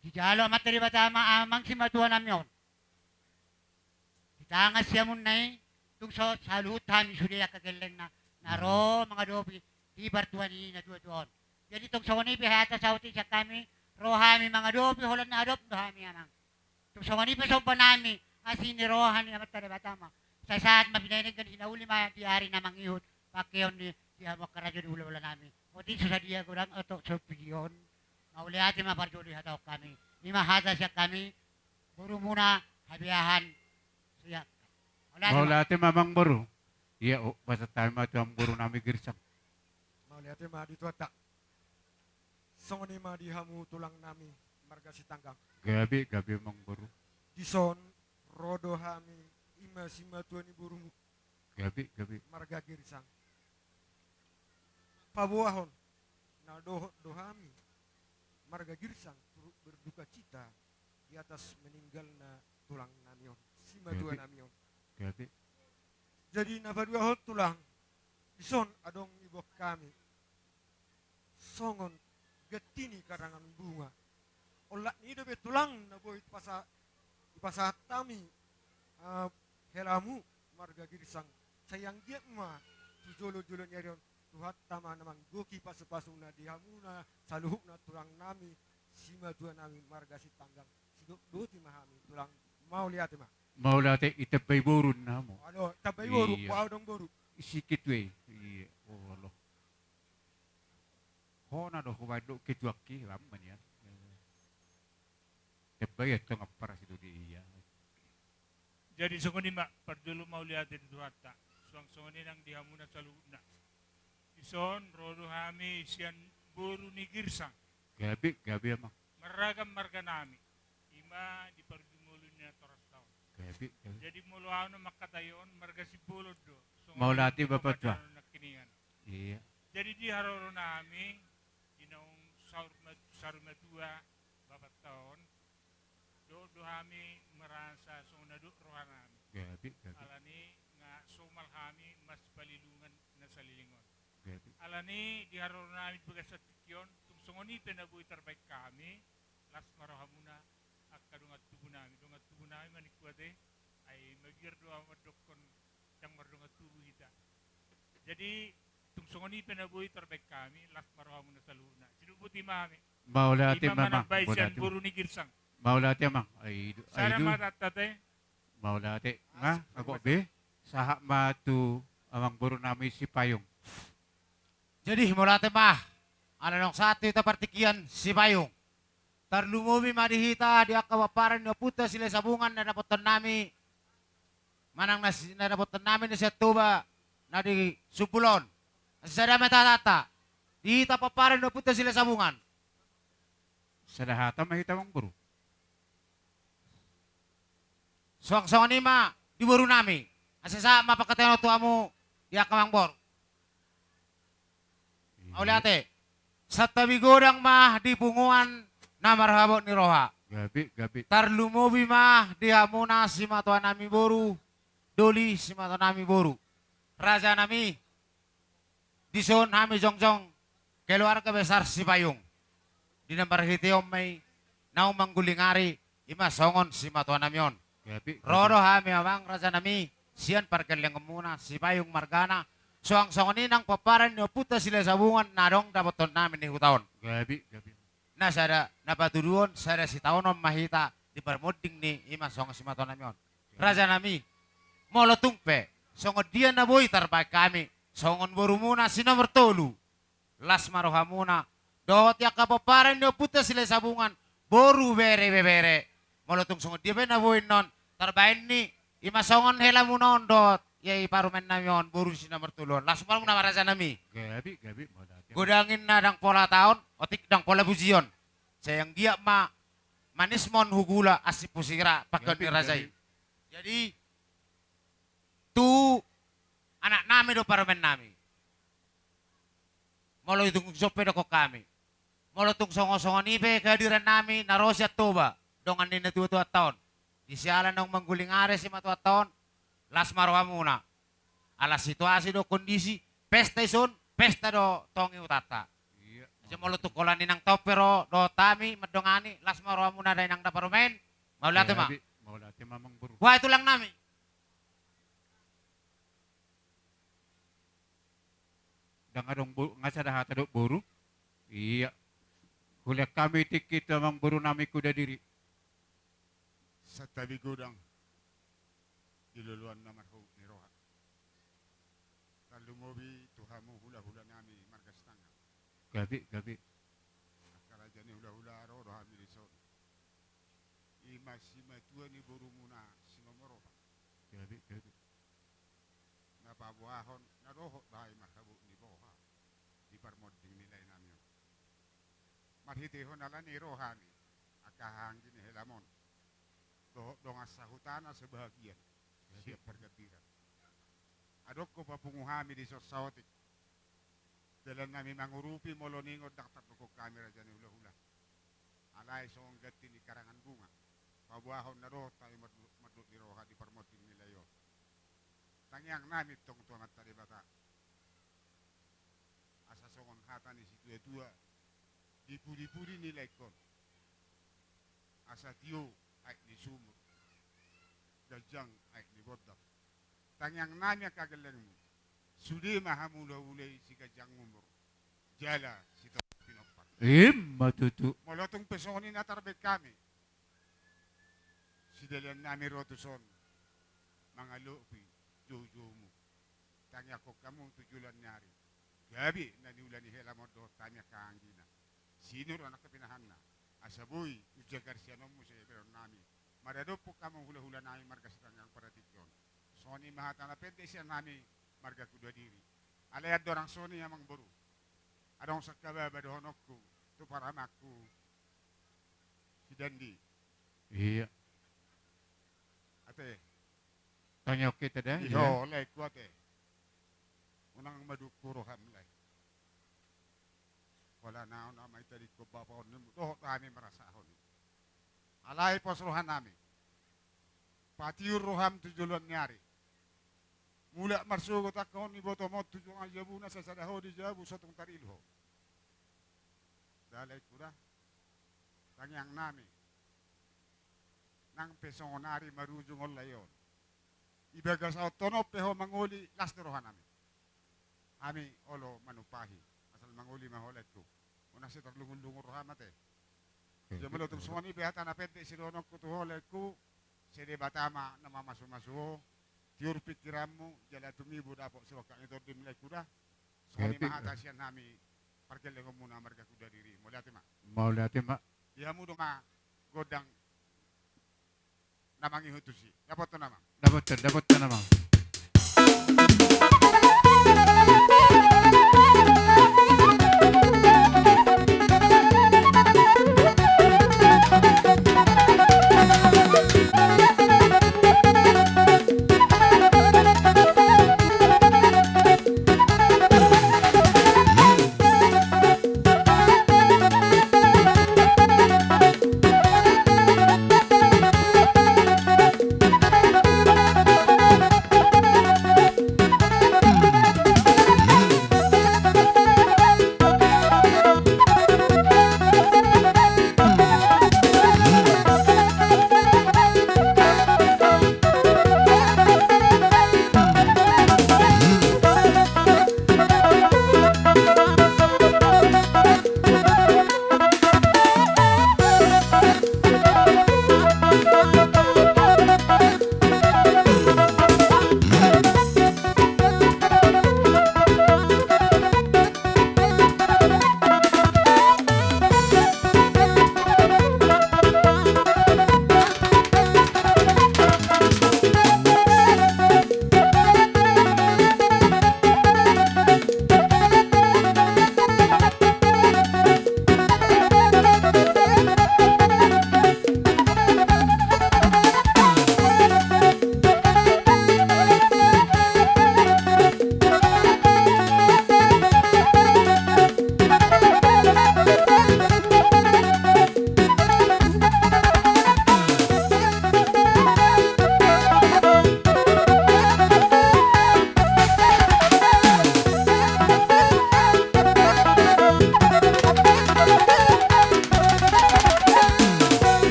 Dijalo Amanta Debata ma amang simatua nami on. Di tangan siamunna i, tung so saluhut hami sude angka gellengna, na ro mangadopi di partua ni natua-tua on. Jadi tung songon i pe hata saut i sian hami, ro hami mangadopi holan na adop do hami amang. Tung songon i pe somba nami, asi ni roha ni Amanta Debata ma. Sai sahat ma pinangido ni hinauli ma di ari na mangihut, pangkeon ni di hamu angka raja di hula-hula nami. Otik so sadia godang oto so pigion. Mauliate ma parjolo dihatahon hami. I ma hata sian hami, borumuna Habeahan. Siap. Mauliate ma amang boru. Ia, o, pasahat hami ma tu amang boru nami Girsang. Mauliate ma di Tuhanta. Songon i ma di hamu tulang nami marga Sitanggang. Gabe, gabe amang boru. Dison ro do hami, i ma simatua ni borumu. Gabe, gabe. Marga Girsang. Paboahon na dohot do hami marga Girsang turut berduka cita di atas meninggalna tulang nami on, simatua nami on. Gabe. Jadi na paduahon tulang, dison adong iboan hami songon ganti ni karangan bunga. Olat ni i dope tulang na boi pasa-, dipasahat hami, ah, helamu marga Girsang. Sai anggiat ma tu jolo-jolo ni ari on Tuhanta ma na manggohi pasu-pasuna di hamuna saluhutna tulang nami, simatua nami marga Sitanggang. Sidok boti ma hami tulang, mauliate ma. Mauliate, itambai boru na hamu. Ado, tambai boru, iya. Boha adong boru. Isi ketua i. Iya, olo. Hona do hubaen do ketua ki, lam ma nian. Tambai antong ampara situ di iya. Jadi songon i ma, parjolo mauliate di Tuhanta. Suang songon i nang di hamuna saluhutna. Dison ro do hami sian boru ni Girsang. Gabe, gabe amang. Marragam marga nami. I ma di parujung ngolu ni natorasta on. Gabe, gabe. Jadi molo ahu na mangkatai on marga Simbolon do. Songon i ma di pamadanan nangkiningan. Iya. Jadi di haroro nami, di naung saur mat-, saur matua bapanta on, dohot do hami merasa songon na dok roha nami. Gabe, gabe. Alani nga somal hami masipalilungan na saleleng on. Gabe. Alani di haroro nami di bagasan tingki on, tung songon i pe na boi tarbaen hami, las ma rohamuna angka dongan tubu nami. Dongan tubu nami ma ningku ate, ai mabiar do ahu mandokkon ndang mardongan tubu hita. Jadi tung songon i pe na boi tarbaen hami, las ma rohamuna saluhutna. Sidok boti ma hami. Mauliate ma amang. Boru ni Girsang. Mauliate amang. Ai du, ai du. Sada ma tatta te. Mauliate. Nga, agok be. Sahat ma tu amang boru nami Sipayung. Jadi mauliate ma. ala naung sahat tu hita partingkian Sipayung. Tarlumobi ma di hita di angka pomparan ni ompunta Silahisabungan na dapothon nami, manang na si-, na dapothon nami na sian Toba na di sumpul on. Asa sada ma hata-hata di hita pomparan ni ompunta Silahisabungan. Sada hata ma hita, amangboru. Suang songon i ma di boru nami. Asa sahat ma panghataion tu hamu di angka amangboru. Mauliate. Santabi godang ma di punguan na marhabot ni roha. Gabe, gabe. Tarlumobi ma di hamuna simatuanami boru, doli simatuanami boru. Rajanami, dison hami jongjong keluarga besar Sipayung. Di na marhite on ma i naung mangguling ari, i ma songon simatuanami on. Gabe, gabe. Ro do hami, amang rajanami, sian pargellengonmuna, Sipayung margana, suang songon i nang pomparan ni ompunta Silahisabungan na adong dapothon nami ni huta on. Gabe, gabe. Na sada na patuduhon, sada sitaonon ma hita di parmonding ni, i ma songon simatuanami on. Gabe. Rajanami, molo tung pe songon dia na boi tarbaen hami songon borumuna si nomor tolu, las ma rohamuna dohot di angka pomparan ni ompunta Silahisabungan, boru, bere, ibebere. Molo tung songon dia pe na boi annon tarbaen ni, i ma songon helamuna on dohot, ia, i parumaennami on, boru si nomor tolu on, las ma rohamuna ma, rajanami. Gabe, gabe, mauliate. Godang ninna ndang pola taon, otik ndang pola pujion. Sai anggiat ma manis ma on hu gula, asing pu sira pangkeon ni raja i. Gabe, gabe. Jadi, tu anaknami dohot parumaennami, molo tung ison pe dohonon hami, molo tung songon-songon i pe kehadirannami na ro sian Toba, dongan ni natuatuanta on, di siala naung mangguling ari simatuanta on, las ma rohamuna. Ala situasi dohot kondisi, pesta ison, pesta do tong i hutanta. Ia. Asa molo tung holan inang taon pe ro dohot hami mandongani, las ma rohamuna da inang da parumaen. Mauliate ma. Gabe, mauliate ma, amangboru. Bah, tulangnami. Ndang adong bo-, nga sada hata dohot boru. Ia. Hulehon hami tingki tu amangborunami Kudadiri. Santabi godang di loloan na marhabot ni roha. Tarlumobi tu hamu hulahulanami marga Sitanggang. Gabe, gabe. Angka raja ni hulahula, ro do hami dison. I ma simatua ni borumuna si nomor opat. Gabe, gabe. Na paboahon na dohot do hami marhabot ni boha di parmonding ni laenami on. Marhitehon ala ni i ro hami, angka hahaanggi ni helam on, dohot dongan sahutana sebahagian, gabe, sian pargambiran. Adong do papungu hami dison saotik. Dalannami mangurupi, molo ningon ndang tardok hami, raja ni hulahula. Alai songon ganti ni karangan bunga, paboahon na dohot hami mandok, mandok ni roha di parmonding ni lae on. Tangiangnami tong tu Amanta Debata. Asa songon hata ni situatua, dipudipudi ni laengkon. Asa tio aek ni sumur, ganjang aek ni bondar. Tangiangnami angka gellengmu, sude ma hamu hulahula i siganjang umur jala sitongtong pinompar. I ma tutu. Molo tung pe songon i na tarbaen hami, sidaliannami ro tuson mangalopi joujoumu. Tangiangkon hamu tu joloan ni ari, gabe na niula ni helam on dohot hami angka hahaanggina. Sinur anak pinahanna, asa boi umjagar sianonmu sai beronnami. Maradophon hamu hulahulanami marga Sitanggang partingkian on. Songon i ma hata na pendek sian hami marga Kudadiri. Alai andorang songon i, amangboru, adong sangkababa dohononku tu parumaenku si Dandi. Ia. Ate. Tangiangkon hita da, ia. Iho, laengku ate. Unang madungku roham, lae. Holan on na mangido bapa on, dohot hami marasahon i. Alai pos rohanami. Patiur roham tu joloan ni ari. Mulak marsogot angka on, ibotom on tu joloan jabuna, sai sada ho di jabu so tung tarilu ho. Da, laengku da. Tangiangnami, nang pe songon ari marujung on, lae on, ibagasaonton on pe ho mangoli, las do rohanami. Hami olo manumpahi, asal mangoli ma ho, laengku. Unang sai tarlungunlungun roham ate. Oke, jolo, oke, tung songon i pe hata na pendek sidohononku tu ho, laengku. Sai Debata ma na mamasumasu ho, tiur pingkiranmu jala tumibu dapot sibongkak ni tondim, laengku da. Songon i ma hata sian hami pargellengonmuna marga Kuda Diri. Mauliate ma. Mauliate ma. Di hamu do ma gondang na mangihut tusi. Dapothon amang. Dapothon, dapothon amang.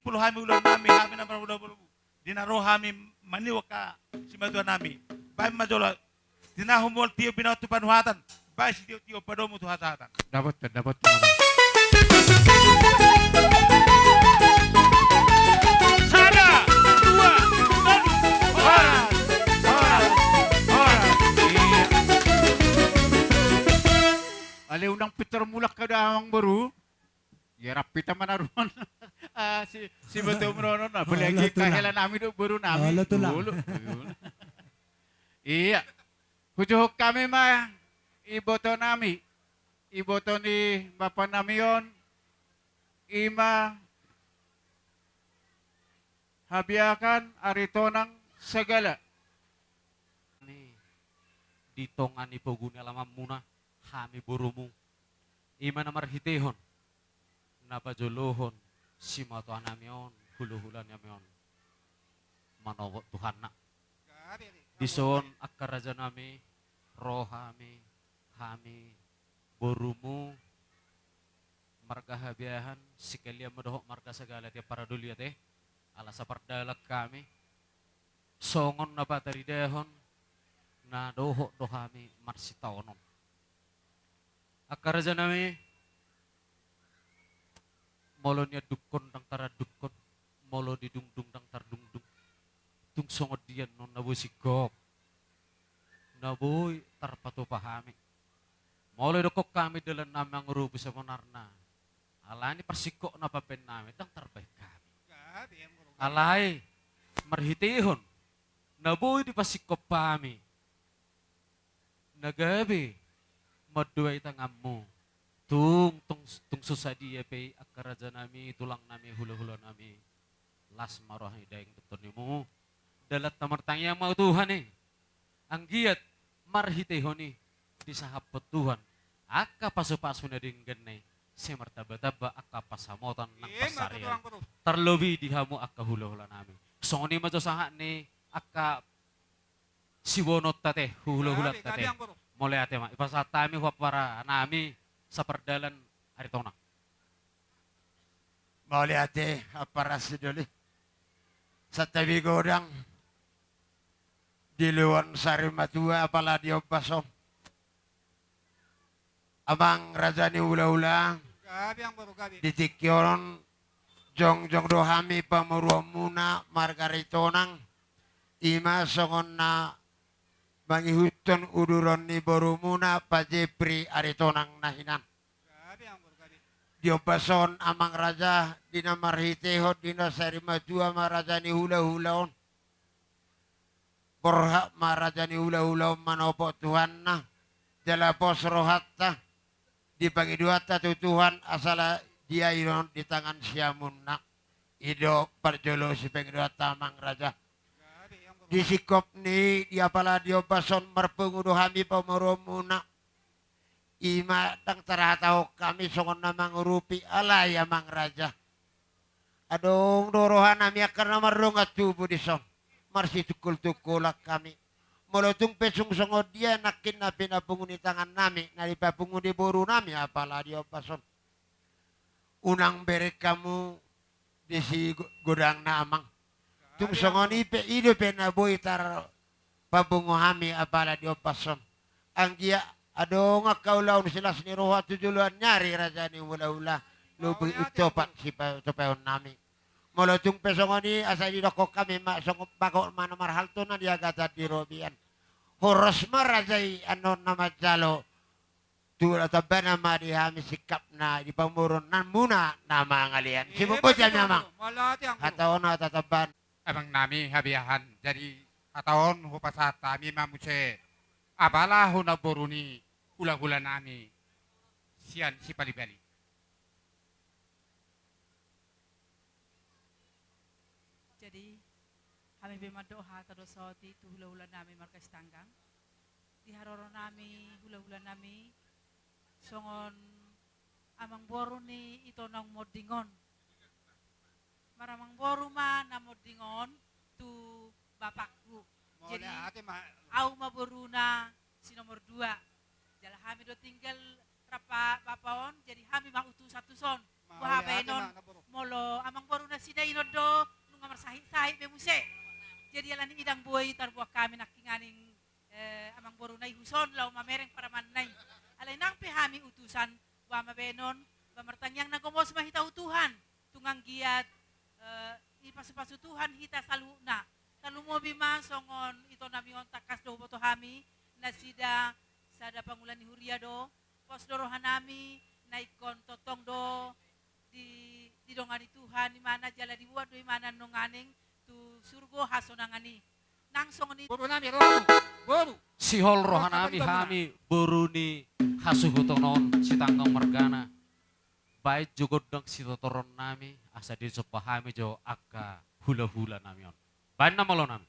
Marpulopolo hami ulaonnami, hami na marhulahula borumu. Di na ro hami maniu angka simatuanami. Baen ma jolo. Tinahu mol tio binahen tu panuhatan. Baen sitio-tio padomu tu hasahatan. Dapot, dapot. Sada, dua, tolu. Horas, horas, horas. Iya. Ale unang pintor mulak kada amang boru. Ia rap hita manaruhon. Ah, si, si boto meronon, apalagi kahelanami do borunami. Olo, tulang. Olo, olo. Iya. Hujuhuk hami ma ibotonami. Iboto ni bapanami on. Ima Habiahan Aritonang Sagala. Ni di tonga ni pogu ni alamanmuna hami borumu. Ima na marhitehon na pajolohon simatuanami on, hulahulanami on. Manopot Tuhanna. Dison angka rajanami, ro hami, hami borumu, marga Habiahan, sekalian ma dohot marga Sagala, tiap paradoli ate, ala sapardalan hami. Songon na pataridahon, na dohot do hami marsitaonon. Angka rajanami, molo niandukkon ndang tarandukkon, molo didungdung ndang tardungdung. Tung songon dia annon na boi singkop, na boi tarpatupa hami. Molo idokkon hami dalannami mangurupi sabenarna, alani parsingkop na pambaennami ndang tarbaen hami. Alai marhitehon na boi dipasingkop hami, na gabe manduai tanganmu. Tung, tung, tung so sadia pe i angka rajanami, tulangnami, hulahulanami, las ma roha ni daging dohot tondi muna. Dalanta martangiang ma tu Tuhan i. Anggiat marhitehon i disahaphon Tuhan angka pasupasu na denggan i, sai martambatamba angka pansamotan nang pansarian. Tarlobi di hamu angka hulahulanami. Songon i ma jo sahat ni angka siboanonta ate, hulahulanonta ate. Mauliate ma. Ipasahat hami tu amparanami sapardalan Aritonang. Mauliate ampara sidoli. Santabi godang di luon sarimatua apala di ombas on. Amang raja ni hulahula. Gabe, amang boru, gabe. Di tingki on jongjong do hami pamoruonmuna marga Aritonang. Ima songon na mangihuthon uduron ni borumuna Pa Jepri Aritonang na hinan. Gabe, amang boru, gabe. Di ombas on amang raja, di na marhitehon di na sarimatua ma raja ni hulahula on. Borhat ma raja ni hulahula on manopot Tuhanna, jala pos rohanta, di pangidoanta tu Tuhan asa la diailon di tangan siamunna. I do parjolo sipangidoanta amang raja. Di singkop ni di apala di ombas on marpungu do hami pamoruonmuna. Ima ndang tarhatahon hami songon na mangurupi, alai amang raja, adong do rohanami angka na mardongan tubu dison. Marsitungkoltungkolan hami. Molo tung pe sung songon dia nangkin na pinapungu ni tangannami, na dipapungu ni borunami apala di ombas on, unang bereng hamu disi go-, godangna amang. Tung songon i pe, i dope na boi tarpapungu hami apala di ombas on. Anggiat adong angka ulaon silas ni roha tu joloan ni ari raja ni hulahula, lobi umtopat sipatupaonnami. Molo tung pe songon i asa didokkon hami ma songon bagot ma na marhalto na niagatan di robean. Horas ma raja i annon na manjalo. Tu tambana ma di hami singkapna di pamoruonmuna na mangalean. Sibuk boti hami amang. Hata on hata tambana. Amangnami Habiahan, jadi hata on hupasahat hami ma muse apala tu namboru ni hulahulanami sian Sipalibali. Jadi hami pe mandok hata do saotik tu hulahulanami marga Sitanggang. Di haroronami hulahulanami songon amang boru ni ito naung monding on. Maramang boru ma na monding on tu bapakku. Jadi au ma boruna si nomor dua. Jala hami do tinggal rap bapa on, jadi hami ma utusan tuson. Boha baenon, molo amang boru na sida i do hami nangkiningan, eh, amangboru nai, huson laho mamereng paramanna i. Alai nang pe hami utusan, boha ma baenon, ba martangiang na gomos ma hita tu Tuhan, tung anggiat, eh, dipasupasu Tuhan hita saluhutna. Tarlumobi ma songon itonami on, tangkas do huboto hami, nasida sada pangula ni huria do, pos do rohanami, na ingkon tongtong do di, didongani Tuhan imana jala dibuat do imana nunga nangkin tu surgo hasonangan i. Nang songon i. Boru nami, ro, boru. Sihol rohanami, hami boru ni hasuhuton on, Sitanggang margana. Baen jo gondang sitotoronnami asa disomba hami jo angka hulahulanami on. Baen na molo nami.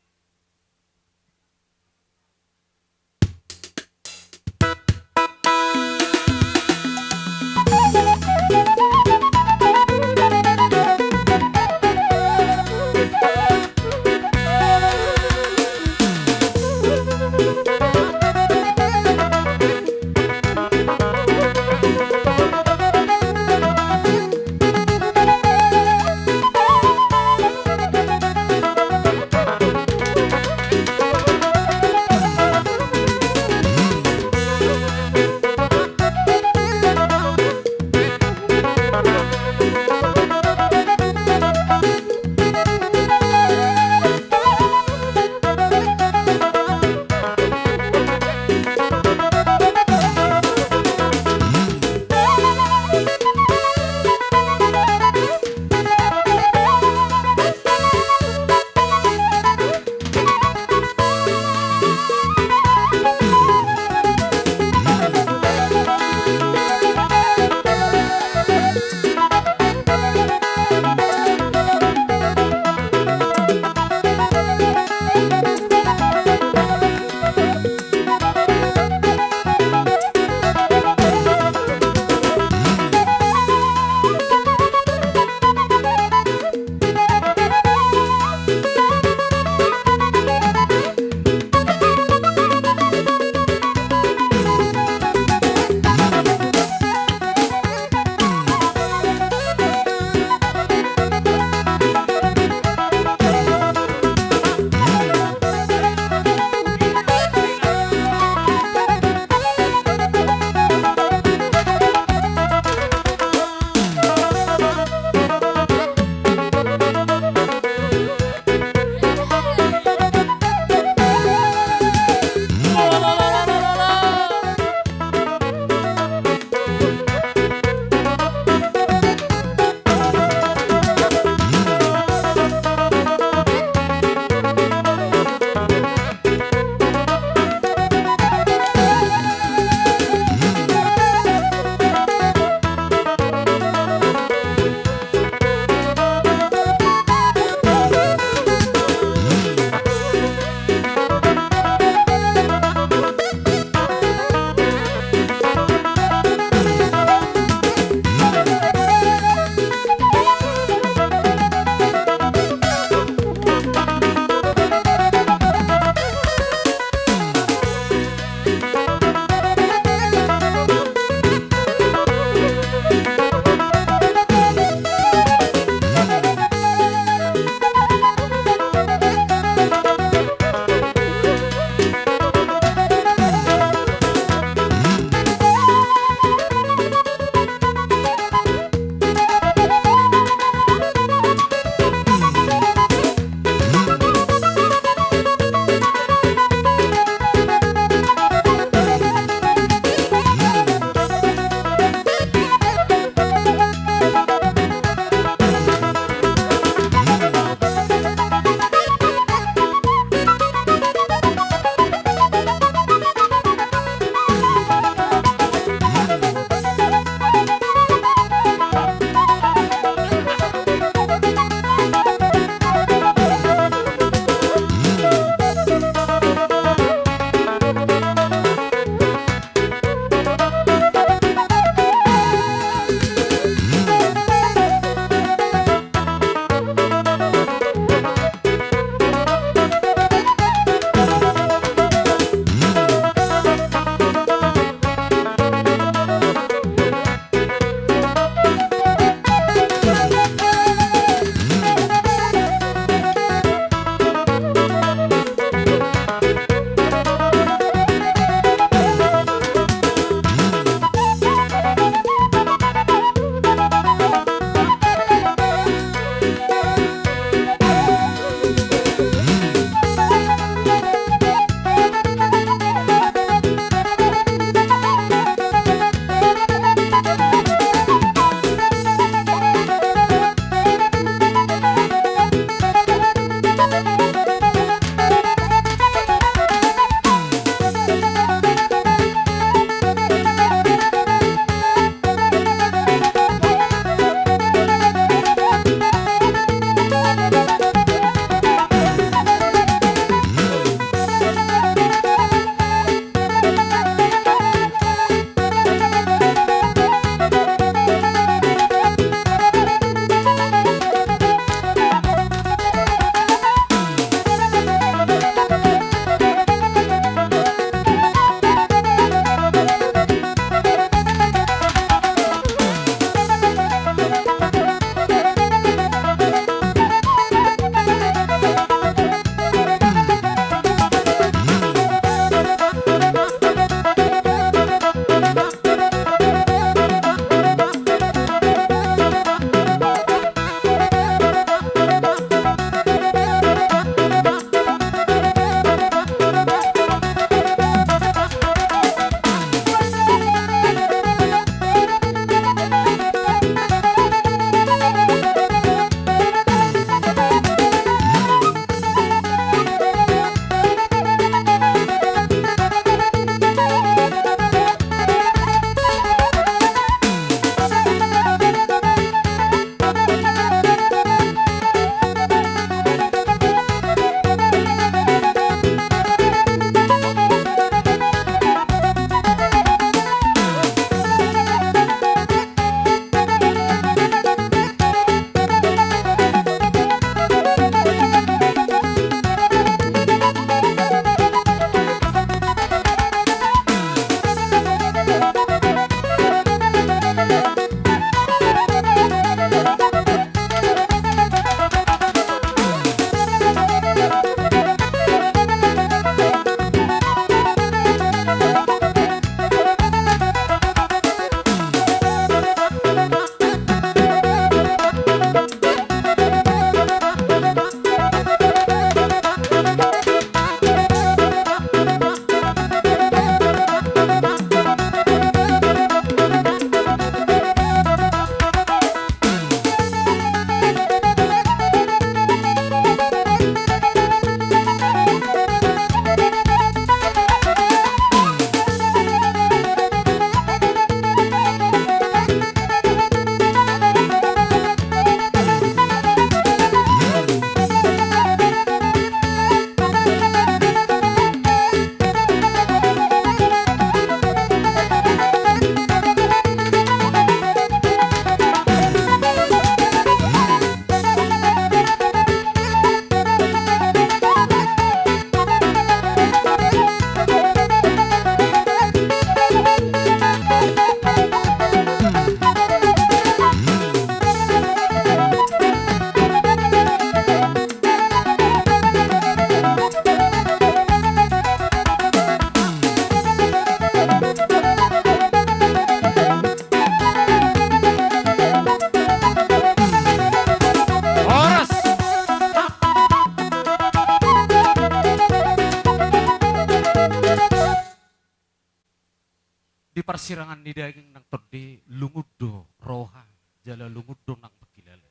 parsirangan ni daging nang tondi, lungun do roha, jala lungun do nang pangkilala.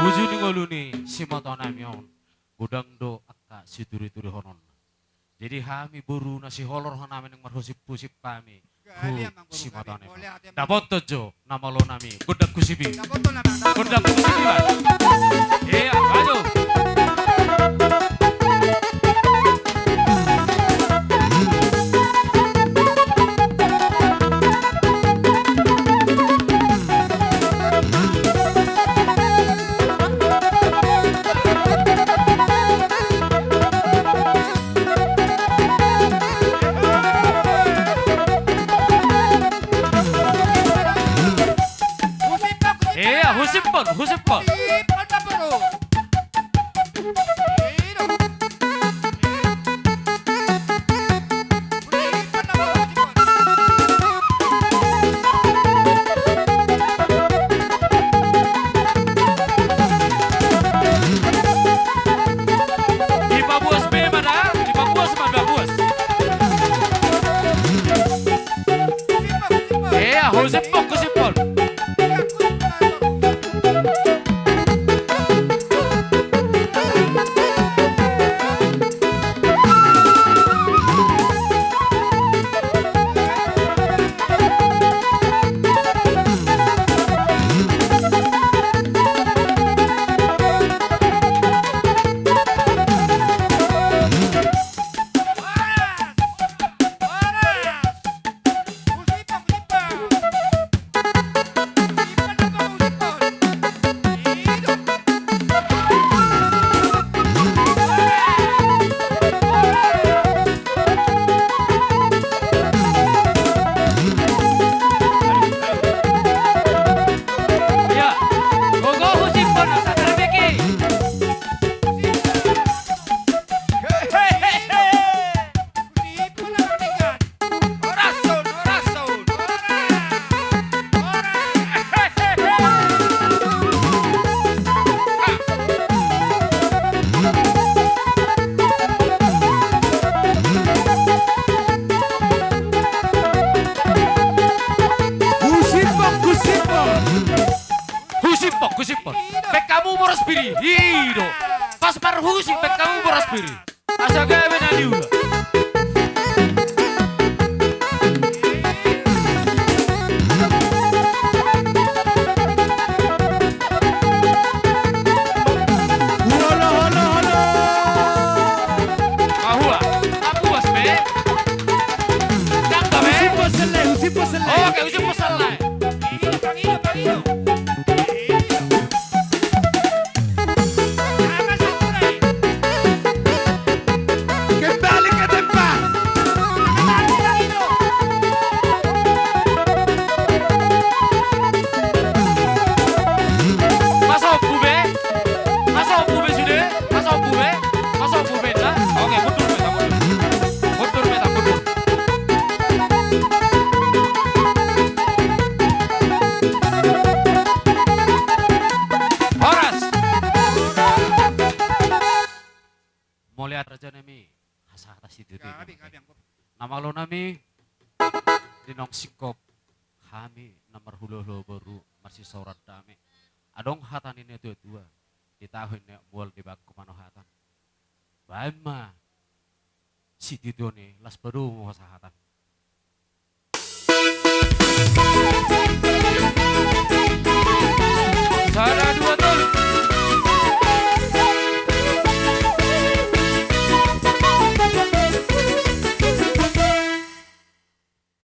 Uju ni ngolu ni simatuanami on, godang do angka situriturihononna. Jadi hami boru na siholor hami naeng marhusip-husip hami. Hu, simatuanami on. Dapothon jo na malonami, gondang husip i. Gondang husip i, Bang. Ia, ayo. Ia, husiphon, husiphon. Dipabuas be ma da, dipabuas ma, dipabuas. Ia, husiphon, husiphon. Ia, gogo husiphon, asa tarbege. Horas, horas, horas. Husiphon, husiphon. Husiphon, husiphon. Pekkamu boras pir i. I do. Pas marhusip, pekkamu boras pir i. Asa gabe na niula. Olo, olo, olo. Mahua. Apuas be. Dangka be. Husiphon selle, husiphon selle. Oke, husiphon selle. Kembali ke tempat. Masuk, Bube. Masuk, Bube, sudah. Masuk, Bube. Masuk, Bube, dah. Oke, mundur, Bube, mundur. Mundur, Bube, mundur. Horas. Mauliate raja nami, hasahatan situtu. Gabe, gabe, anggo. Na malo nami, di naung singkop hami na marhulahula boru marsisaoran dame. Adong hata ni natuatua, di tahi na mual di bangku manohatan. Baen ma situtu on i, laos padomu hasahatan. Sada, dua, tolu.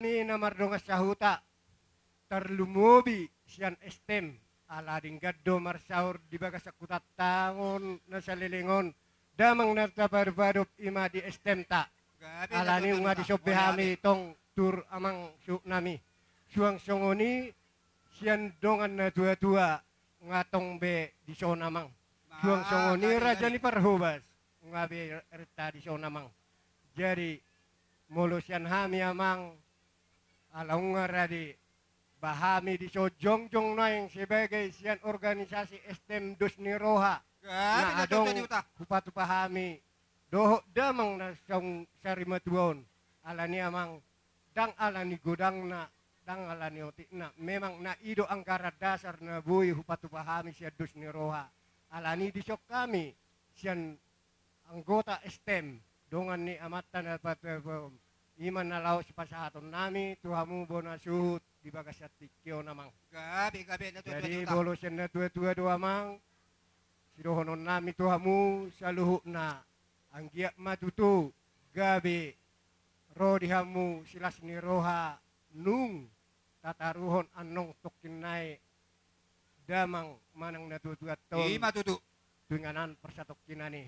Ni na mardongan sahuta, tarlumobi sian S T M, ala denggan do marsaor di bagasan hutanta on na saleleng on, damang na tapadopadop i ma di S T M-ta. Gabe. Alani nunga disomba hami tong tu amang suhut nami. Suang songon i sian dongan natuatua, nga tong be dison amang. Suang songon i raja ni parhobas, nga be renta dison amang. Jadi molo sian hami amang, ala nunga rade, ba hami dison jongjong nuaeng sebagai sian organisasi S T M Dos ni Roha. Gabe, na adong hupatupa hami dohot damang na saung sarimatua on. Alani amang, ndang ala ni godangna, ndang ala ni otikna. Memang na i do anggaran dasar na boi hupatupa hami sian dos ni roha. Ala ni i dison hami sian anggota STM, dongan ni amanta na patupa, i ma na laho sipasahatonnami tu hamu bona suhut di bagasan tingki on, Amang. Gabe, gabe, na tuatua. Jadi, molo sian na tuatua do, Amang, sidohononnami tu hamu saluhutna, anggiat ma tutu gabe ro di hamu silas ni roha nung tataruhon annon tongkin nai damang manang na tuatua on. I ma tutu. Tu inganan parsatongkinan i.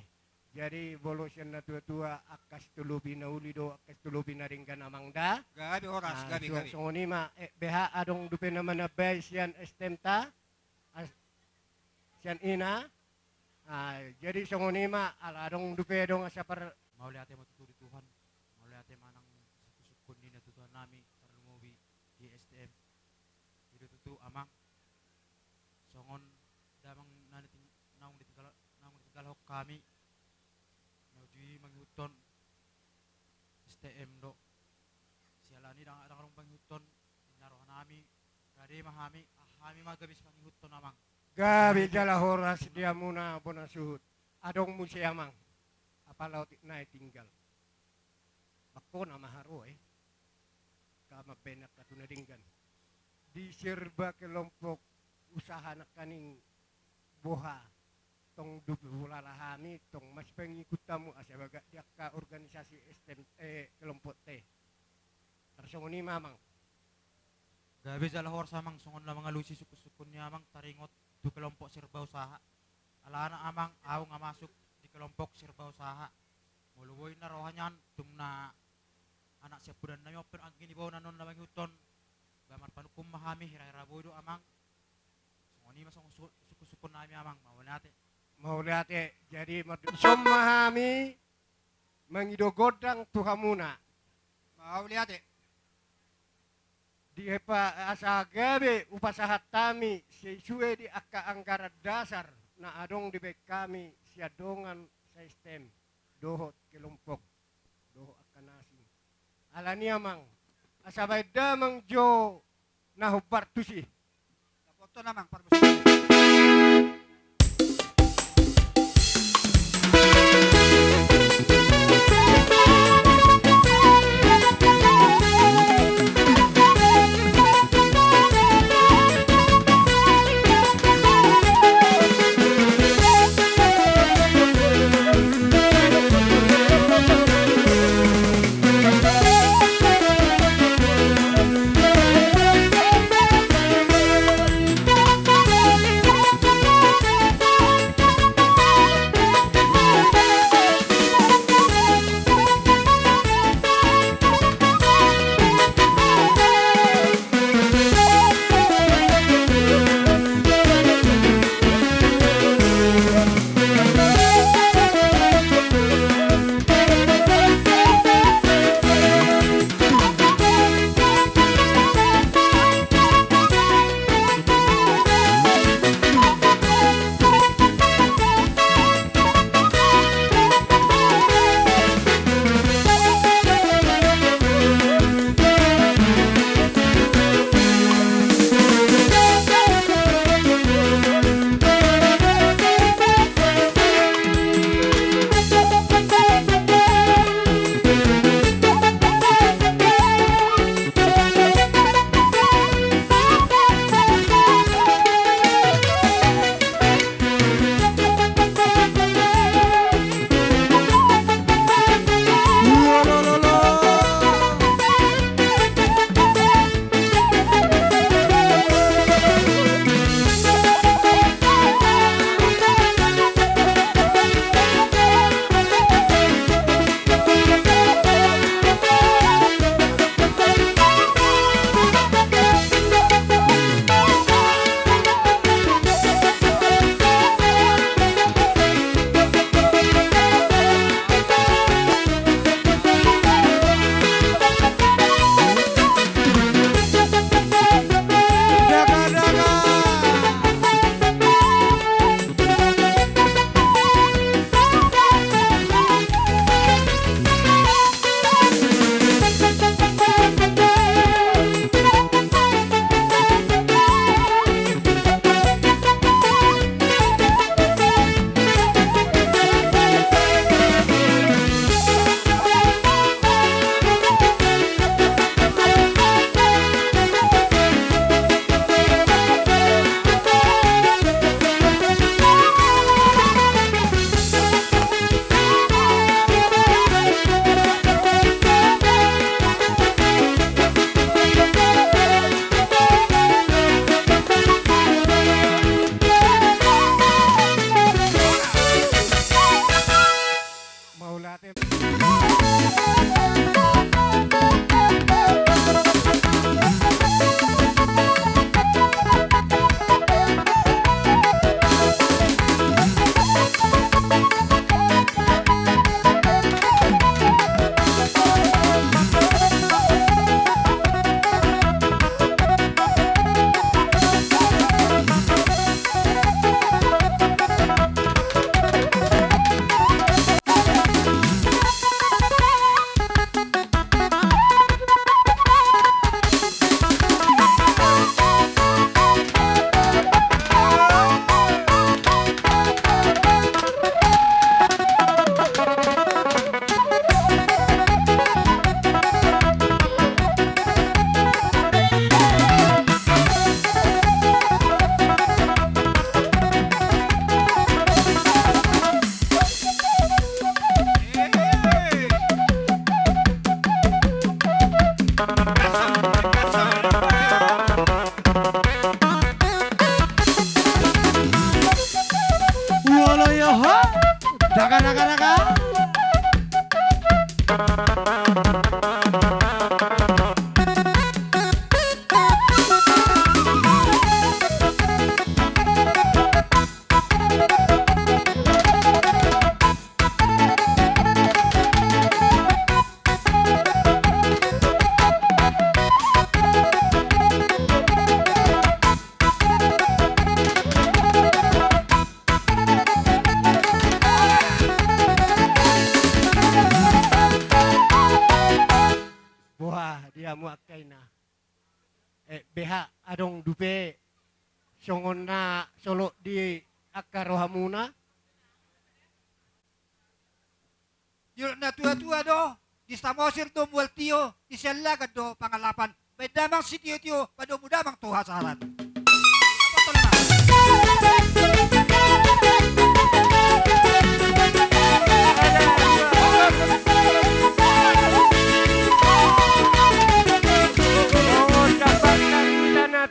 Jadi, molo sian na tuatua, angka sitolopi na uli do, angka sitolopi na denggan, Amang, da. Gabe, horas. Ah, gabe, so-, gabe. Songon i ma, eh, beha adong dope na manambai sian STM-ta? As-, sian i na. Ah, jadi songon i ma, ala adong dope adong asa par- Mauliate ma tutu di Tuhan. Mauliate manang sungkunsungkun ni na tuatuanami tarlumobi di STM. I do tutu, Amang, songon damang na niting-, naung ditinggal, naung ditinggalhon hami, na uju i mangihuthon STM do. Siala ni i ndang, ndang adong pangihuthon, ninna rohanami, rade ma hami, ah, hami ma gabe sipangihuthon, Amang. Gabe jala horas di hamuna bona suhut. Adong muse, Amang. Apala otik nai tinggal. Bangkona ma haroa i. Ka mambaen angka tu na denggan. Di serba kelompok usaha nangkaning boha. Tong dope hulala hami, tong mansai pangihut hamu asa bagak di angka organisasi STM, eh, kelompokta i. Tarsongon i ma, Amang. Gabe jala horas, Amang, songon na mangalusi sungkunsungkun ni Amang taringot tu kelompok serba usaha. Alana, Amang, au nga masuk di kelompok serba usaha. Molo boi na roha nian, tung na anak siampudannami on pe anggi ni bona annon na mangihuthon. Ba marpanungkun ma hami, hira-hira boi do, Amang. Songon i ma songon su-, sungkunsungkunnami, Amang, mauliate. Mauliate. Jadi, mardu-, dison ma hami mangido gondang tu hamuna. Mauliate. Di epa-, asa gabe hupasahat hami sesuai di angka anggaran dasar na adong dibaen hami sian dongan sa-STM dohot kelompok dohot angka na asing. Alani i, Amang, asa baen damang jo na hombar tusi. Dapoton, Amang, parmusik. Oho, daga, daga, daga. Boha di hamu angka ina. Eh, beha adong dope songon na solot di angka rohamuna? Didok na tuatua do, di Samosir do mual tio, di Siallagan do pangalapan. Baen damang sitiotio, padomu damang tu hasaran.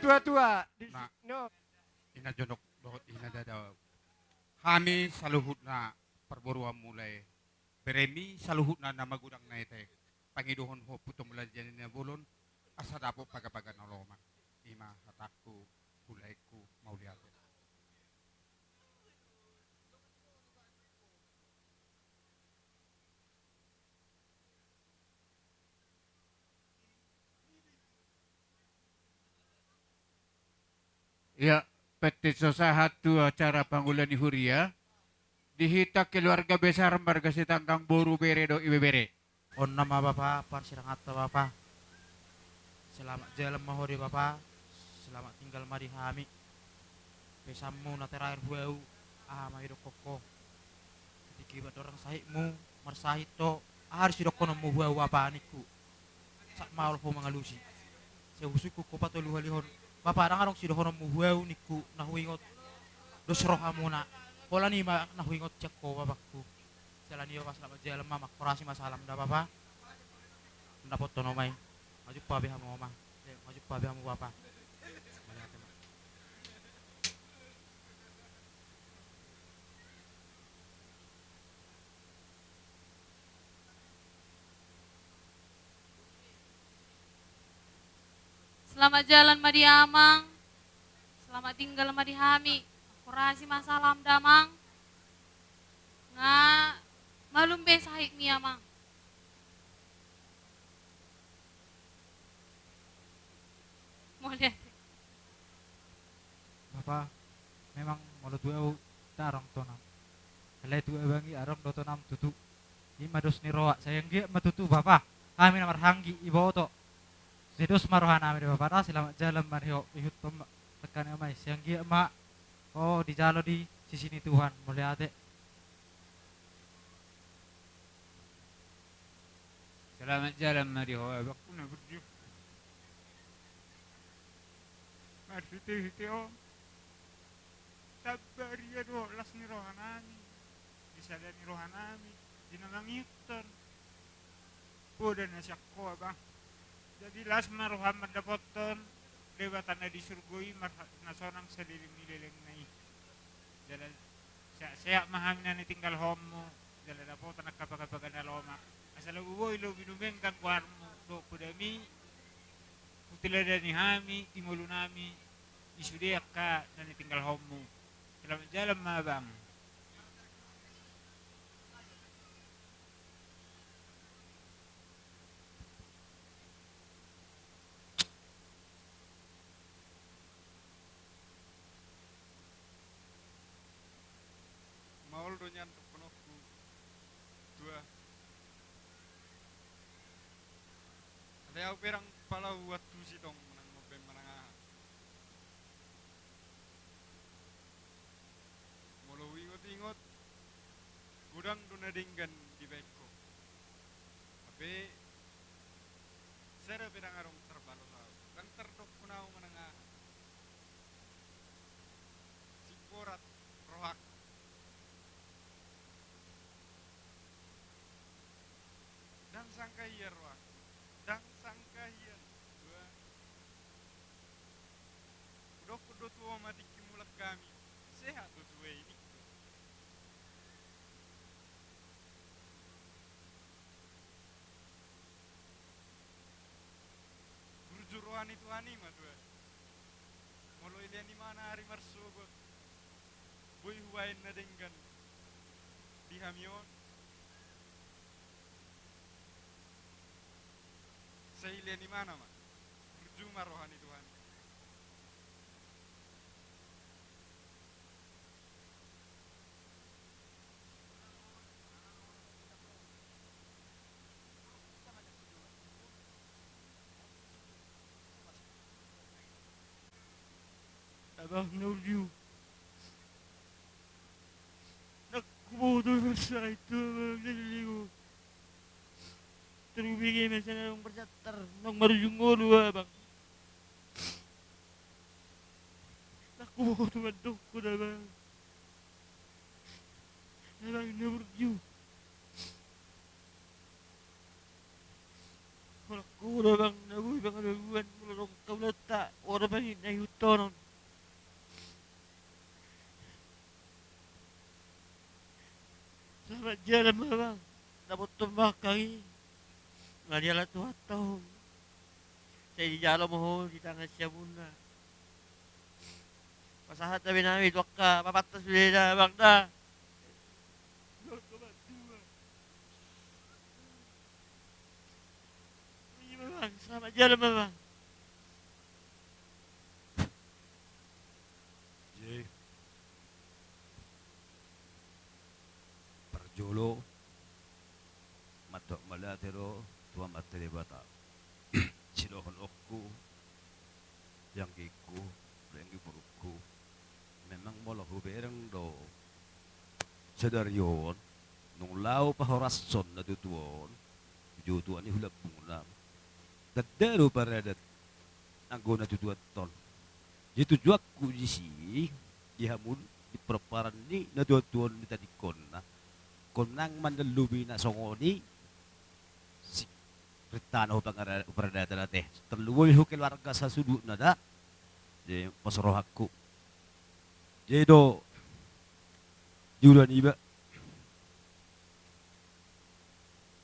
Tuatua. Nah, no. Ina jonok dohot ina dada. Hami saluhutna parboruonmu lae. Beremi saluhutna na magodang na etek. Pangidohon ho putu Mulajadi Nabolon, asa dapot pagapaga na lomak. Ima hatangku, hulaengku, mauliate. Ia, penting so sahat tu acara pangula ni huria, di hita keluarga besar marga Sitanggang boru bere dohot ibebere. On nama bapa, parsiranganta bapa. Selamat jalan ma ho di bapa, selamat tinggal ma di hami. Pesanmu na terakhir huahu, aha ma idokkon ho? Ketika iba dorang sahitmu, marsahit ho, aha do sidohononmu huahu bapa ningku? Sat maol ho mangalusi. Sai husungkun ho patoluhalihon. Bapa, ndang adong sidohononmu huahu ningku na huingot dos rohamuna. Holan i ma na huingot sian ho bapangku. Jala ni bapa, selamat jalan ma, mangkorasi ma salam da bapa. Ndang dapothon ho ma i. Maju pabe hamu oma. Eh, maju pabe hamu bapa. Selamat jalan ma di amang. Selamat tinggal ma di hami. Mangkorasi ma salam damang. Nga malum be sahitmi amang. Mauliate. Bapa, memang molo tu ahu ndang adong tonam. Alai tu abang i adong do tonam tutu. Ima dos ni roha, sai anggiat ma tutu bapa. Hami na marhahaanggi iboto. Sai dos ma rohanami di bapa da, selamat jalan ma di ho, ihuthon ma. Tekan ama i, sai anggiat ma. Oh, dijalo di sisi ni Tuhan, mauliate. Selamat jalan ma di ho abangku na burju. Marhitehite on, sabar ia do las ni rohanami, di sada ni rohanami, di na mangihuthon. Poda na sian ho abang. Jadi las ma roham mandapothon Debata na di surgo i, marha-, na sonang saleleng ni lelengna i. Jala sehat-sehat ma hami na nitinggalhonmu, jala dapotan angka pagapaga na lomak. Asa lobi boi lobi dumenggan goarmu dohot podami, hutiladani hami di ngolunami di sude angka na nitinggalhonmu. Selamat jalan ma abang. Maol do nian dohononku, tua. Alai ahu pe ndang pala huantusi tong manang mambaen manang aha. Molo huingot-ingot, godang do na denggan dibaen ho. Hape sada pe ndang adong tarbalos ahu, ndang tardokkon ahu manang aha. Singkorat rohangku. Ndang sangka hian rohangku, ndang sangka hian. Tua. Hudokkon do tu oma tingki mulak hami, sehat do tua i ningku. Tuhan i ma tuan. Molo ilean imana ari marsogot, boi hubaen na denggan di hami on. Sai ilean imana ma. Burju ma roha ni Tuhan. Abang na burju. Nang huboto mansai tu abang na leleng on. Tolu bege ma sian adong marsantar, naung marujung ngolu abang. Nang huboto mandok abang. Abang na burju. Holan ho do abang na boi pangalabuan molo adong taulanta, ora bangin na ihuthon on. Selamat jalan ma abang. Dapothon ma angka i. Nga diala Tuhanta ho. Sai dijalo ma ho di tangan siamunna. Pasahat ma be nami tu angka bapanta sude da abang da. Selamat jalan ma abang. Jadi, parjolo mandok mauliate do tu Amanta Debata. Sidohononku, anggiku, anggi borungku. Memang molo hubereng do sadari on, nung laho pahorashon na tuatua on tu Tuhan i hu lambungna. Tanda do paradat anggo na tuatua on. Jadi tujuanku disi, di hamu, di pomparan ni na tuatua on di tadingkonna. Ingkon nang mandalan lobi na songon i, si, rinta na hu pangara-, hu paradatan ate. Tarlumobi hu keluarga sasudutna da. Jadi pos rohangku. Jadi do, di ulaon iba.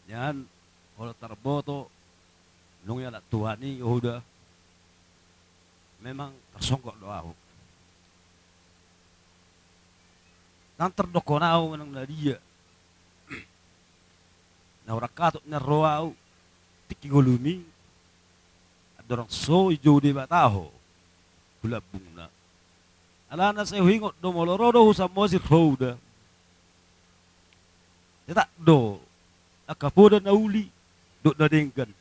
Nian, olo tarboto, nung dialap Tuhan i, oh udah. Memang tarsonggot do ahu. Nang tardokkon ahu manang na dia. Na hurang hatop nian ro ahu, tingki ngolumi, andorang so dijou Debata ho, hu lambungna. Alana sai huingot do molo ro do hu Samosir ho udah. Tetap do, angka poda na uli, dohot na denggan,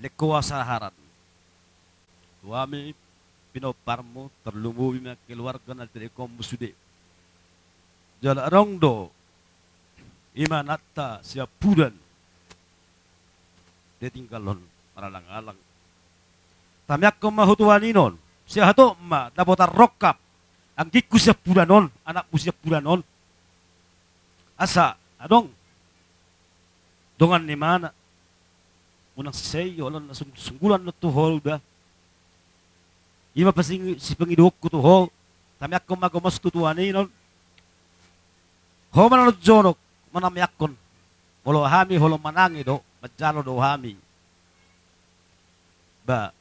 lehon ho hasaharan. Tu hami, pinomparmu, tarlumobi ma keluarga na tadingkonmu sude. Jala adong do, ima nanta siampudan. Dia tinggal on, maralang-alang. Tamiangkon ma hu Tuhan i non, sai hatop ma, dapotan rongkap, anggingku siampudan on, anakmu siampudan on. Asa, adong, dongan ni imana. Unang sai, holan na sung-, sunggulan do tu ho udah. Ima pasing-, sipangidoonku tu ho, tamiangkon ma gomos tu Tuhan i non. Ho ma na jonok, manamiangkon. Molo hami, holan manangi do, manjalo do hami. Ba,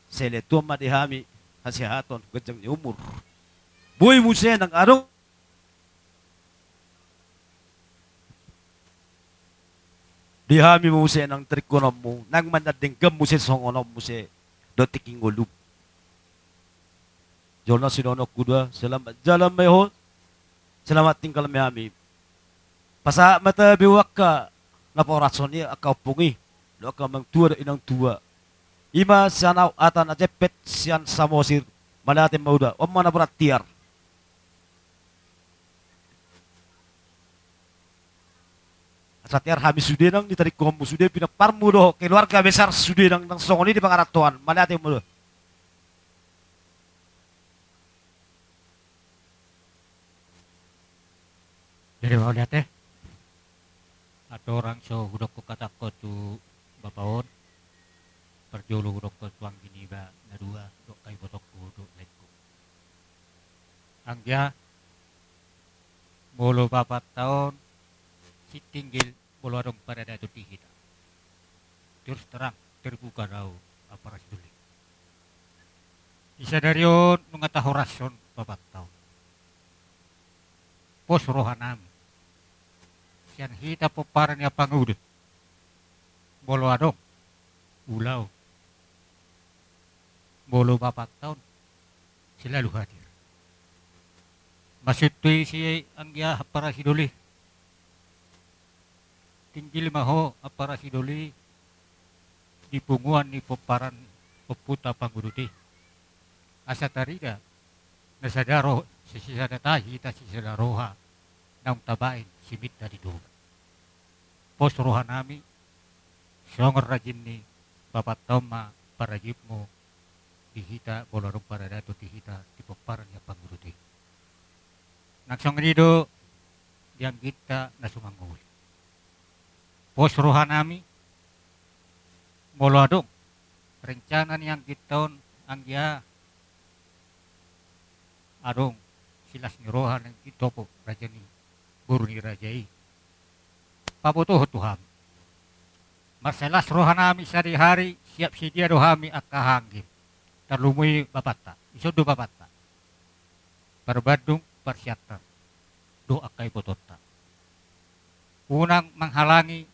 sai lehonon ma di hami, hasehaton, ganjang ni umur. Boi muse nang adong. Di hami muse nang tadingkononmu, nang mandandenggan muse songon on muse, dohot tingki ngolum. Jolo na sidohononku do, selamat jalan ma i ho, selamat tinggal ma i hami. Pasahat ma tabe tu angka na pahorashon i, angka ompung i, dohot angka amang tua dohot inang tua. Ima sian au hata na jempek sian Samosir, mauliate ma udah, on ma na borat tiar. Asa tiar hami sude nang di tadingkonmu sude, pinomparmu dohot keluarga besar sude nang, nang songon i di pangarantoan, mauliate ma udah. Jadi mauliate. Andorang so hudokkon hatangku tu bapa on, parjolo hudokkon tu anggi niba na dua, dohot angka ibotongku dohot laengku. Anggia, molo bapanta on, sintinggil molo adong paradaton di hita. Terus terang, terbuka do ahu, Ampara Siduling. Di sadari on nunga tahorashon bapanta on. Pos rohanami sian hita pomparan ni ampang udut. Molo adong ulaon, molo bapanta on selalu hadir. Maksudhu isi anggia ampara sidoli. Tinggil ma ho ampara sidoli di punguan ni pomparan ompunta ampang udut i. Asa tarida na sada ro-, sisada tahi hita sisada roha naung tabaen siminta di Tuhan. Pos rohanami songon rajin ni bapanta on ma parajinmu di hita molo adong paradaton di hita di pomparan ni ampang udut i. Nang songon i do di angginta na sumangoli. Pos rohanami molo adong rencana ni angginta on anggia adong silas ni roha na ingkon dipotop raja ni boru ni raja i, pabotohon tu hami. Marsilas rohanami sadihari siap sidia do hami angka haanggim. Tarlumobi bapanta, dison do bapanta. Parbandung parsiantar dohot angka ibotonta. Unang manghalangi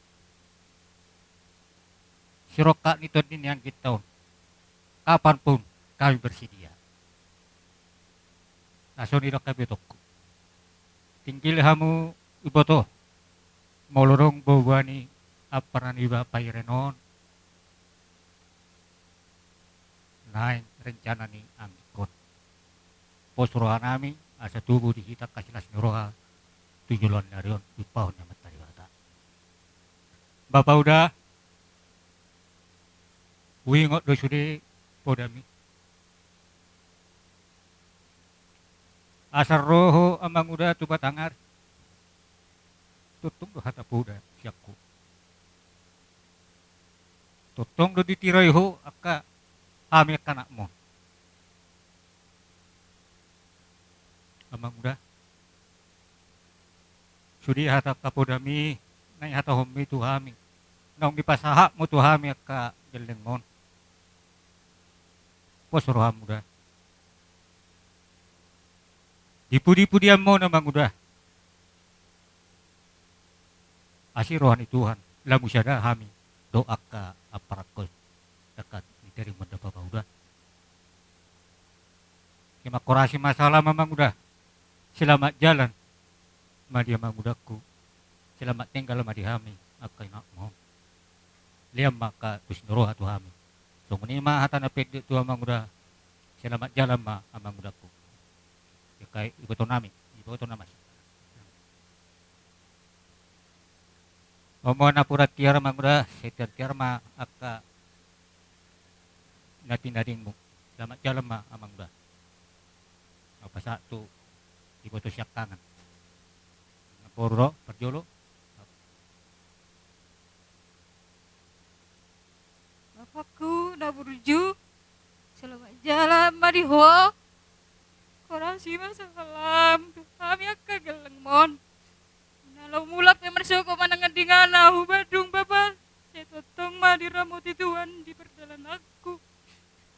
sirongkap ni tondi ni angginta on. Kapanpun kami bersedia. Songon i do angka ibotongku. Tinggil hamu iboto molo adong boaboa ni ampara niba pairen on. Naeng rencana ni anggingkon. Pos rohanami asa tubu di hita angka silas ni roha tu joloan ni ari on diumpahon ni Amanta Debata. Bapa uda, huingot do sude podami. Asa ro ho amang uda tu batang ari, tongtong do hata poda sian ho. Tongtong do ditiroi ho angka hami angka anakmu. Amang uda, sude hata angka podami na nihatahonmi tu hami, naung dipasahatmu tu hami angka gellengmon. Pos roham uda. Di pudipudianmon amang uda. Asi roha ni Tuhan, lamu sada hami dohot angka amparanghon, angka ni teringon da bapa uda. Terima kasih ma salam amang uda. Selamat jalan ma di amang udangku. Selamat tinggal ma di hami angka inakmu. Lean ma angka tus ni roha tu hami. Songon i ma hata na pendek tu amang uda. Selamat jalan ma amang udangku. Angka ibotonami, ibotonami. Omo na pura tiar amang uda, sai tiar-tiar ma angka na tinadingmu. Selamat jalan ma amang uda. Au pasahat tu iboto siangkangan. Boru do parjolo. Bapakku na burju, selamat jalan ma di ho. Horas i ma salam tu hami angka gellengmon. Na laho mulak pe marsogot manang andingan ahu Badung bapa, sai tongtong ma diramoti Tuhan di pardalananku.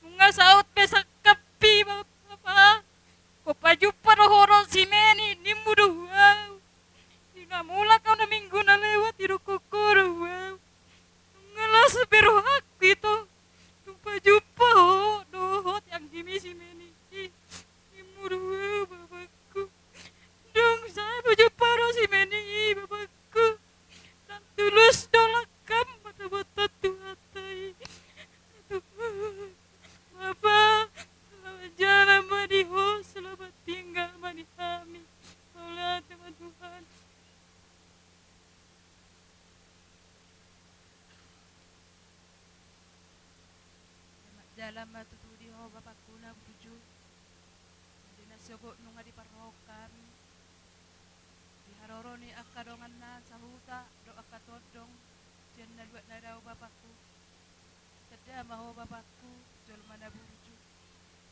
Nunga saut pe sangkappi bapa. Hupajumpang do ho dohot si Meni, nimmu do au. Di na mulak au na minggu na lewat, didokkon ho do au. Nunga las be rohangku ito, tung pajumpang ho dohot anggimi si Meni i. Nimmu do au bapakku. Dung sahat hupajumpang dohot si Meni i bapakku, ndang tulus do langkam mata botot tu hata i. Bapa, selamat jalan ma di ho, selamat tinggal ma di hami. Mauliate ma Tuhan. Selamat jalan ma tutu di ho bapakku na burju. Di na sogot nunga diparrohahon hami di haroro ni angka donganna sahuta dohot angka tondong sian na luat na dao bapakku. Tanda ma ho bapakku, jolma na burju.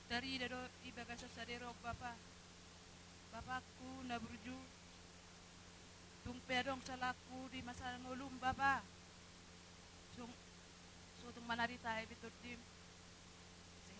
Tarida do i bagasan sadari on bapa. Bapakku na burju. Tung pe adong salangku di masa na ngolum bapa. Sung, so tung manarita i be tondim. Sai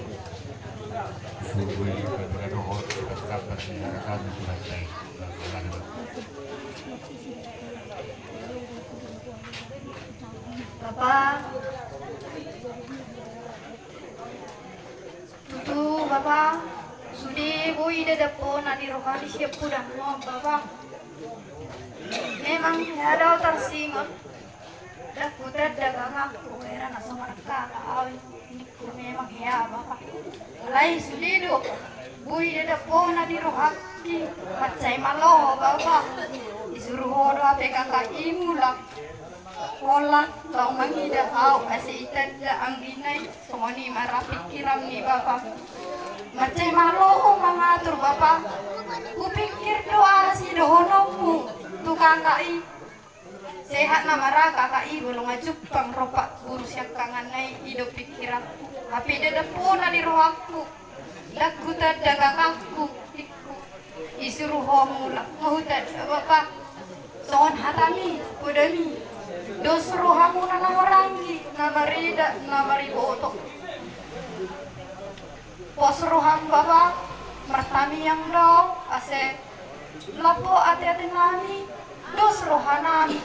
Sungguh ini berbeda dohot, tetap bersejarah kami sudah saya. Bapa, tutu Bapa, sude boi dapot na di roha ni siampudangmu Bapa. Memang hea do tarsingot. Dakutan dagangku hera na so manangkang au. Memang hea, Bapa. Alai sude do, boi dapot na di rohangki. Mansai malo ho, Bapa. Disuru ho do hape K K I mulak. Holan laho mangida ahu asa itanda anggina i. Songon i ma ra pingkiranmi, Bapa. Mansai malo ho mangatur, Bapa. Hupingkir do aha sidohononmu tu K K I. Sehat nama ra K K I, molo nga jumpang rompak guru siangkangan na i, i do pingkiranku. Hape dapot na di rohangku. Ndang hutanda kakakku, ingku. Disuru ho mulak, nga hutanda, Bapa. Songon hatami, podami. Dos rohamuna na maranggi, na marida, na mariboto. Pos roham, Bapa, martamiang do, asa lambok ateate nami, dos roha nami.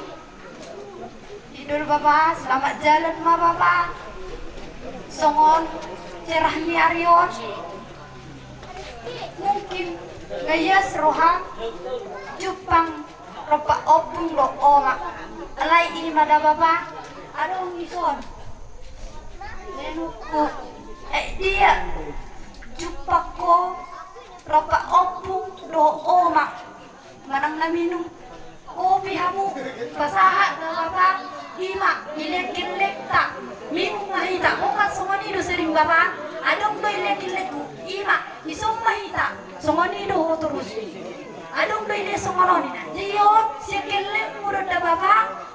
I do, Bapa, selamat jalan ma, Bapa. Songon cerah ni ari on. Mungkin nga ias roham jumpang rompak ompung dohot oma. Alai i ma da, Bapa, adong dison nenekku. Eh, dia jumpang ho rompak ompung dohot oma. Manang na minum kopi hamu, pasahat da, Bapa. I ma, dilean gellengta. Minum ma hita. Opat songon i do sering, Bapa. Adong do dilean gellengku. I ma, dison ma hita. Songon i do ho torus. Adong do dilean songon on i na. Jadi on, sian gellengmu do da, Bapa.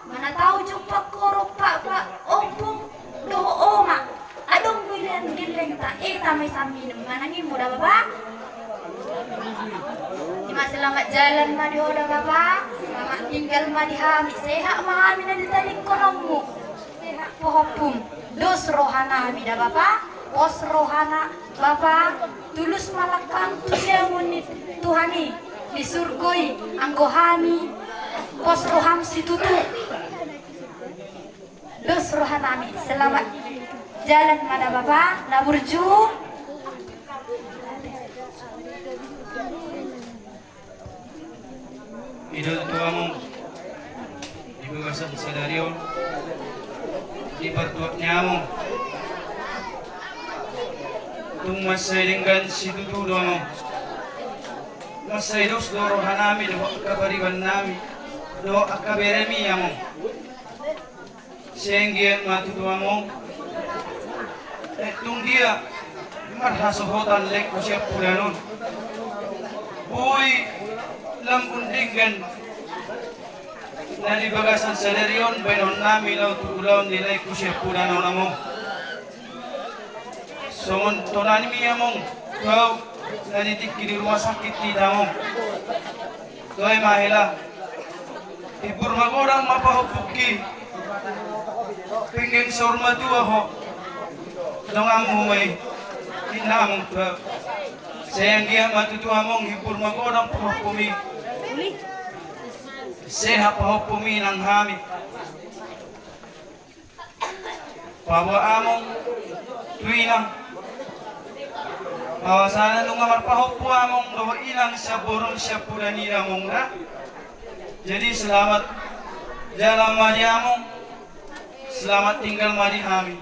Mana tahu jumpang ho rompak, Bapa, ompung dohot oma. Adong do dilean gellengta, eta ma i sa minum, manang i molo da, Bapa. I ma, selamat jalan ma di ho da, Bapa. Selamat tinggal ma di hami, sehat ma hami na ditadingkononmu. Sehat pahompum. Dos roha nami da, Bapa. Pos rohana, Bapa. Tulus ma langkam tu siamun ni Tuhan i di surgo i, anggo hami pos roham situtu. Dos roha nami, selamat jalan ma da, Bapa, na burju. I do tutu, Among, di bagasan sadari on, di partuat ni Among, tung mansai denggan situtu do, Among. Mansai dos do roha nami dohot angka pariban nami dohot angka beremi, Among. Sai anggiat ma tutu, Among. Eh, tung dia marhasohotan lengku siampudan on, boi lambun denggan na di bagasan sadari on baenon nami laho tu ulaon ni lengku siampudan on, Among. Songon tonami, Among, tu ahu na di tingki di rumah sakit hita, Among. Toe ma hela. Hibur magodang ma pahompungki. Penggeng saur matua ho donganmu ma i, ninna Among tu ahu. Sai anggiat ma tutu, Among, hibur magodang pahompumi. Sehat pahompumi nang hami. Paboa, Among, tu inang. Bahwasana nunga marpahompu among dohot inang sian boru siampudan i, Among, da. Jadi selamat jalan ma di among. Selamat tinggal ma di hami.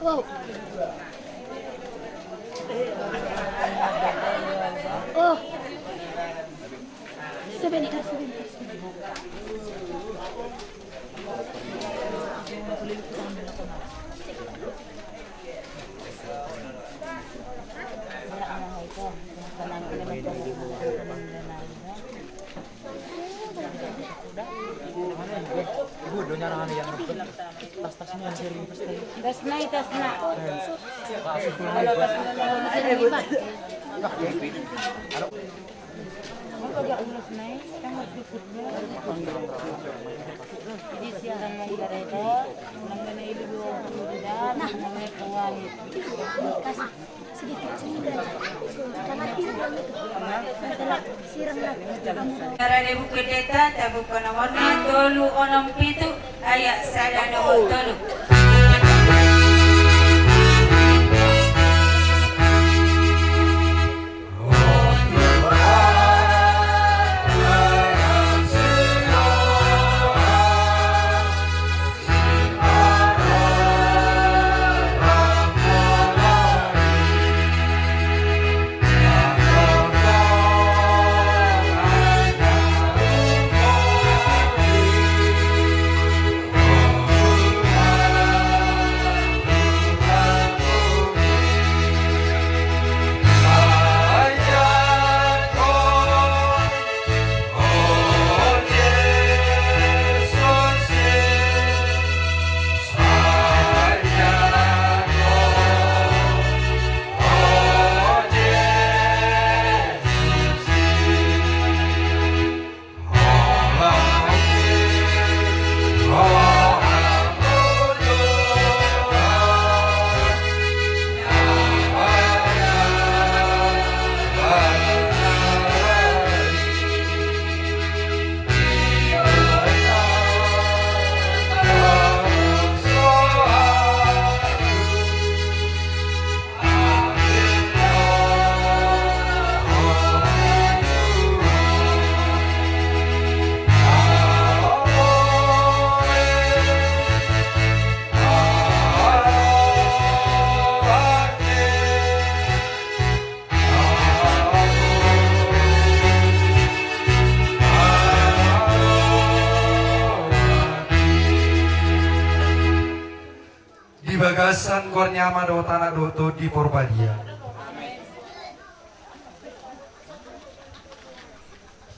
Wow. Oh. Sebentar, sebentar, sebentar. Ibu, donya nang anu yang tas-tasnya yang sering pasti. Tasna, tasna. Kalau tasna, tasna. Tara di Buku Deta, tabuka nomorna tolu onom pitu, ayat sada nomor tolu. Di bagasan goar ni Ama dohot Anak dohot Tondi Porbadia.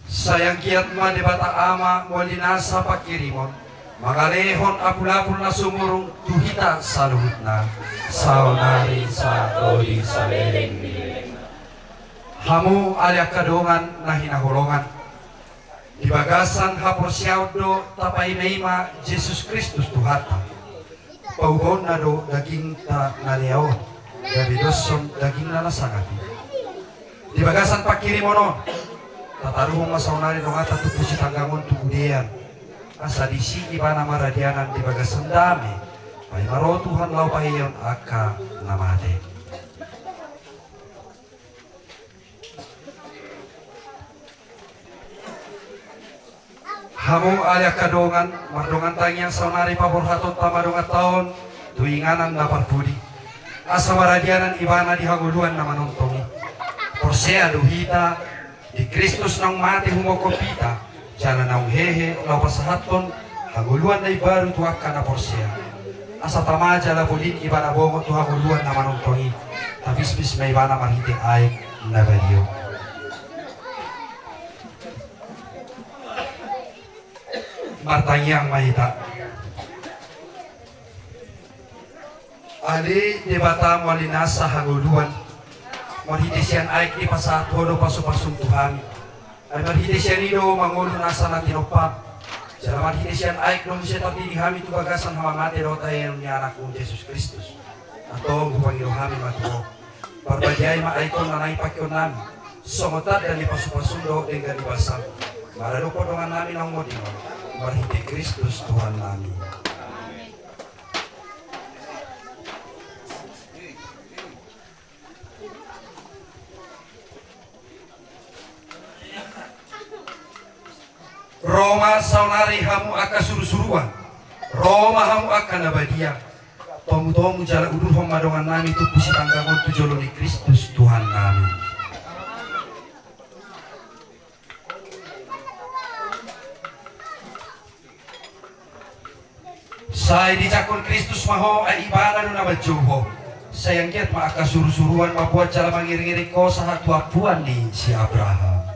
Sai anggiat ma Debata Ama mual ni nasa pangkirimon, mangalehon apulapul na sumurung tu hita saluhutna, saonari sahat ro di saleleng ni lelengna. Hamu ale angka dongan na hinaholongan, di bagasan haporseaon do tapaimaima Jesus Kristus Tuhanta. Paubaonna do dagingta na lea on, gabe doshon dagingna na sangap i. Di bagasan pangkirimon on, tataruhon ma saonari donganta Tumpu Sitanggang on tu budean, asa disi ibana maradianan di bagasan dame, paima ro Tuhan laho paheion angka na mate. Hamu ale angka dongan, mardongan tangiang saonari paborhatonta ma donganta on tu inganan na parpudi, asa maradianan ibana di hangoluan na manontong i. Porsea do hita di Kristus naung mate humophop hita, jala naung hehe laho pasahathon hangoluan na imbaru tu angka na porsea. Asa tama jala bolin ibana bongot tu hangoluan na manontong i, tapismis ma ibana marhite aek na badia on. Martangiang ma hita. Ale Debata mual ni nasa hangoluan, marhite sian aek i pasahat Ho do pasupasum tu hami. Ai marhite sian i do mangolu nasa na tinompam. Jala marhite sian aek do muse tardidi hami tu bagasan hamamate dohot haheheon ni Anakmu Jesus Kristus. Antong hupangido hami ma tu Ho. Parbadiai ma aek on na naeng pakeon nami songon tanda ni pasupasum dohot denggan ni basam, maradophon dongan nami naung monding on, marhite Kristus Tuhan nami. Ro ma saonari hamu angka surusuruan, ro ma hamu angka na badia, tomutomu jala udurhon ma dongan nami Tumpu Sitanggang on tu jolo ni Kristus Tuhan nami. Sai dijangkon Kristus ma ho, ai ibana do na manjou ho. Sai anggiat ma angka surusuruan mamboan jala mangiringiring ho sahat tu ampuan ni si Abraham.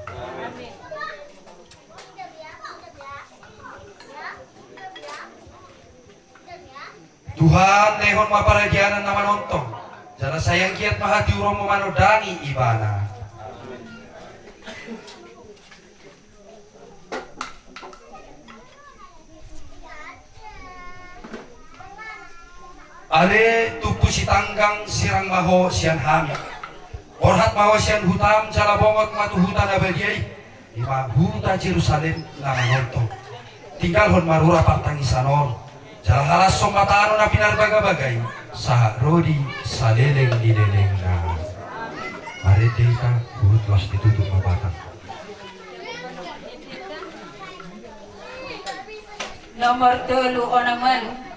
Tuhan, lehon ma paradianan na manontong, jala sai anggiat ma hatiuronmu manondangi ibana. Ale Tumpu Sitanggang, sirang ma ho sian hami. Borhat ma ho sian hutam jala bongot ma tu huta na badia i, i ma huta Jerusalem na manongtong. Tinggalhon ma rura partangisan on, jala halashon ma tano na pinarbagabaga i sahat ro di saleleng ni lelengna. Marende hita, huhut laos ditutup ma batang. Nomor tolu, Onaman.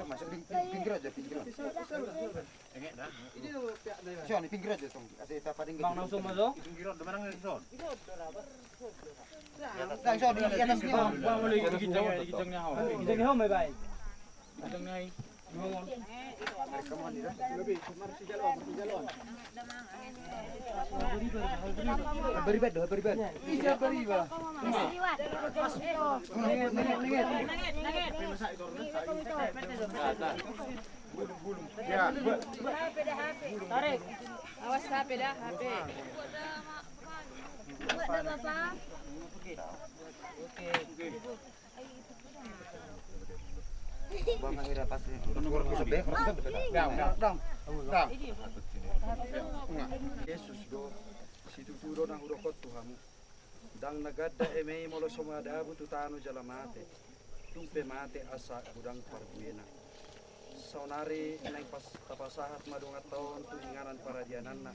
Masuk di pinggir aja, pinggir aja. Ini pinggir aja, Tong. Kasih tapa dingin. Bang, langsung masuk. Pinggir aja, mana nggak, Son? Bang, Son, di atas. Bang, Bang, boleh di kijang, di kijangnya, Hau. Kijangnya, Hau, bye-bye. Kijangnya, Hau. Beribat doh, beribat. Iya, beribat. Tarik. Awas H P dah, H P. Buat dah, Bapak. Oke. Bang, akhirnya pas ini. Dang, dang, dang. Dang. Jesus do, situtu do na hudokkon tu hamu. Ndang na ganda eme i molo so madabu tu tano jala mate. Tung pe mate asa godang parbuena. Saonari naeng pas-, tapasahat ma donganta on tu inganan paradiananna.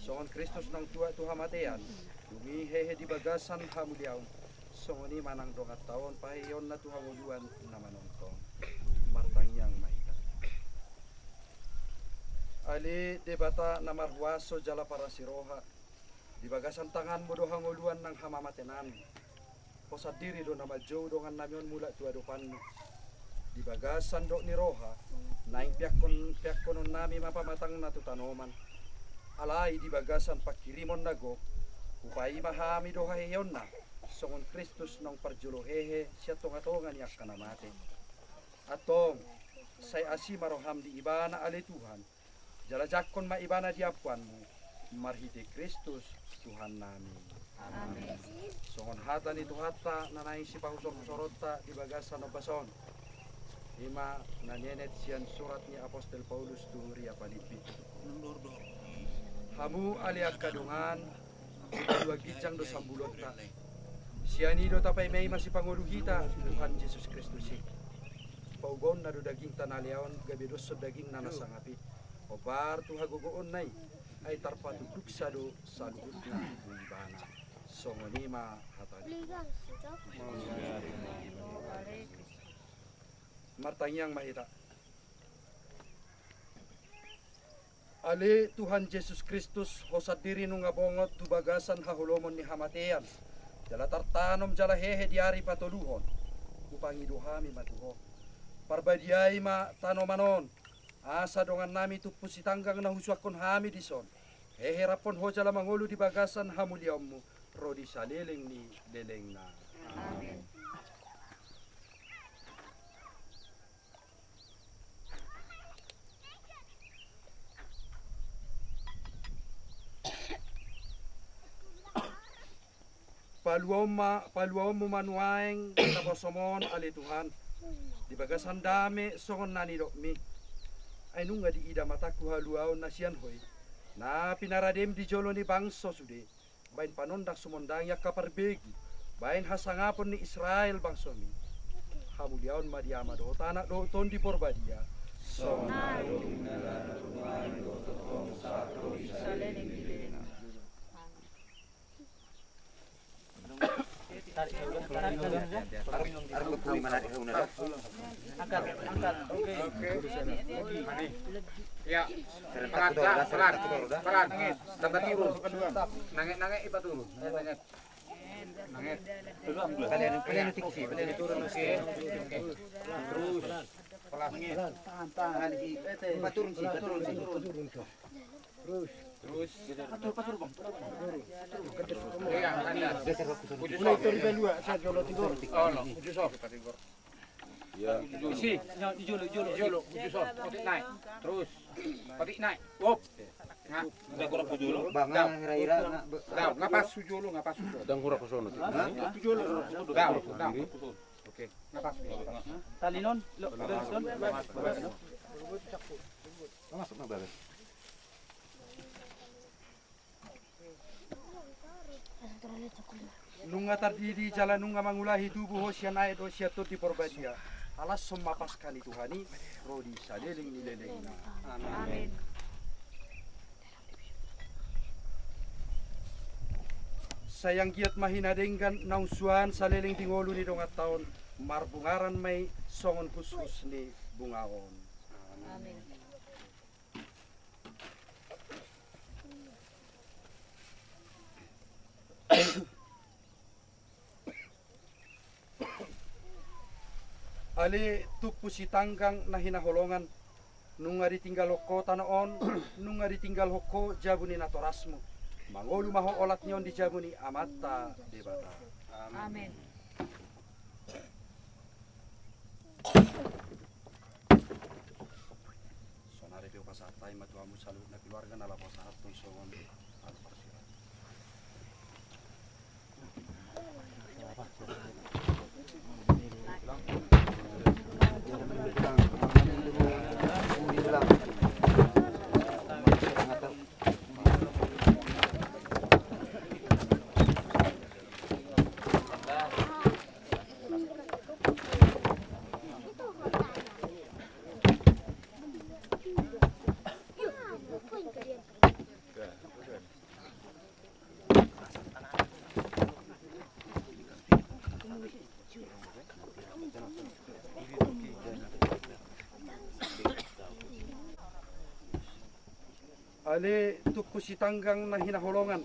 Songon Kristus naung tuat tu hamatean, dung i hehe di bagasan hamuliaon, songon i ma nang donganta on paheheonna tu hangoluan na manongtong. Martangiang ma hita. Ale Debata na marhuaso jala parasiroha, di bagasan tanganmu do hangoluan nang hamamatenami. Ho sandiri do na manjou dongannami on mulak tu adopanmu. Di bagasan dok ni roha, naeng peakkon-, peakkononnami ma pamatangna tu tanoman. Alai di bagasan pangkirimon na gok, hupaima hami do haheheonna, songon Kristus naung parjolo hehe sian tonga-tonga ni angka na mate. Antong, sai asi ma roham di Ibana ale Tuhan, jala jangkon ma Ibana di ampuanmu, marhite Kristus Tuhannami. Amen. Songon hata ni Tuhanta na naeng sipahusorhusoronta di bagasan ombas on, i ma na nienet sian surat ni apostel Paulus tu huria Palippi. Hamu ale angka dongan, dua ginjang do sambulonta. Sian i do tapaima-ima sipangolu hita Tuhan Jesus Kristus i. Paubaonna do dagingta na lea on gabe doshon dagingna na sangap i, hombar tu hagogoonna i, ai tarpatunduksa do saluhutna tu Ibana. Songon i ma hatana. Martangiang ma hita. Ale Tuhan Jesus Kristus, ho sandiri nunga bongot tu bagasan haholomon ni hamatean, jala tartanom jala hehe di ari patoluhon. Hupangido hami ma tu Ho. Parbadiai ma tanoman on, asa dongannami Tumpu Sitanggang na husuangkon hami dison, hehe raphon Ho jala mangolu di bagasan hamuliaonmu, ro di saleleng ni lelengna. Amen. Paluaon ma, paluaonmu ma nuaeng naposom on ale Tuhan, di bagasan dame songon na nidokmi. Ai nunga diida matangku haluaon na sian Ho i. Na pinaradem di jolo ni bangso sude, baen panondang sumondangi angka parbegu, baen hasangapon ni Israel bangsomi. Hamuliaon ma di Ama dohot Anak dohot Tondi Porbadia. Songon na adong, na laho, na tongtong, sahat ro di saleleng ni lelengna. Angkat, angkat. Oke. Ya. Pelan, pelan, pelan. Tambah turun. Nanget, nanget, ipa turun. Nanget, nanget. Nanget. Kalian, kalian tinggi, kalian turun, oke. Oke. Terus. Pelan. Tahan, tahan, si. Ipa turun, si, ipa turun, si. Terus. Terus. Patur, patur, Bang. Iya, ada. Mulai dari dua, saya jolo tiga. Oh, no. Uju so. Iya. Isi. Di jolo, di jolo. Di jolo, uju so. Patik naik. Terus. Patik naik. Op. Nah. Udah kurang uju lo. Bang, ira-ira, nah, be- Dah, ngapas uju lo, ngapas uju. Dang kurang ke sono. Hah? Uju lo. Dah, dah. Oke. Ngapas. Tali non, lo, lo, lo. Masuk, no, bagus. Nunga tardidi jala nunga mangulahi tubu ho sian aek dohot sian Tondi Porbadia. Alashon ma Paskah ni Tuhan i ro di saleleng ni lelengna. Amin. Amin. Sai anggiat ma hinadenggan naung suan saleleng di ngolu ni donganta on, marbungaran ma i songon hushus ni bunga on. Amin. Ale Tumpu Sitanggang na hinaholongan, nunga ditinggalhon ho tano on, nunga ditinggalhon ho jabu ni natorasmu. Mangolu ma ho olat ni on di jabu ni Amanta Debata. Amin. Amin. Sonari pe hupasahat hami ma tu hamu saluhutna keluarga na laho pasahathon songon alu parserahan. Ale Tumpu Sitanggang na hinaholongan,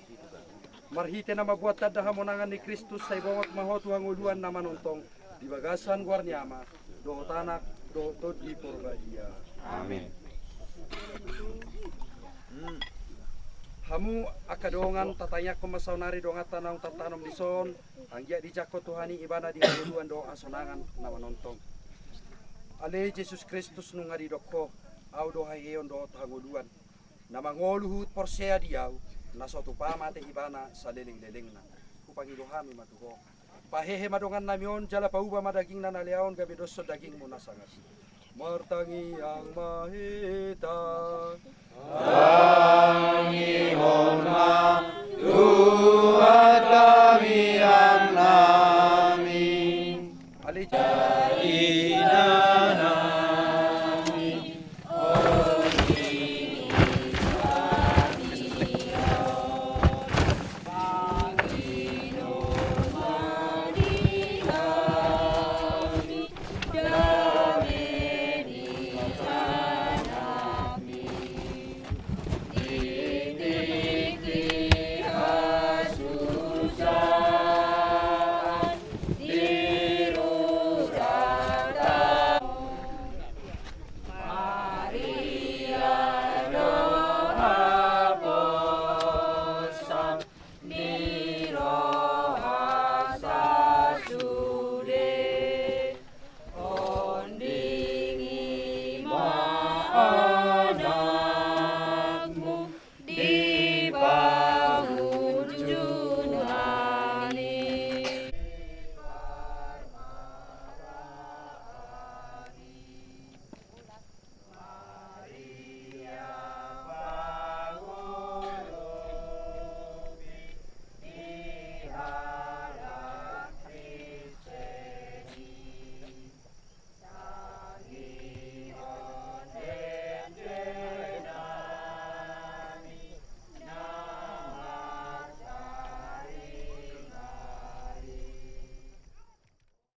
marhite na mambuat tanda hamonangan ni Kristus, sai bongot ma ho tu hangoluan na manongtong, di bagasan goar ni Ama, dohot Anak, dohot Tondi Porbadia. Amin. Hamu angka dongan, tatangiangkon ma saonari donganta naung tartanom dison, anggiat dijangkon Tuhan i ibana di hangoluan dohot hasonangan na manongtong. Ale Jesus Kristus, nunga didok ho, ahu do haheheon dohot hangoluan. Na mangolu huhut porsea di ahu, na so tupa mate ibana saleleng-lelengna. Hupangido hami ma tu ho. Pahehe ma dongannami on, jala pauba ma dagingna na leaon gabe doshon dagingmu na sangap i. Martangiang ma hita.